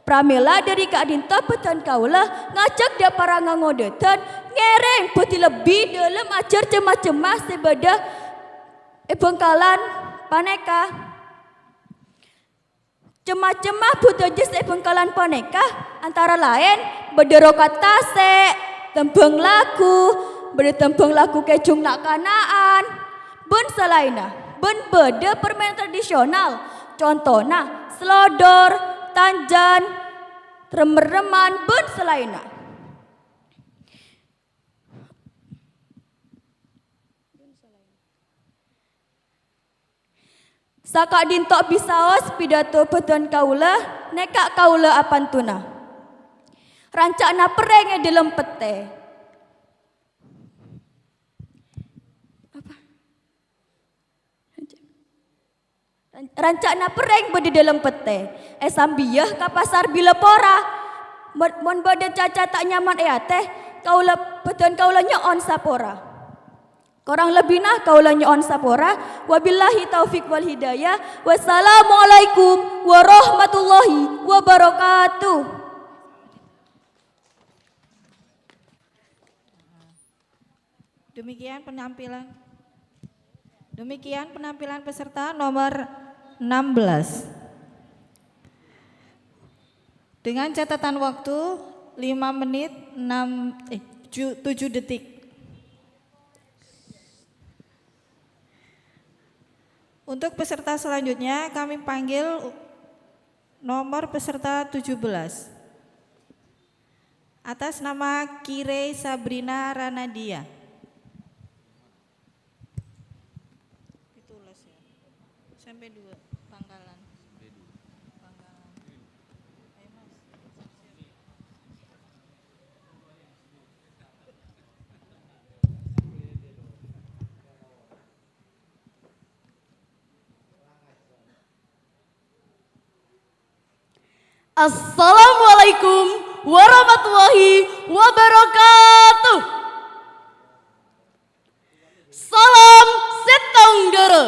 Pramèla dhâri ka'dinto bâdân kaulâ ngajhâk dâ' para ngangodâdhân ngèrèng budi lebbi dhâlem ajhâr cem-macemma sè bâdâ è Bhângkalan panèka. Cem-macemma budhâjâ sè è Bhângkalan panèka antara laèn bâdâ rokat tasè', tembhâng lagu, bâdâ tembhâng lagu kèjhung na'-kana'an, bân salaènna, bân bâdâ permainan tradisional, contona slodor, tanjan, rem-remman, bân salaènna. Saka'dinto bisaos pidato bâdân kaulâ, nèka kaulâ apantona. Ranca'na perrèng è dhâlem pettè. Apa? Ran-, ranca'na perrèng bâdâ dhâlem pettè. Èsambiyâ ka pasar bilâ pora. Mon, mon bâdâ caca ta' nyaman è atè, kaulâ, bâdân kaulâ nyo'on sapora. Korang lebbina kaulâ nyo'on sapora. Wabillahi taufik wal hidayah. Wassalamualaikum warahmatullahi wabarakatuh. Demikian penampilan, demikian penampilan peserta nomor enam belas. Dengan catatan waktu lima menit enam, eh, ju-, tujuh detik. Untuk peserta selanjutnya, kami panggil nomor peserta tujuh belas. Atas nama Kirei Sabrina Ranadia. Pitulas ya. Sampai dua, Bangkalan. Bangkalan. Ayo, Mas. Assalamualaikum warahmatullahi wabarakatuh. Salam sèttong dârâ.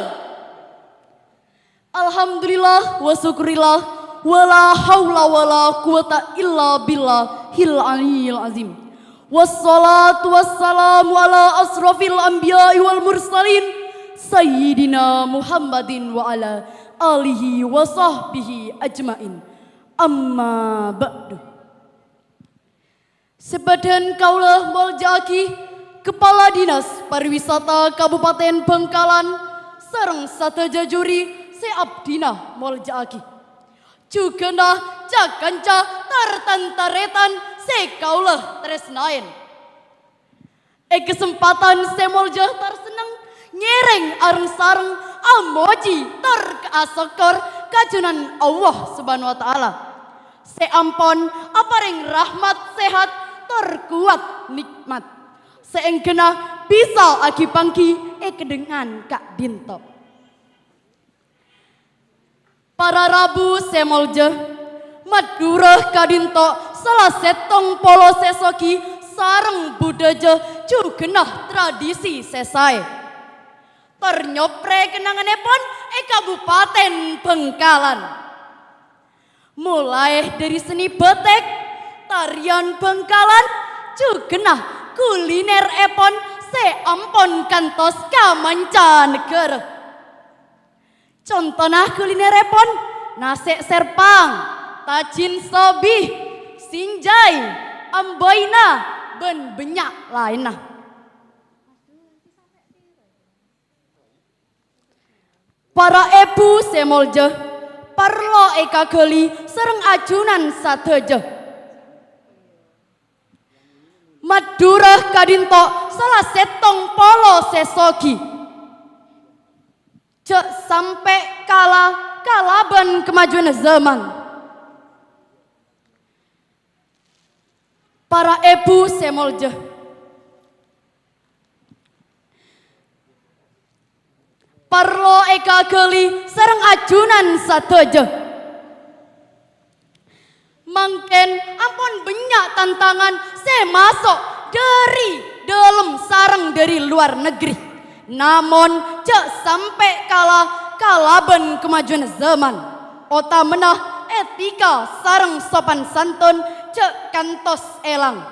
Alhamdulillah wa syukurillah, wa la haula wa la quwata illa billahil aliyyil azim. Wassalatu wassalamu ala asrofil anbiya'i wal mursalin, Sayyidina Muhammadin wa ala alihi wa sahbihi ajmain. Amma ba'du. Sè bâdhân kaulâ molja'aghi Kepala Dinas Pariwisata Kabupaten Bangkalan sareng sadhâjâ juri sè abdhina molja'aghi. Jhughâna ca-kanca tor tan-tarètan sè kaulâ tarèsnaè. È kasempadhân sè molja tor senneng, ngèrèng areng-sareng amojhi tor asokkor ka Junanna Allah Subhanahu wa Ta'ala, sè ampon aparèng rahmat sèhat tor kowat nè'mat, saèngghâna bisa aghi-pangghi è kennengngan ka'dinto. Para rabu sè molja, Madhurâ ka'dinto sala sèttong polo sè soghi sareng budhâjâ jhughâna tradisi sè saè. Tor nyoprè kennengnganèpon è Kabupaten Bangkalan. Molaè dhâri seni batik, tarian Bangkalan, jhughâna kulinèrèpon sè ampon kantos ka mancanegara. Contona kulinèrèpon, nasè' sèrpang, tajin sobi, sinjai, ambaina, bân bânnya' laènna. Para èbhu sè molja, parlo èkaghâli sareng ajunan sadhâjâ. Madhurâ ka'dinto sala sèttong polo sè soghi. Jhâ' sampè' kala kalabân kamajuwânna zaman. Para èbhu sè molja, parlo èkaghâli sareng ajunan sadhâjâ. Mangkèn ampon bânnya' tantangan sè maso' dhâri dhâlem sareng dhâri lowar negri. Namong jhâ' sampè' kala kalabân kamajuwânna zaman, otamana ètika sareng sopan santon jhâ' kantos èlang.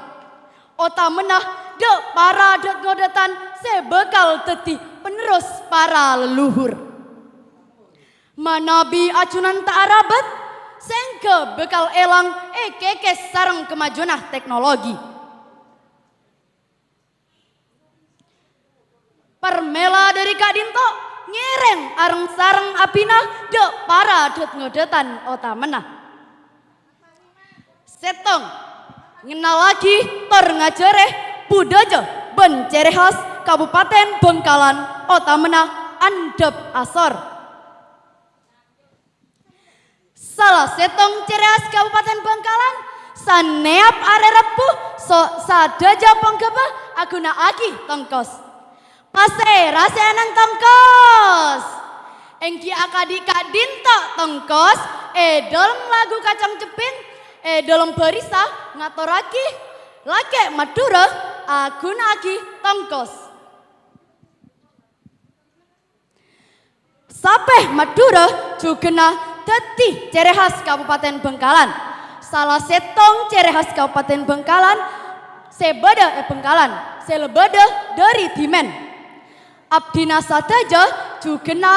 Otamana dâ' para dât-ngodâtan sè bhâkal dhâddhi penerros para leluhur. Manabi ajunan ta' arabât, saèngghâ bhâkal èlang èkèkès sareng kamajuwânna teknologi. Parmèla dhâri ka'dinto ngèrèng areng-sareng abdhina dâ' para dât-ngodâtan otamana. Sèttong, ngennallaghi tor ngajhârè budhâjâ bân cèrè khas Kabupaten Bangkalan, otamana andhâp asor. Sala sèttong cèrè khas Kabupaten Bangkalan, sanèyap arè Rebbhu, so-, sadhâjâ pongghâbâ aghuna'aghi tongkos. Pasèra sè anèng tongkos? Èngghi akadhi ka'dinto tongkos è dhâlem lagu Kacang Cebbhing, è dhâlem bhârisa ngatorraghi, lakè' Madhurâ aghuna'aghi tongkos. Sapè Madhurâ jhughâna dhâddhi cèrè khas Kabupaten Bangkalan. Sala sèttong cèrè khas Kabupaten Bangkalan sè bâdâ è Bangkalan, sè la bâdâ dhâri dhimèn. Abdhina sadhâjâ jhughâna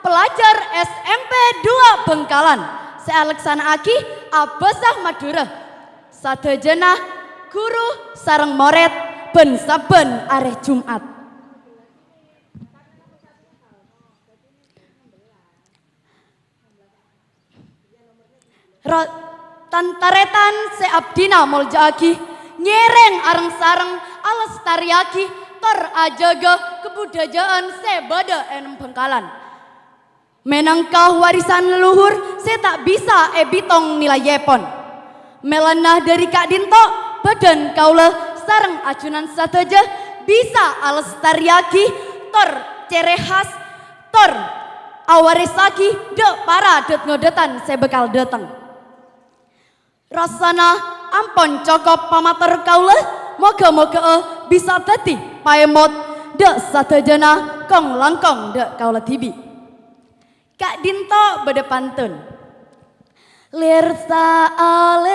pelajar S M P dua Bangkalan sè alaksana'aghi abhâsa Madhurâ. Sadhâjâna ghuru sareng morèd bân sabbhân arè Jum'at. Ra-, tan-tarètan sè abdhina molja'aghi, ngèrèng areng-sareng alestarèyaghi tor ajâgâ kabudhâjâ'ân sè bâdâ è Bangkalan. Mènangka warisan leluhur sè ta' bisa èbitong nilaèpon. Mèlana dhâri ka'dinto, bâdân kaulâ sareng ajunan sadhâjâ bisa alestarèyaghi tor cèrè khas, tor awarèssaghi dâ' para dât-ngodâtan sè bhâkal dâteng. Rassana Ampon cokop pamator kaulâ, moghâ-moghâ'â bisa dhâddhi paèmot dâ' sadhâjâna kong-langkong dâ' kaulâ dhibi'. Ka'dinto bâdâ pantun. Lir saalir,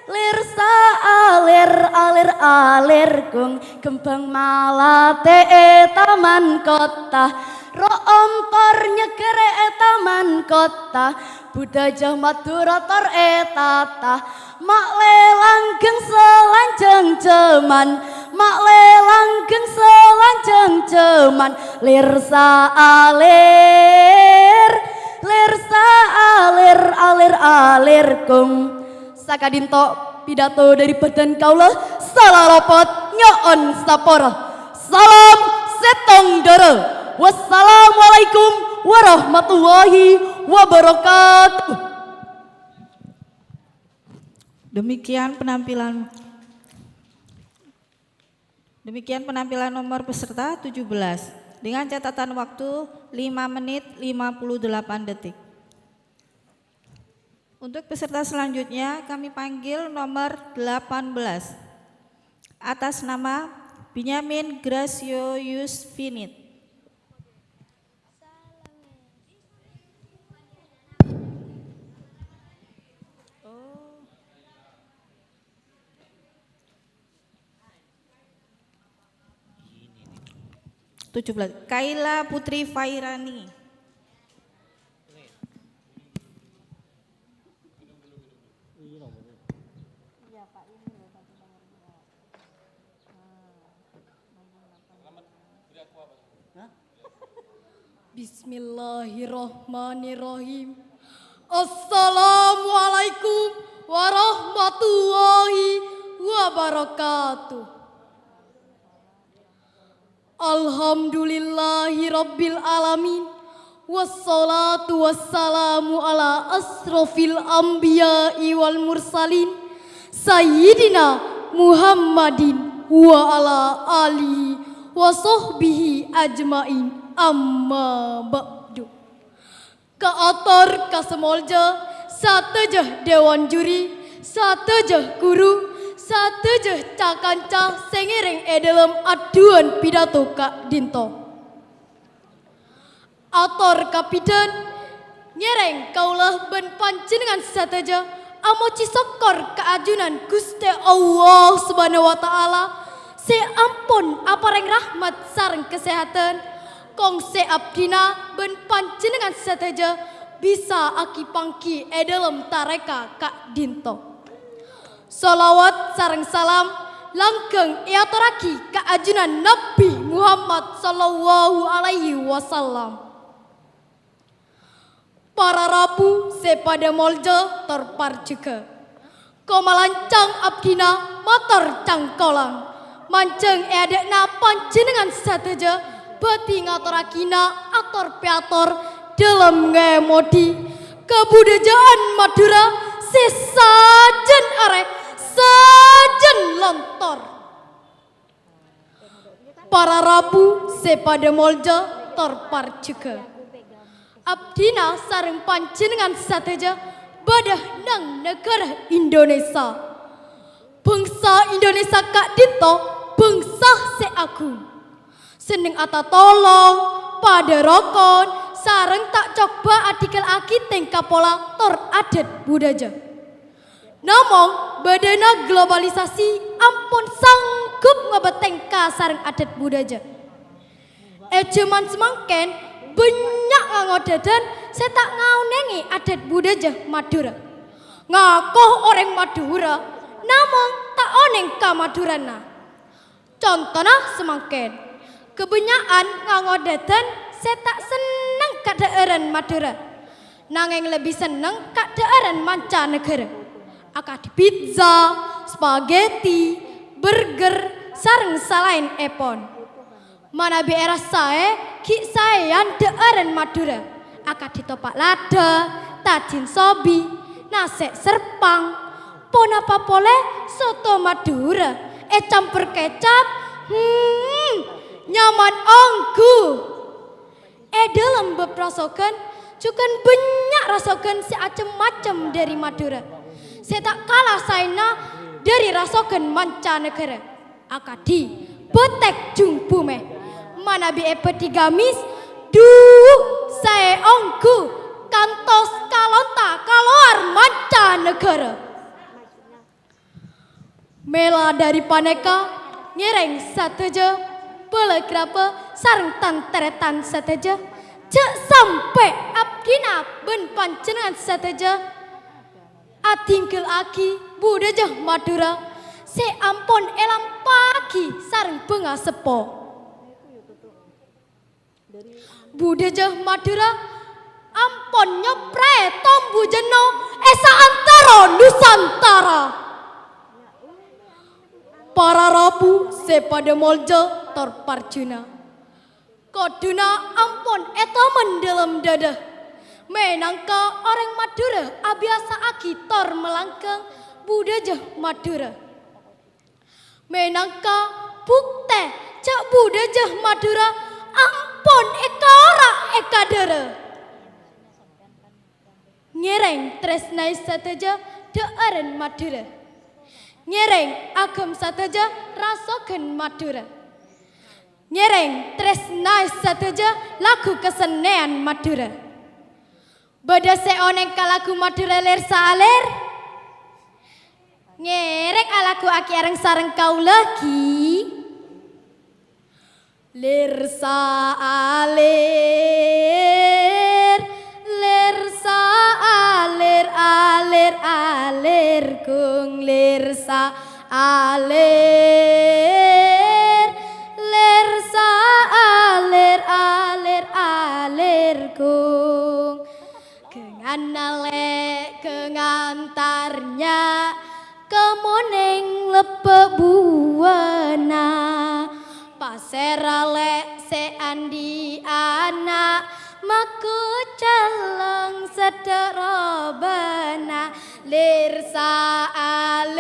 lir saalir, alir-alir kung, kembhâng malatè è taman kotta, ro'om tor nyegghâr è taman kotta, budhâjâ Madhurâ tor ètata. Ma' lè langgeng salanjhâng jhâman, ma' lè langgeng salanjhâng jhâman, lir saalir, lir saalir, alir-alir kung. Saka'dinto pidato dâri bhâdhân kaulâ, sala lopot nyo'on sapora. Salam sèttong dârâ. Wassalamualaikum warahmatullahi wabarakatuh. Demikian penampilan, demikian penampilan nomor peserta tujuh belas dengan catatan waktu lima menit lima puluh delapan detik. Untuk peserta selanjutnya kami panggil nomor delapan belas atas nama Benyamin Gracio Yusfinit. Tujuh belas. Kaila Putri Fairani. Bismillahirrahmanirrahim. Assalamualaikum warahmatullahi wabarakatuh. Alhamdulillahirabbil alamin. Wassalatu wassalamu ala asrofil anbiya'i wal mursalin, Sayyidina Muhammadin wa ala alihi wa sahbihi ajma'in, amma ba'du. Kaator ka sè molja sadhâjâ dewan juri, sadhâjâ ghuru, sadhâjâ ca-kanca sè ngèrèng è dhâlem addu'ân pidato ka'dinto. Ator kabidhân, ngèrèng kaulâ bân panjhennengngan sadhâjâ amojhi sokkor ka ajunan Ghustè Allah Subhanahu wa Ta'ala sè ampon aparèng rahmat sareng kasèhadhân, kong sè abdhina bân panjhennengngan sadhâjâ bisa aki-panggi è dhâlem tarèka ka'dinto. Shalawat sareng salam langgeng èatorraghi ka ajunan Nabbhi Muhammad sallallahu alaihi wasallam. Para rabu sè padâ molja tor parjâgâ. Komalancang abdhina mator cangkolang. Manjheng è adâ'na panjhennengngan sadhâjâ, bhâdhi ngatorraghina ator-pèator dhâlem ngèmodhi kabudhâjâ'ân Madhurâ sè sajân arè, sajân lontor. Para rabu sè padâ molja tor parjâgâ. Abdhina sareng panjhennengngan sadhâjâ bâdâ neng naghârâ Indonesia. Bhângsa Indonesia ka'dinto bhângsa sè agung. Senneng atatolong, padâ rokon, sareng ta' coba adhingghâllaghi tèngka pola tor adhât budhâjâ. Namong, bâdâna globalisasi ampon sanggup ngobâ tèngka sareng adhât budhâjâ. È jhâman samangkèn, bânnya' ngangodhâdhân sè ta' ngaonèngè adhât budhâjâ Madhurâ. Ngako orèng Madhurâ, namong ta' onèng ka Madhurâna. Contona samangkèn, kabânnya'an ngangodhâdhân sè ta' senneng ka dhâ'ârân Madhurâ, nangèng lebbi senneng ka dhâ'ârân mancanegara, akadhi pizza, spaghetti, burger, sareng salaènèpon. Manabi èrasaè ghi' saèyan dhâ'ârân Madhurâ, akadhi topa' ladha, tajin sobi, nasè' serpang, ponapa polè soto Madhurâ ècampor kecap, hmm, nyaman ongghu. È dhâlem bab rasoghân, jhughân bânnya' rasoghân sè acem-macem dhâri Madhurâ. sè ta' kala saèna dhâri rasoghân mancanegara, akadhi bâtek jung bhumè. Manabi èbâdhi gâmis, dhu' saè ongghu kantos kalonta kalowar mancanegara. Mèla dhâri panèka, ngèrèng sadhâjâ, bhâlâ-grabâ sareng tan-tarètan sadhâjâ, jhâ' sampè' abdhina bân panjhennengngan sadhâjâ adhinggallaghi budhâjâ Madhurâ sè ampon èlampa'aghi sareng bhângaseppo. Budhâjâ Madhurâ ampon nyopraè tombu jenno è saantara Nusantara. Para rabu sè padâ molja tor parjhâna, kodhuna ampon ètoman dhâlem dhâdhâ. Mènangka orèng Madhurâ abiyasa'aghi tor malangghâng budhâjâ Madhurâ. Mènangka buktè jhâ' budhâjâ Madhurâ ampon èkaora' èkadhârâ. Ngèrèng trèsnaè sadhâjâ dhâ'ârân Madhurâ. Ngèrèng agem sadhâjâ rasoghân Madhurâ. Ngèrèng trèsnaè sadhâjâ lagu kasennèyan Madhurâ. Bâdâ sè onèng ka lagu Madhurâ lèr-salèr? Ngèrèng alaghuwaghi areng-sareng kaulâ, ghi. Lèr salèr, lèr salèr, alèr, alèr, ghung, lèr salèr, lèr salèr, alèr, alèr, ghung. Ghângan alè', ghângan tarnya', kamonèng lebbâ' buwâna. Pasèra lè' sè andi' ana', magu celleng seddhâ' robâna. Lèr salèr,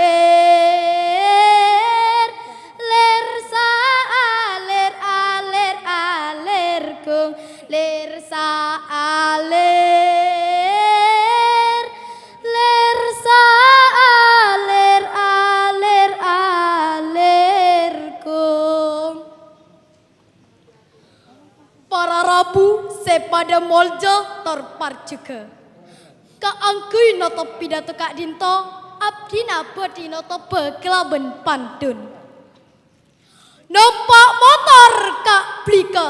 lèr salèr, alèr, alèr, ghung. Lèr salèr, lèr salèr, alèr, alèr, ghung. Para rabu sè padâ molja tor parjhâghâ. Kaangghuy notop pidato ka'dinto, abdhina bhâdhi notobhâ kalabân pantun. Nompa' motor ka Blika,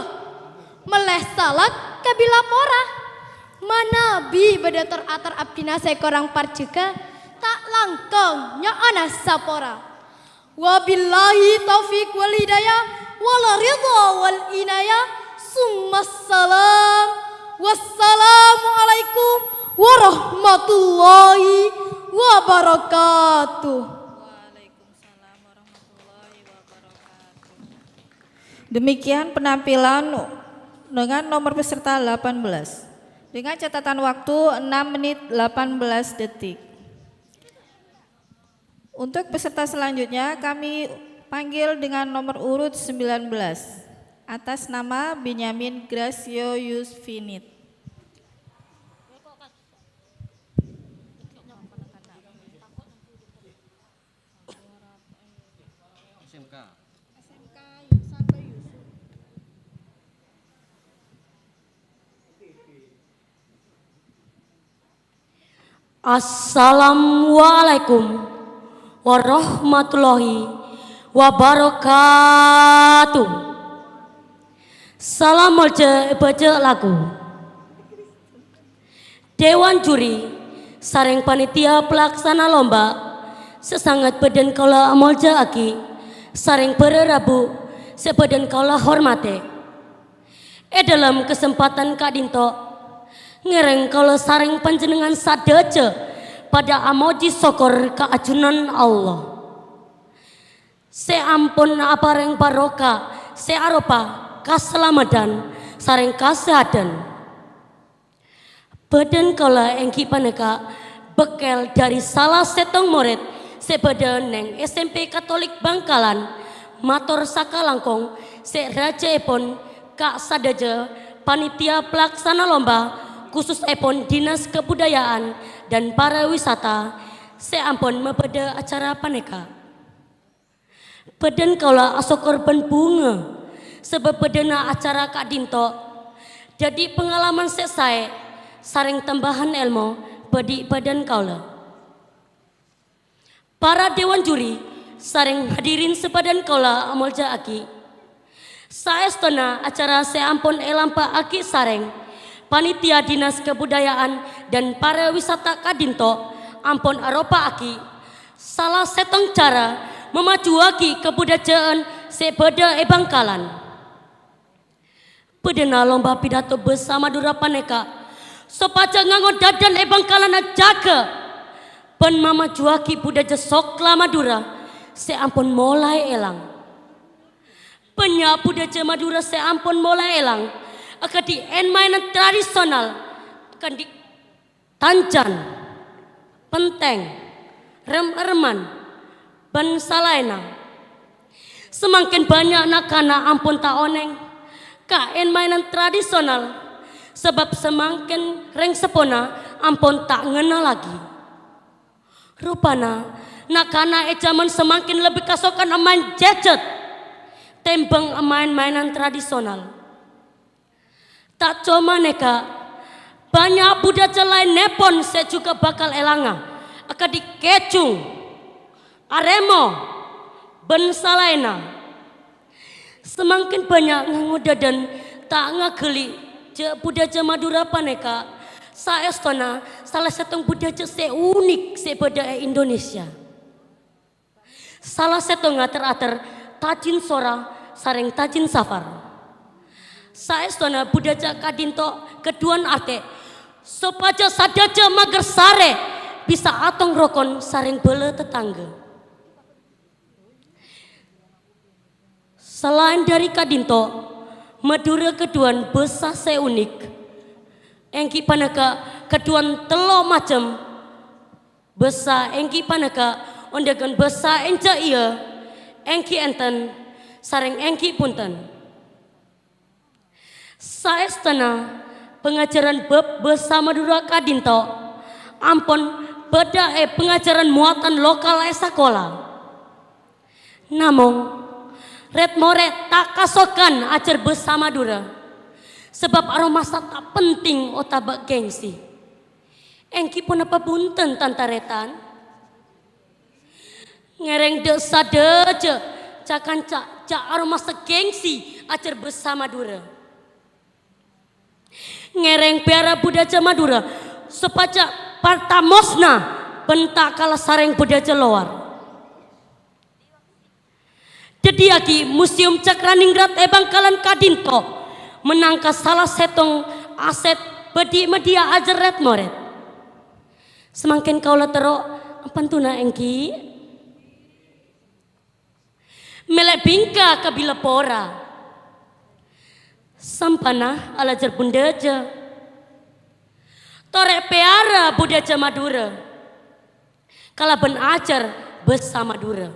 mellè salak ka Bilapora. Manabi bâdâ tor-ator abdhina sè korang parjhâghâ, ta' langkong nyo'ona sapora. Wabillahi taufiq wal hidayah, wal ridha wal inayah, summa salam. Wassalamualaikum warahmatullahi wabarakatuh. Demikian penampilan dengan nomor peserta delapan belas. Dengan catatan waktu enam menit delapan belas detik. Untuk peserta selanjutnya, kami panggil dengan nomor urut sembilan belas, atas nama Benyamin Gracio Yusfinit. S M K. Assalamualaikum warahmatullahi wabarakatuh. Salam molja èbâca lagu. Dewan juri sareng panitia pelaksana lomba sè sanget bâdân kaulâ amolja'aghi, sareng para rabu sè bâdân kaulâ hormatè. È dhâlem kasempadhân ka'dinto, ngèrèng kaulâ sareng panjhennengngan sadhâjâ padâ amojhi sokkor ka ajunan Allah, sè ampon aparèng barokah sè aropa kasalameddhân sareng kasèhadhân. Bâdân kaulâ èngghi panèka bâkkèl dhâri sala sèttong morèd sè bâdâ neng S M P Katolik Bangkalan. Mator sakalangkong sè rajâèpon ka sadhâjâ panitia pelaksana lomba, khususèpon Dinas Kebudayaan dan Pariwisata, sè ampon mabâdâ acara panèka. Bâdân kaulâ asokkor bân bhunga, sabâb bâdâna acara ka'dinto dhâddhi pangalaman sè saè sareng tambâhân èlmo bâdhi bâdân kaulâ. Para dewan juri sareng hadirin sè bâdân kaulâ amolja'aghi. Saèstona acara sè ampon èlampa'aghi sareng Panitia Dinas Kebudayaan dan Pariwisata ka'dinto ampon aropa'aghi sala sèttong cara mamajuwaghi kabudhâjâ'ân sè bâdâ è Bangkalan. Bâdâna lomba pidato bhâsa Madhurâ panèka sopajâ ngango dhâdhân è Bangkalan ajâgâ bân mamajuwaghi budhâjâ sokla Madhurâ sè ampon molaè èlang. Bânnya' budhâjâ Madhurâ sè ampon molaè èlang, akadhi èn-maènan tradisional, akadhi tanjhân, pentèng, rem-èrman, bân salaènna. Samangkèn bânnya' na'-kana' ampon ta' onèng ka èn-maènan tradisional, sabâb samangkèn rèng seppona ampon ta' ngennallaghi. Ropana, na'-kana' è jhâman samangkèn lebbi kasokan amaèn jhejjhât tèmbhâng amaèn-maènan tradisional. Ta' coma nèka, bânnya' budhâjâ laènnèpon sè jhughân bhâkal èlanga, akadhi kèjung, arèmo, bân salaènna. Samangkèn bânnya' ngango dhâdhân ta' ngaghâli jhâ' budhâjâ Madhurâ panèka saèstona sala sèttong budhâjâ sè unik sè bâdâ è Indonesia. Sala sèttongnga ter-ater Tajin Sora sareng Tajin Safar. Saèstona budhâjâ ka'dinto ghâdhuwân artè sopajâ sadhâjâ maghârsarè bisa atong rokon sareng bhâlâ tatangghâ. Salaèn dhâri ka'dinto, Madhurâ ghâdhuwân bhâsa sè unik, èngghi panèka ghâdhuwân tello' macem bhâsa, èngghi panèka ondhâghân bhâsa enjâ' iyâ, èngghi enten, sareng èngghi bhunten. Saèstona pangajhârân bab bhâsa Madhurâ ka'dinto ampon bâdâ è pangajhârân mowadan lokal è sakola. Namong, rèd-morèd ta' kasokan ajhâr bhâsa Madhurâ, sabâb aromasa ta' penting otabâ gengsi. Èngghi ponapa bhunten, tan-tarètan? Ngèrèng dâ' sadhâjâ ca-kanca jhâ' aromasa gengsi ajhâr bhâsa Madhurâ. Ngèrèng pèyara budhâjâ Madhurâ sopajâ partamosna bân ta' kala sarèng budhâjâ lowar. Dhâddhiyâghi Museum Cakraningrat è Bangkalan ka'dinto mènangka sala sèttong asèt bâdhi-, madhiyâ ajhâr rèd-morèd. Samangkèn kaulâ terro ampantona èngghi. Mèlè bingka ka bilâ pora. Sampana alajhâr bundhâjâ. Torè pèyara budhâjâ Madhurâ. Kalabân ajhâr bhâsa Madhurâ.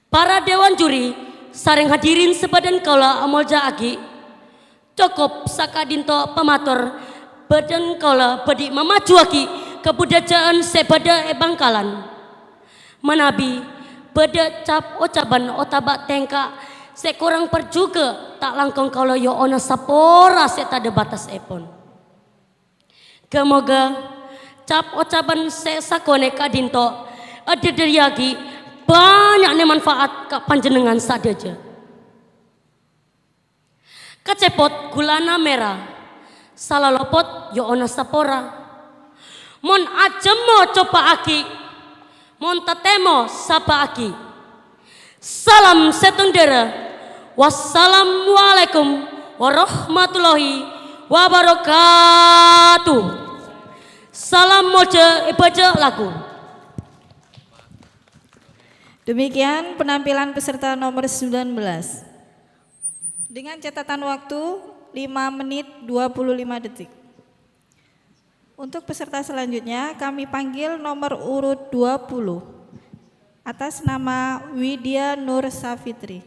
Para dewan juri sareng hadirin sè bâdân kaulâ amolja'aghi, cokop saka'dinto pamator bâdân kaulâ bâdhi mamajuwaghi kabudhâjâ'ân sè bâdâ è Bangkalan. Manabi bâdâ cap-ocabhân otabâ tèngka sè korang parjhughâ, ta' langkong kaulâ nyo'ona sapora sè tadâ' batasèpon. Ghâ-moghâ cap-ocabhân sè sakonè' ka'dinto èdhâdhâriyâghi bânnya'na manfaat ka panjhennengngan sadhâjâ. Kacepot ghulâna mèra, sala lopot nyo'ona sapora. Mon ajhemmo copa'aghi, mon tatèmo sabâ'aghi. Salam sèttong dârâ. Wassalamualaikum warahmatullahi wabarakatuh. Salam molja èbâjâ lagu. Demikian penampilan peserta nomor sembilan belas. Dengan catatan waktu lima menit dua puluh lima detik. Untuk peserta selanjutnya, kami panggil nomor urut dua puluh, atas nama Widya Nur Safitri.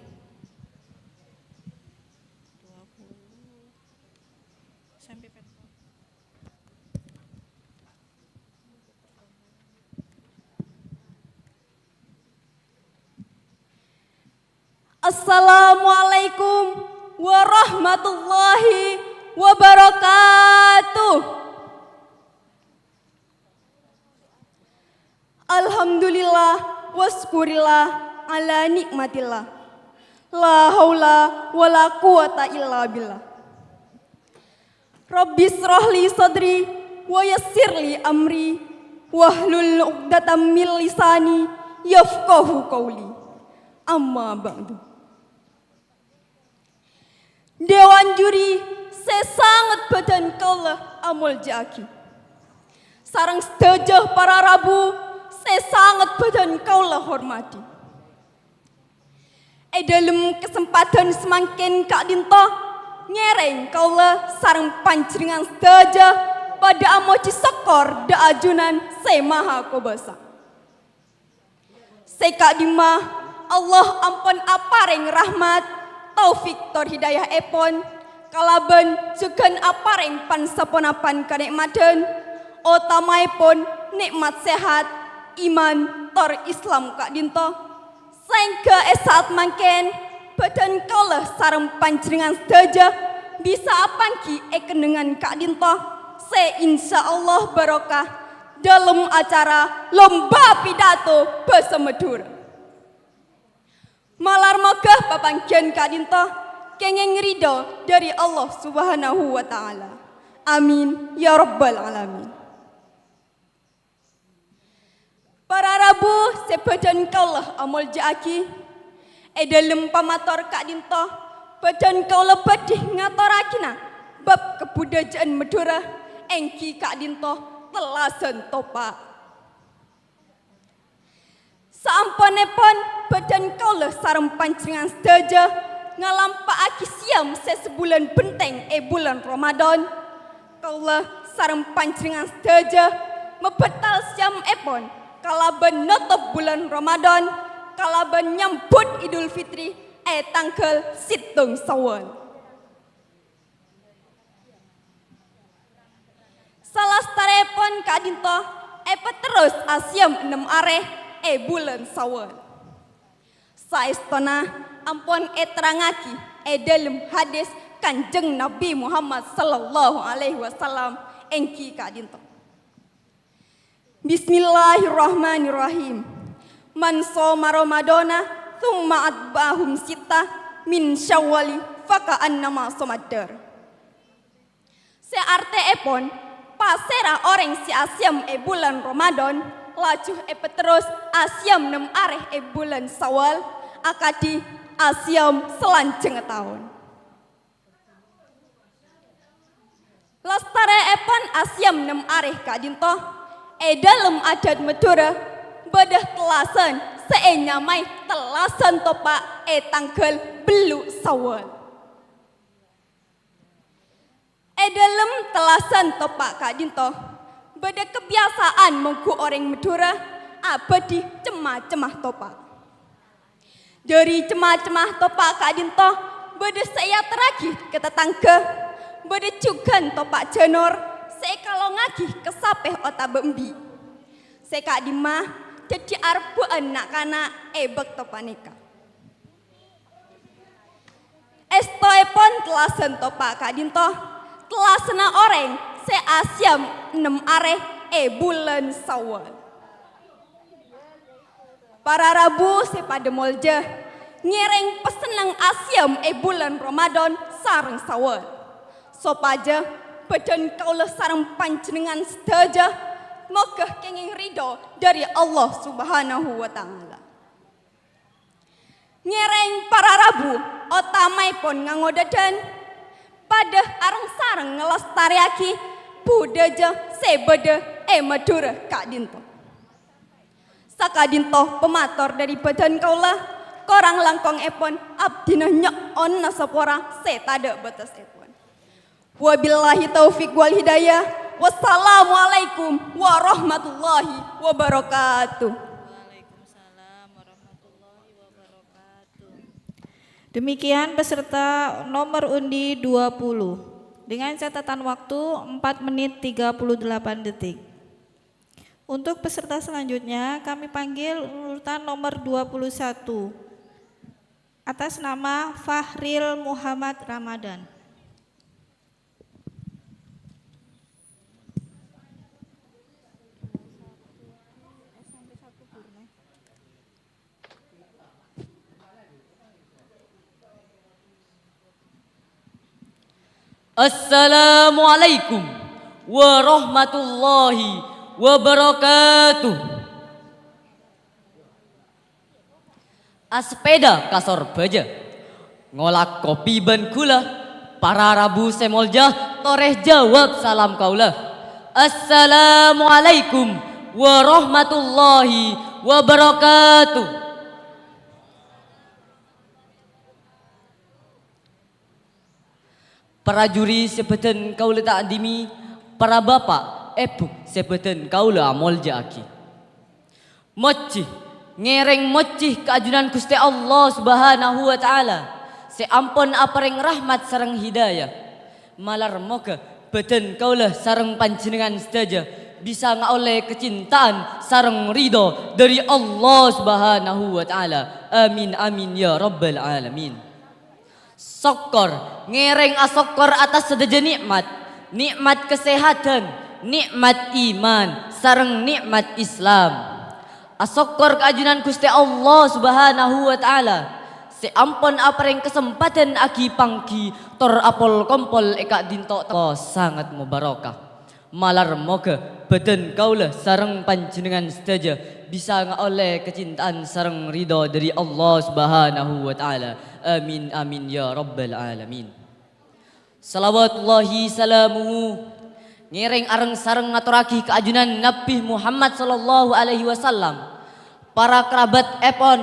Assalamualaikum warahmatullahi wabarakatuh. Alhamdulillah, waskurillah ala nikmatillah. La haula wa la quwata illa billah. Rabbi israh li sadri wa yassir li amri wahlul 'uqdatam min lisani yafqahu qauli. Amma ba'du. Dewan juri sè sanget bâdhân kaulâ amolja'aghi, sareng sadhâjâ para rabu sè sanget bâdhân kaulâ hormadhi. È dhâlem kasempadhân samangkèn ka'dinto, ngèrèng kaulâ sareng panjhennengngan sadhâjâ padhâ amojhi sokkor dâ' ajunan Sè Maha Kobâsa. Sè ka'dimma Allah ampon aparèng rahmat, taufik tor hidayaèpon, kalabân jhughân aparèng pan-saponapan kanè'madhân, otamaèpon nè'mat sehat, iman, tor Islam ka'dinto. Saèngghâ è sa'at mangkèn, bâdhân kaulâ sareng panjhennengngan sadhâjâ bisa apangghi è kennengngan ka'dinto, sè insyaallah barokah dhâlem acara lomba pidato bhâsa Madhurâ. Malar moghâ papangghiyân ka'dinto kèngèng ridho dhâri Allah Subhanahu wa Ta'ala. Amin, ya Rabbal Alamin. Para rabu sè bâdhân kaulâ amolja'aghi, è dhâlem pamator ka'dinto, bâdhân kaulâ bhâdhi ngatorraghina bab kabudhâjâ'ân Madhurâ, èngghi ka'dinto tellasan topa'. Saamponèpon bâdhân kaulâ sareng panjhennengngan sadhâjâ ngalampa'aghi siyam sè sabulân bhenteng è bulân Ramadhan, kaulâ sareng panjhennengngan sadhâjâ mabhâtal siyamèpon kalabân notop bulân Ramadhan kalabân nyambhut Idul Fitri è tangghâl sèttong Syawal. Salastarèpon ka'dinto èpaterros asiyam ennem arè è bulân Syawal. Saèstona ampon èterrangngaghi è dhâlem hadis Kanjeng Nabi Muhammad sallallahu alaihi wasallam èngghi ka'dinto. Bismillahirrahmanirrahim. "Man shoma Ramadhana tsumma atba'ahum sitta min Syawwali faka'annama shomaddar." Sè artèèpon, pasèra orèng sè asiyam è bulân Ramadhan, laju èpaterros asiyam nem arè è bulân Syawal, akadhi asiyam salanjhângnga taon. Lastarèèpon asiyam nem arè ka'dinto, è dhâlem adat Madhurâ, bâdâ tellasan sè ènyamaè tellasan topa' è tangghâl bellu' Syawal. È dhâlem tellasan topa' ka'dinto, bâdâ kabiyasa'an mongghu orèng Madhurâ abâdhi cem-macemma topa'. Dhâri cem-macemma topa' ka'dinto, bâdâ sè èaterraghi ka tatangghâ, bâdâ jhughân topa' jhânor sè èkalongngaghi ka sapè otabâ embi'. Sè ka'dimma dhâddhi arebbhâ'ân na'-kana' è bâkto panèka. Èstoèpon tellasan topa' ka'dinto, tellasanna orèng sè asiyam ennem arè è bulân Syawal. Para rabu sè padâ molja, ngèrèng pasenneng asiyam è bulân Ramadhan sareng Syawal, sopajâ bâdân kaulâ sareng panjhennengngan sadhâjâ moghâ kèngèng ridho dhâri Allah Subhanahu wa Ta'ala. Ngèrèng para rabu, otamaèpon ngangodâdhân, padâ areng-sareng ngalastarèyaghi budhâjâ sè bâdâ è Madhurâ ka'dinto. Saka'dinto pamator dhâri bâdân kaulâ, korang langkongèpon abdhina nyo'ona sapora sè tadâ' bâtessèpon. Wabillahi taufiq wal hidayah. Wassalamualaikum warahmatullahi wabarakatuh. Waalaikumsalam warahmatullahi wabarakatuh. Demikian peserta nomor undi dua puluh dengan catatan waktu empat menit tiga puluh delapan detik. Untuk peserta selanjutnya, kami panggil urutan nomor dua puluh satu. atas nama Fahril Muhammad Ramadan. Assalamualaikum warahmatullahi wabarakatuh. Asepèda ka Sorbhâjâ. Ngolak kopi bân ghulâ, para rabu sè molja, torè jâwâb salam kaulâ. Assalamualaikum warahmatullahi wabarakatuh. Para juri sè bâdhân kaulâ ta'dimi, para bapa', èbhu sè bâdhân kaulâ amolja'aghi. Mojhi, ngèrèng mojhi ka ajunan Ghustè Allah Subhanahu wa Ta'ala, sè ampon aparèng rahmat sareng hidayah. Malar moghâ bâdhân kaulâ sareng panjhennengngan sadhâjâ bisa ngaollè kacintaan sareng ridho dhâri Allah Subhanahu wa Ta'ala. Amin, amin, ya rabbal alamin. Sokkor, ngèrèng asokkor atas sadhâjâ nè'mat, nè'mat kasèhadhân, nè'mat iman, sareng nè'mat Islam. Asokkor ka ajunan Ghustè Allah Subhanahu wa Ta'ala, sè ampon aparèng kasempadhân aghi-pangghi tor apol-kompol è ka'dinto' sanget mobarokah. Malar moghâ bâdhân kaulâ sareng panjhennengngan sadhâjâ bisa ngaollè kacintaan sareng ridho dhâri Allah Subhanahu wa Ta'ala. Amin, amin, ya rabbal alamin. Salawatullahi salamuhu ngèrèng areng-sareng ngatorraghi ka ajunan Nabbhi Muhammad sallallahu alaihi wasallam. Para karabatèpon,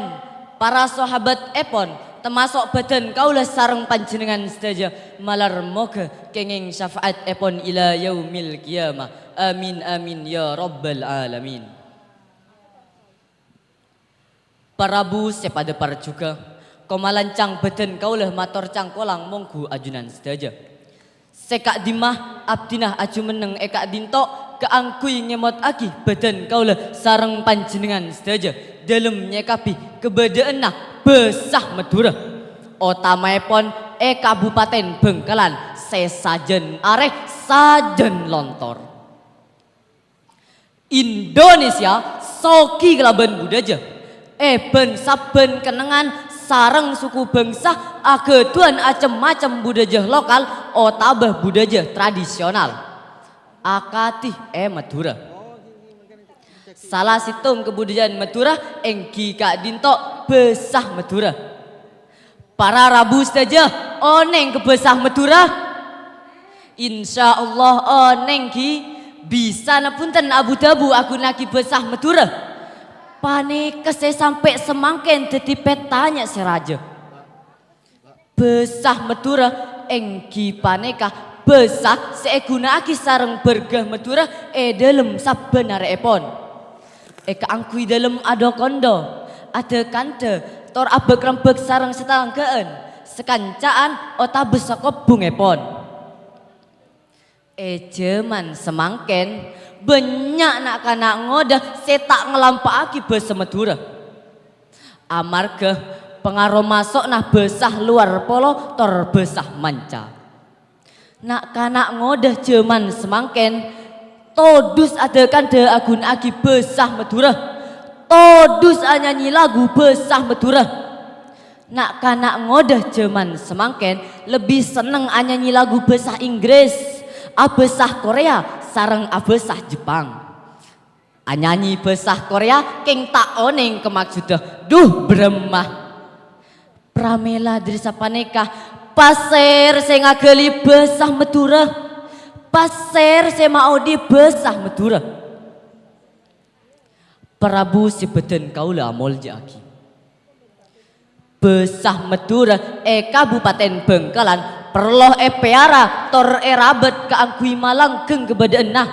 para sahabatèpon, tamaso' bâdhân kaulâ sareng panjhennengngan sadhâjâ, malar moghâ kèngèng syafa'atèpon ila yaumil qiyamah. Amin, amin, ya rabbal alamin. Para rabu sè padâ parjhughâ, komalancang bâdhân kaulâ mator cangkolang mongghu ajunan sadhâjâ. Sè ka'dimma abdhina ajumenneng è ka'dinto' kaangghuy ngèmotaghi bâdhân kaulâ sareng panjhennengngan sadhâjâ dhâlem nyèkabhi kabâdâ'ânna bhâsa Madhurâ, otamaèpon è Kabupaten Bhângkalan sè sajân arè sajân lontor. Indonesia soghi kalabân budhâjâ. È bân-sabbhân kennengngan sareng suku bhângsa aghâdhuwân acem-macem budhâjâ lokal otabâ budhâjâ tradisional, akadhi è Madhurâ. Sala sèttong kabudhâjâ'ân Madhurâ èngghi ka'dinto' bhâsa Madhurâ. Para rabu sadhâjâ, onèng ka bhâsa Madhurâ? Insyaallah onèng, ghi. Bisana bhunten abu-dhâbu aghunaaghi bhâsa Madhurâ. Panèka sè sampè' samangkèn dhâddhi pètanya'an sè rajâ. Bhâsa Madhurâ èngghi panèka bhâsa sè èghunaaghi sareng bârghâ Madhurâ è dhâlem sabbhân arèèpon. Èkaangghuy dhâlem adho-kondho, adhâ-kandhâ, tor abâk-rembâk sareng satalangghâ'ân, sakanca'an otabâ sakobbhungèpon. È jhâman samangkèn, bânnya' na'-kana' ngodâ sè ta' ngalampa'aghi bhâsa Madhurâ. Amarghâ pangaro maso'na bhâsa lowar polo tor bhâsa manca. Na'-kana' ngodâ jhâman samangkèn todus adhâ-kandhâ aghunaaghi bhâsa Madhurâ, todus anyanyi lagu bhâsa Madhurâ. Na'-kana' ngodâ jhâman samangkèn lebbi senneng anyanyi lagu bhâsa Inggris, abhâsa Korea, sareng abhâsa Jepang. Anyanyi bhâsa Korea kèng ta' onèng ka maksoddhâ. Dhu, bârâmma. Pramèla dhâri sapanèka, pasèra sè ngaghâli bhâsa Madhurâ? Pasèra sè maodi bhâsa Madhurâ? Para rabu sè bâdhân kaulâ amolja'aghi. Bhâsa Madhurâ è Kabupaten Bhângkalan parlo èpèyara tor èrabât kaangghuy malanggheng kabâdâ'ânna,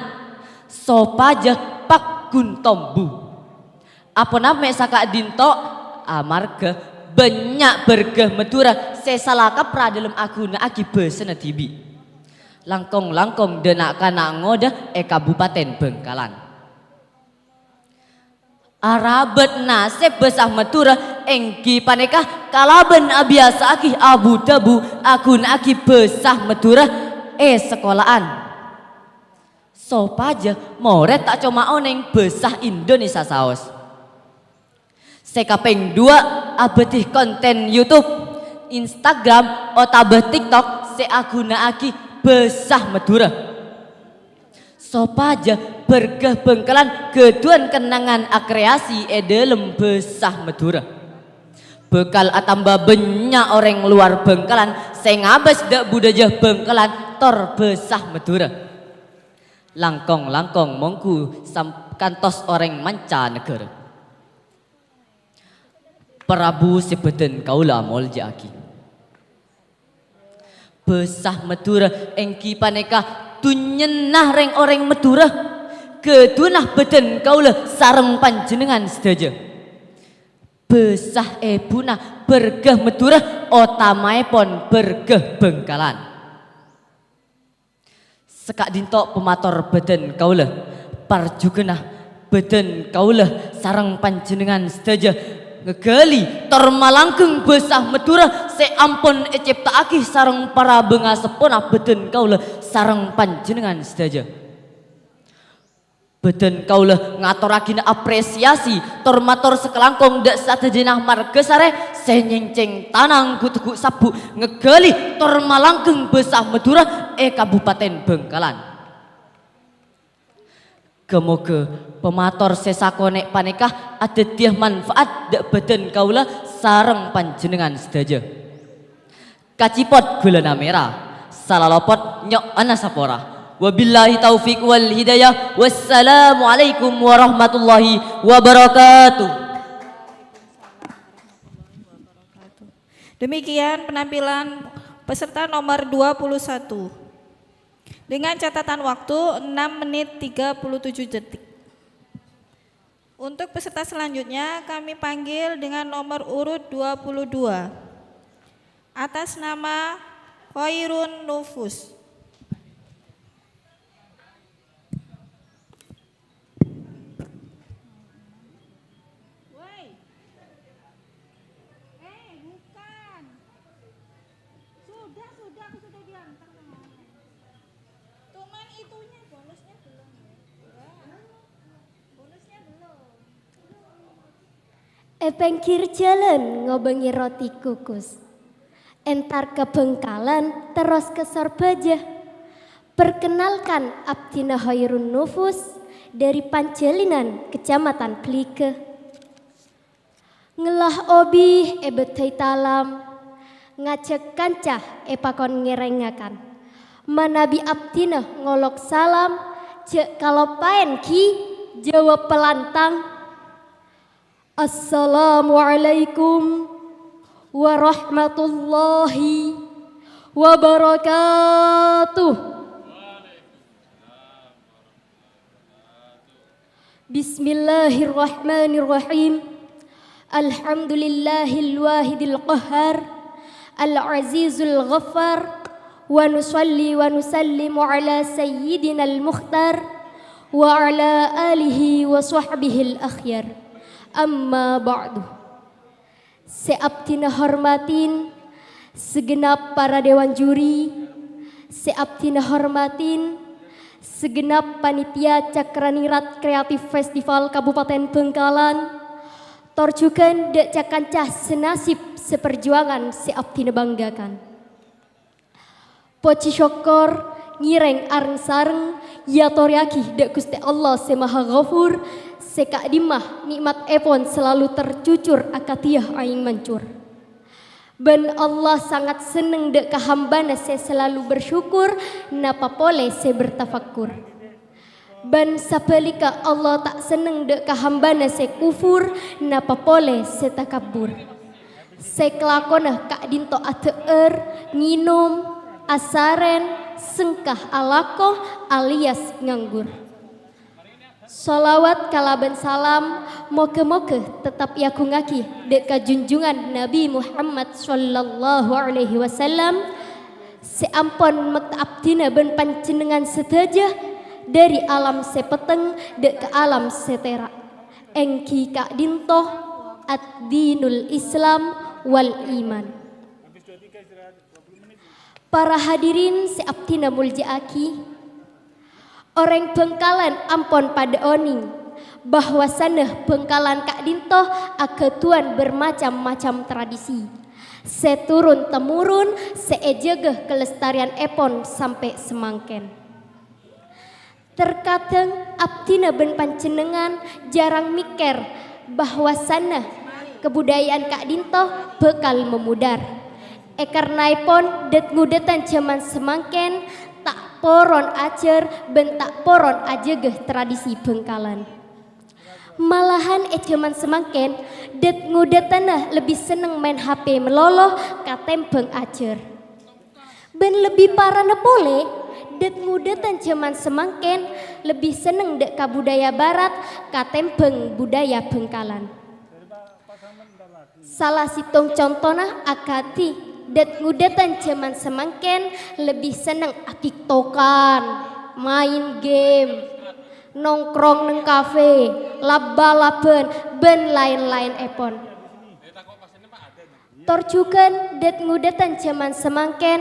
sopajâ paggun tombu. Aponapa mè' saka'dinto? Amarghâ bânnya' bârghâ Madhurâ sè sala kaprah dhâlem aghunaaghi bhâsana dhibi'. Langkong-langkong dhâ' na'-kana' ngodâ è Kabupaten Bhângkalan. Arabât nasèb bhâsa Madhurâ èngghi panèka kalabân abiyasa'aghi abu-dhâbu aghuna'aghi bhâsa Madhurâ è sakola'an. Sopajâ morèd ta' coma onèng bhâsa Indonesia saos. Sè kapèng duwâ', abâdhi kontèn YouTube, Instagram, otabâ TikTok sè aghuna'aghi bhâsa Madhurâ. Sopajâ bârgâ Bhângkalan ghâdhuwân kennengngan akreasi è dhâlem bhâsa Madhurâ. Bhâkal atamba bânnya' orèng lowar Bhângkalan sè ngabâs dhâ' budhâjâ Bhângkalan tor bhâsa Madhurâ. Langkong-langkong mongghu sam-, kantos orèng mancanegara. Prabu sè bâdhân kaulâ amolja'aghi. Bhâsa Madhurâ èngghi panèka dhunnyana rèng-orèng Madhurâ, ghâdhuwânna bâdhân kaulâ sareng panjhennengngan sadhâjâ. Bhâsa èbhuna bârgâ Madhurâ, otamaèpon bârgâ Bhângkalan. Saka'dinto pamator bâdhân kaulâ, parjhughânna bâdhân kaulâ sareng panjhennengngan sadhâjâ ngaghâli tor malanggheng bhâsa Madhurâ sè ampon ècèpta'aghi sareng para bhângaseppona bâdhân kaulâ sareng panjhennengngan sadhâjâ. Bâdhân kaulâ ngatorraghina apresiasi tor mator sakalangkong dhâ' sadhâjâna marghâ sarè sè nyèngcèng tanang ghu'-teggu' sabbhu ngaghâli tor malanggheng bhâsa Madhurâ è Kabupaten Bhângkalan. Ghâ-moghâ pamator sè sakonè' panèka adhâddhiyâ manfaat dhâ' bâdhân kaulâ sareng panjhennengngan sadhâjâ. Kacèpot ghulâna mèra, salalopot nyo'ona sapora. Wabillahi taufiq wal hidayah. Wassalamualaikum warahmatullahi wabarakatuh. Demikian penampilan peserta nomor dua puluh satu. Dengan catatan waktu enam menit tiga puluh tujuh detik. Untuk peserta selanjutnya, kami panggil dengan nomor urut dua puluh dua. Atas nama Khairun Nufus. Woi. Eh, bukan. Sudah, sudah, aku sudah diantar kemarin. Cuman itunya, bonusnya belum. Ya. È pèngghir jhâlân ngobângè roti kukus. Entar ka Bhângkalan, terros ka Sorbhâjâ. Perkenalkan, abdhina Khairun Nufus dhâri Panjhâlinan, Kecamatan Ghellèghâ. Ngella obi è bâddhâi talam, ngajhâk kanca èpakon ngèrèng ngakan. Manabi abdhina ngolok salam, jhâ' kaloppaèn ghi jâwâb palantang. Assalamualaikum warahmatullahi wabarakatuh. Bismillahirrahmanirrahim. Alhamdulillahil wahidil qahhar, al-azizul ghaffar, wa nusalli wa nusallimu ala sayyidinal mukhtar, wa ala alihi wa sahbihil akhyar. Amma ba'du. Sè abdhina hormatin, sagenap para dewan juri, sè abdhina hormatin, sagenap panitia Cakraningrat Creative Festival Kabupaten Bhângkalan, tor jhughân dhâ' ca-kanca senasib seperjuangan sè abdhina banggakan. Pojhi sokkor ngèrèng areng-sareng èyatorèyaghi dhâ' Ghustè Allah sè Maha Ghafur, sè ka'dimma nè'mattèpon salalu tercucur akadhiyâ aèng mancor. Bân Allah sangat senneng dhâ' ka hambâna sè salalu bersyukur, napa polè sè bertafakkur. Bân sabhâligghâ, Allah ta' senneng dhâ' ka hambâna sè kufur, napa polè sè takabbur. Sè kalakona ka'dinto adhâ'âr, ngènom, asarèn, sengka alako, alias nganggur. Shalawat kalabân salam moghâ-moghâ tetep èagungngaghi dhâ' ka junjungan Nabi Muhammad sallallahu alaihi wasallam, sè ampon mekta abdhina bân panjhennengngan sadhâjâ dhâri alam sè petteng dhâ' ka alam sè tèra', èngghi ka'dinto Ad-dinul Islam wal iman. Para hadirin sè abdhina molja'aghi, orèng Bhângkalan ampon padâ onèng bahwasanna Bhângkalan ka'dinto aghâdhuwân bârmacam-macam tradisi sè turun-temurun sè èjâgâ kalestarianèpon sampè' samangkèn. Terkadang abdhina bân panjhennengngan jhârâng mèkkèr bahwasanna kabudaya'an ka'dinto bhâkal mamudhâr. È karnaèpon dhât-ngodhâdhân jhâman samangkèn ta' poron ajhâr bân ta' poron ajâgâ tradisi Bhângkalan. Malahan è jhâman samangkèn, dhât-ngodhâdhânna lebbi senneng maèn H P malolo katèmbhâng ajhâr. Bân lebbi parana polè, dhât-ngodhâdhân jhâman samangkèn lebbi senneng dhâ' ka budaya Barat katèmbhâng budaya Bhângkalan. Sala sèttong contona akadhi dhât-ngodhâdhân jhâman samangkèn lebbi senneng atiktokan, maèn game, nongkrong neng kafe, lab-balaban, bân laèn-laènèpon. Tor jhughân dhât-ngodhâdhân jhâman samangkèn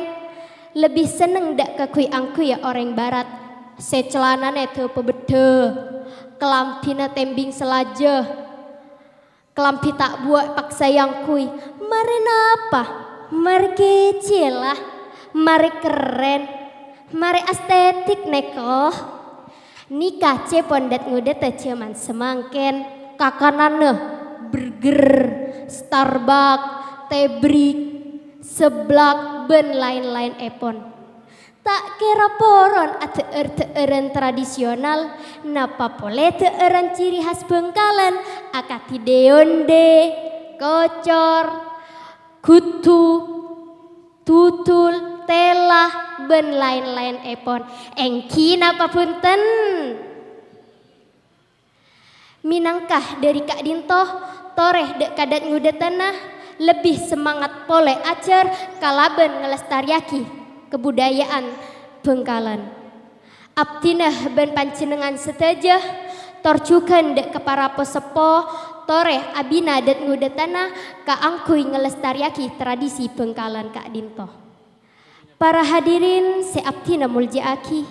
lebbi senneng dhâ' kaangghuy-angghuy orèng Barat, sè calanana dâpa beddhâ, kalambhina tèmbhing salajâ, kalambhi ta' buwâ' èpaksaè angghuy. Marè napa? Marè kècèla, marè kerrèn, marè estetik nèko. Nèka cèpon dhât-ngodhâdhâ jhâman samangkèn, kakananna burger, Starbucks, tèbrik, seblak, bân laèn-laènèpon. Ta' kèra poron adhâ'âr-dhâ'ârân tradisional, napa polè dhâ'ârân ciri khas Bhângkalan, akadhi dè-ondè, kocor, ghudhu, dhudhul, tèla, bân laèn-laènèpon. Èngghi napa bhunten? Mènangka dhâri ka'dinto, torè dhâ' ka dhât-ngodhâdhânna lebbi semangat polè ajhâr kalabân ngalestarèyaghi kabudaya'an Bhângkalan. Abdhina bân panjhennengngan sadhâjâ, tor jhughân dhâ' ka para po-seppo, torè abina dhât-ngodhâdhânna kaangghuy ngalestarèyaghi tradisi Bhângkalan ka'dinto. Para hadirin sè abdhina molja'aghi,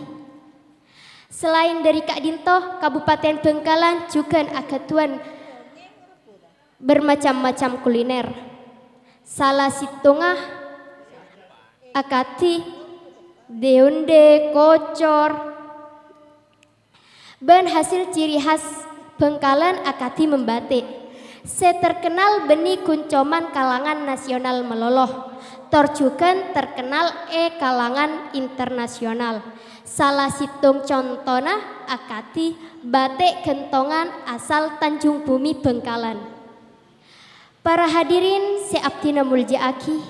salaèn dhâri ka'dinto, Kabupaten Bhângkalan jhughân aghâdhuwân bârmacam-macam kuliner. Sala sèttongnga akadhi dè-ondè, kocor, bân hasèl ciri khas Bhângkalan akadhi membatik, sè terkenal bânnè ghun coma kalangan nasional malolo, tor jhughân terkenal è kalangan internasional. Sala sèttong contona akadhi batik ghântongan asal Tanjung Bumi Bhângkalan. Para hadirin sè abdhina molja'aghi,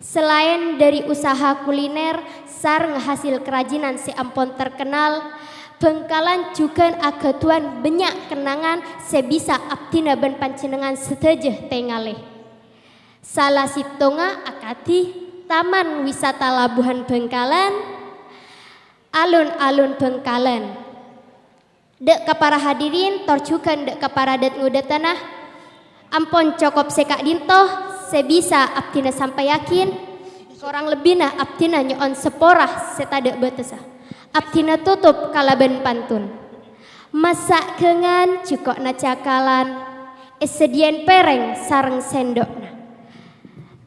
salaèn dhâri usaha kuliner sareng hasèl karajinan sè ampon terkenal, Bhângkalan jhughân aghâdhuwân bânnya' kennangan sè bisa abdhina bân panjhennengngan sadhâjâ tèngalè. Sala sèttongnga akadhi Taman Wisata Labuhan Bhângkalan, alun-alun Bhângkalan. Dhâ' ka para hadirin, tor jhughân dhâ' ka para dhât-ngodhâdhânna, ampon cokop sè ka'dinto sè bisa abdhina sampayaghi, korang lebbina abdhina nyo'on sapora sè tadhâ' bâtessa. Abdhina totop kalabân pantun. Massa' ghângan jhuko'na cakalan, èsadhiyâ'ân pèrèng sareng sèndho'na.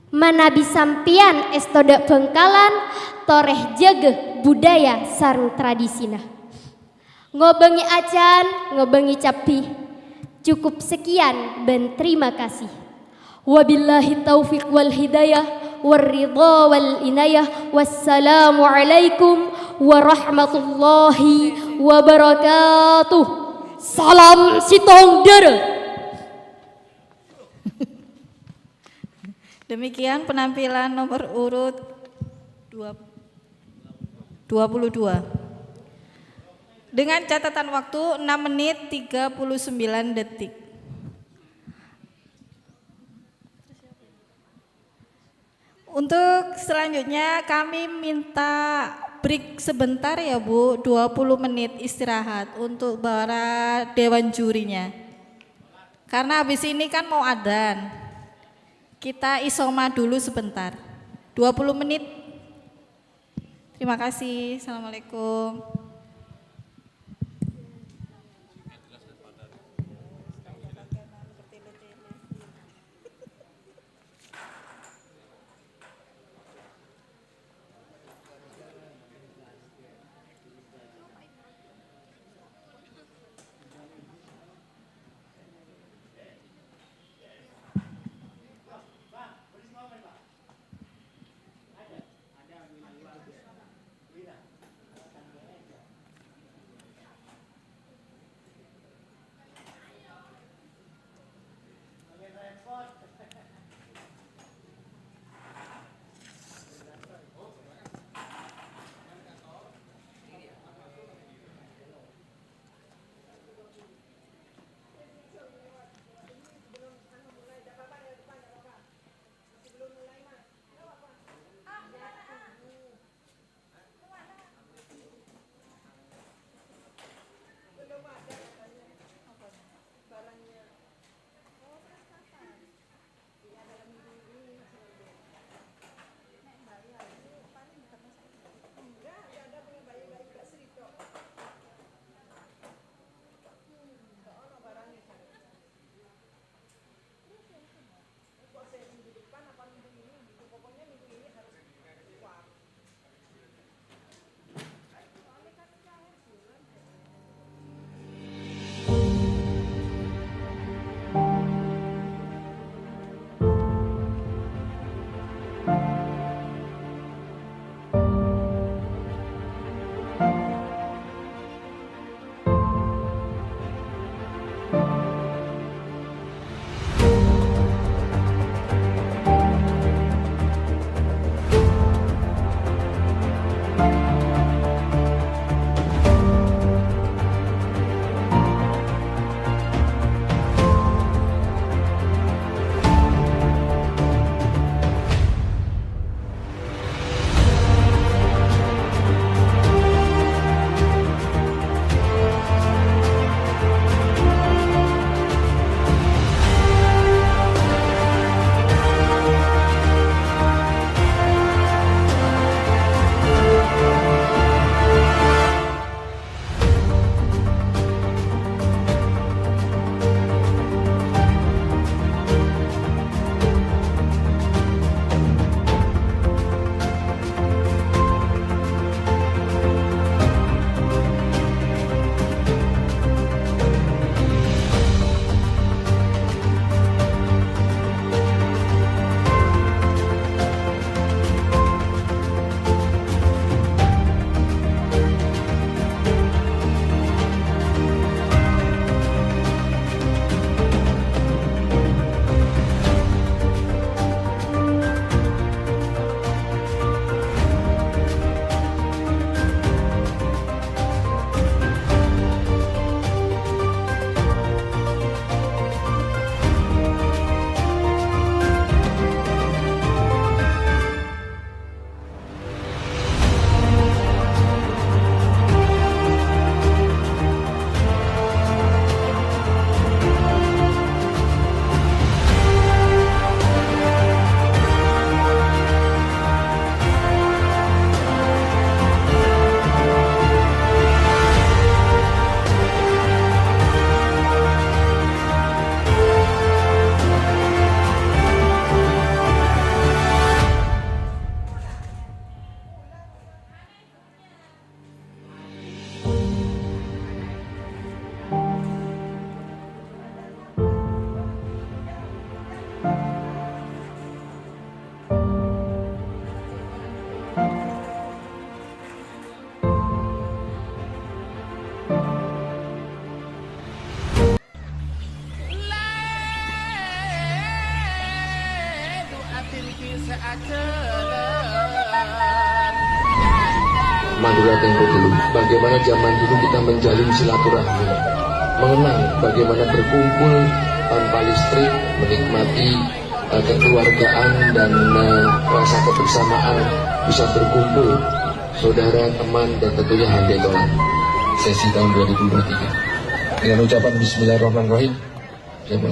Manabi sampèyan èsto dhâ' Bhângkalan, torè jâgâ budaya sareng tradisina. Ngobângè ajhân, ngobângè cabbhi. Cukup sekian bân terima kasih. Wabillahi taufiq wal hidayah, warridha wal inayah. Wassalamualaikum warahmatullahi wabarakatuh. Salam sèttong dârâ. Demikian penampilan nomor urut dua, dua puluh dua. Dengan catatan waktu enam menit tiga puluh sembilan detik. Untuk selanjutnya kami minta break sebentar ya, Bu, dua puluh menit istirahat untuk para dewan jurinya. Karena habis ini kan mau adzan. Kita isoma dulu sebentar. Dua puluh menit. Terima kasih. Assalamualaikum. Madura tempo dulu, bagaimana zaman dulu kita menjalin silaturahmi, mengenang bagaimana berkumpul tanpa listrik, menikmati, eh, kekeluargaan dan, eh, rasa kebersamaan, bisa berkumpul saudara, teman, dan tentunya Hande Tolan. Sesi tahun dua ribu dua puluh tiga. Dengan ucapan Bismillahirrahmanirrahim. Halo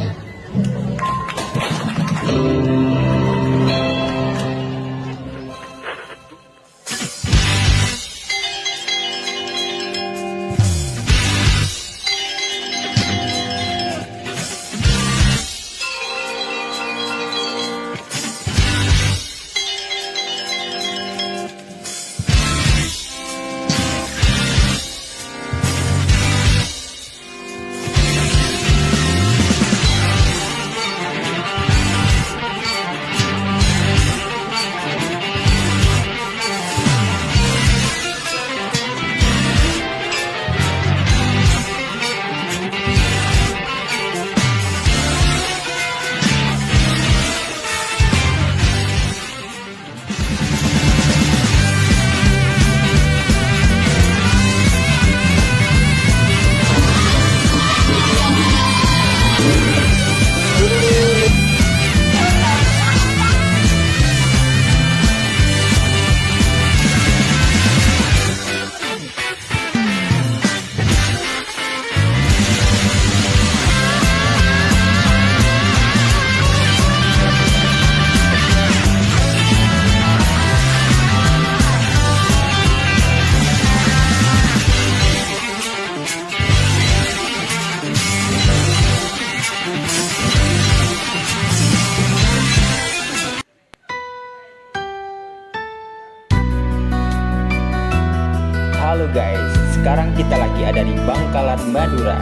guys, sekarang kita lagi ada di Bangkalan, Madura,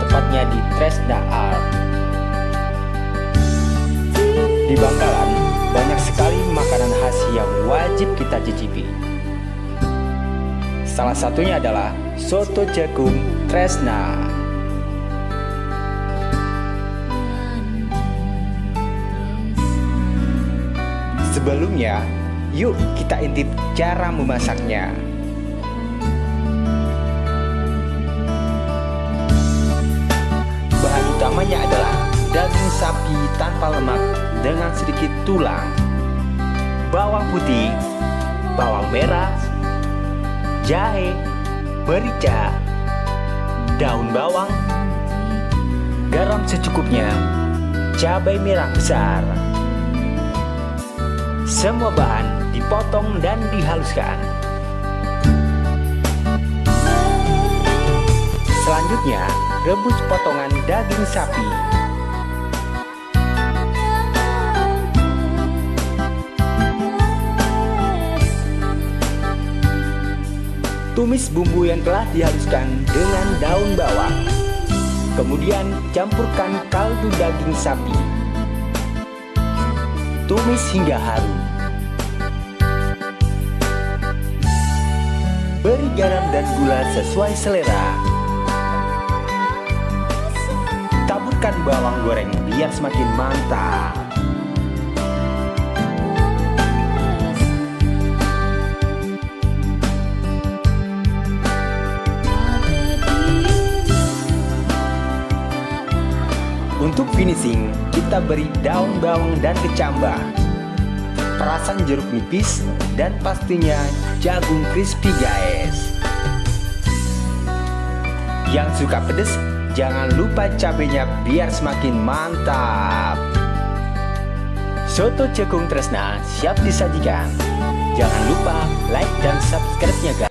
tepatnya di Tresna Art. Di Bangkalan, banyak sekali makanan khas yang wajib kita cicipi. Salah satunya adalah soto jagung Tresna. Sebelumnya, yuk kita intip cara memasaknya. Bahan utamanya adalah daging sapi tanpa lemak dengan sedikit tulang, bawang putih, bawang merah, jahe, merica, daun bawang, garam secukupnya, cabai merah besar. Semua bahan dipotong dan dihaluskan. Selanjutnya, rebus potongan daging sapi. Tumis bumbu yang telah dihaluskan dengan daun bawang. Kemudian campurkan kaldu daging sapi. Tumis hingga harum. Beri garam dan gula sesuai selera. Taburkan bawang goreng biar semakin mantap. Untuk finishing, kita beri daun bawang dan kecambah, perasan jeruk nipis, dan pastinya jagung crispy, guys. Yang suka pedes, jangan lupa cabenya biar semakin mantap. Soto jagung Tresna siap disajikan. Jangan lupa like dan subscribe-nya, guys.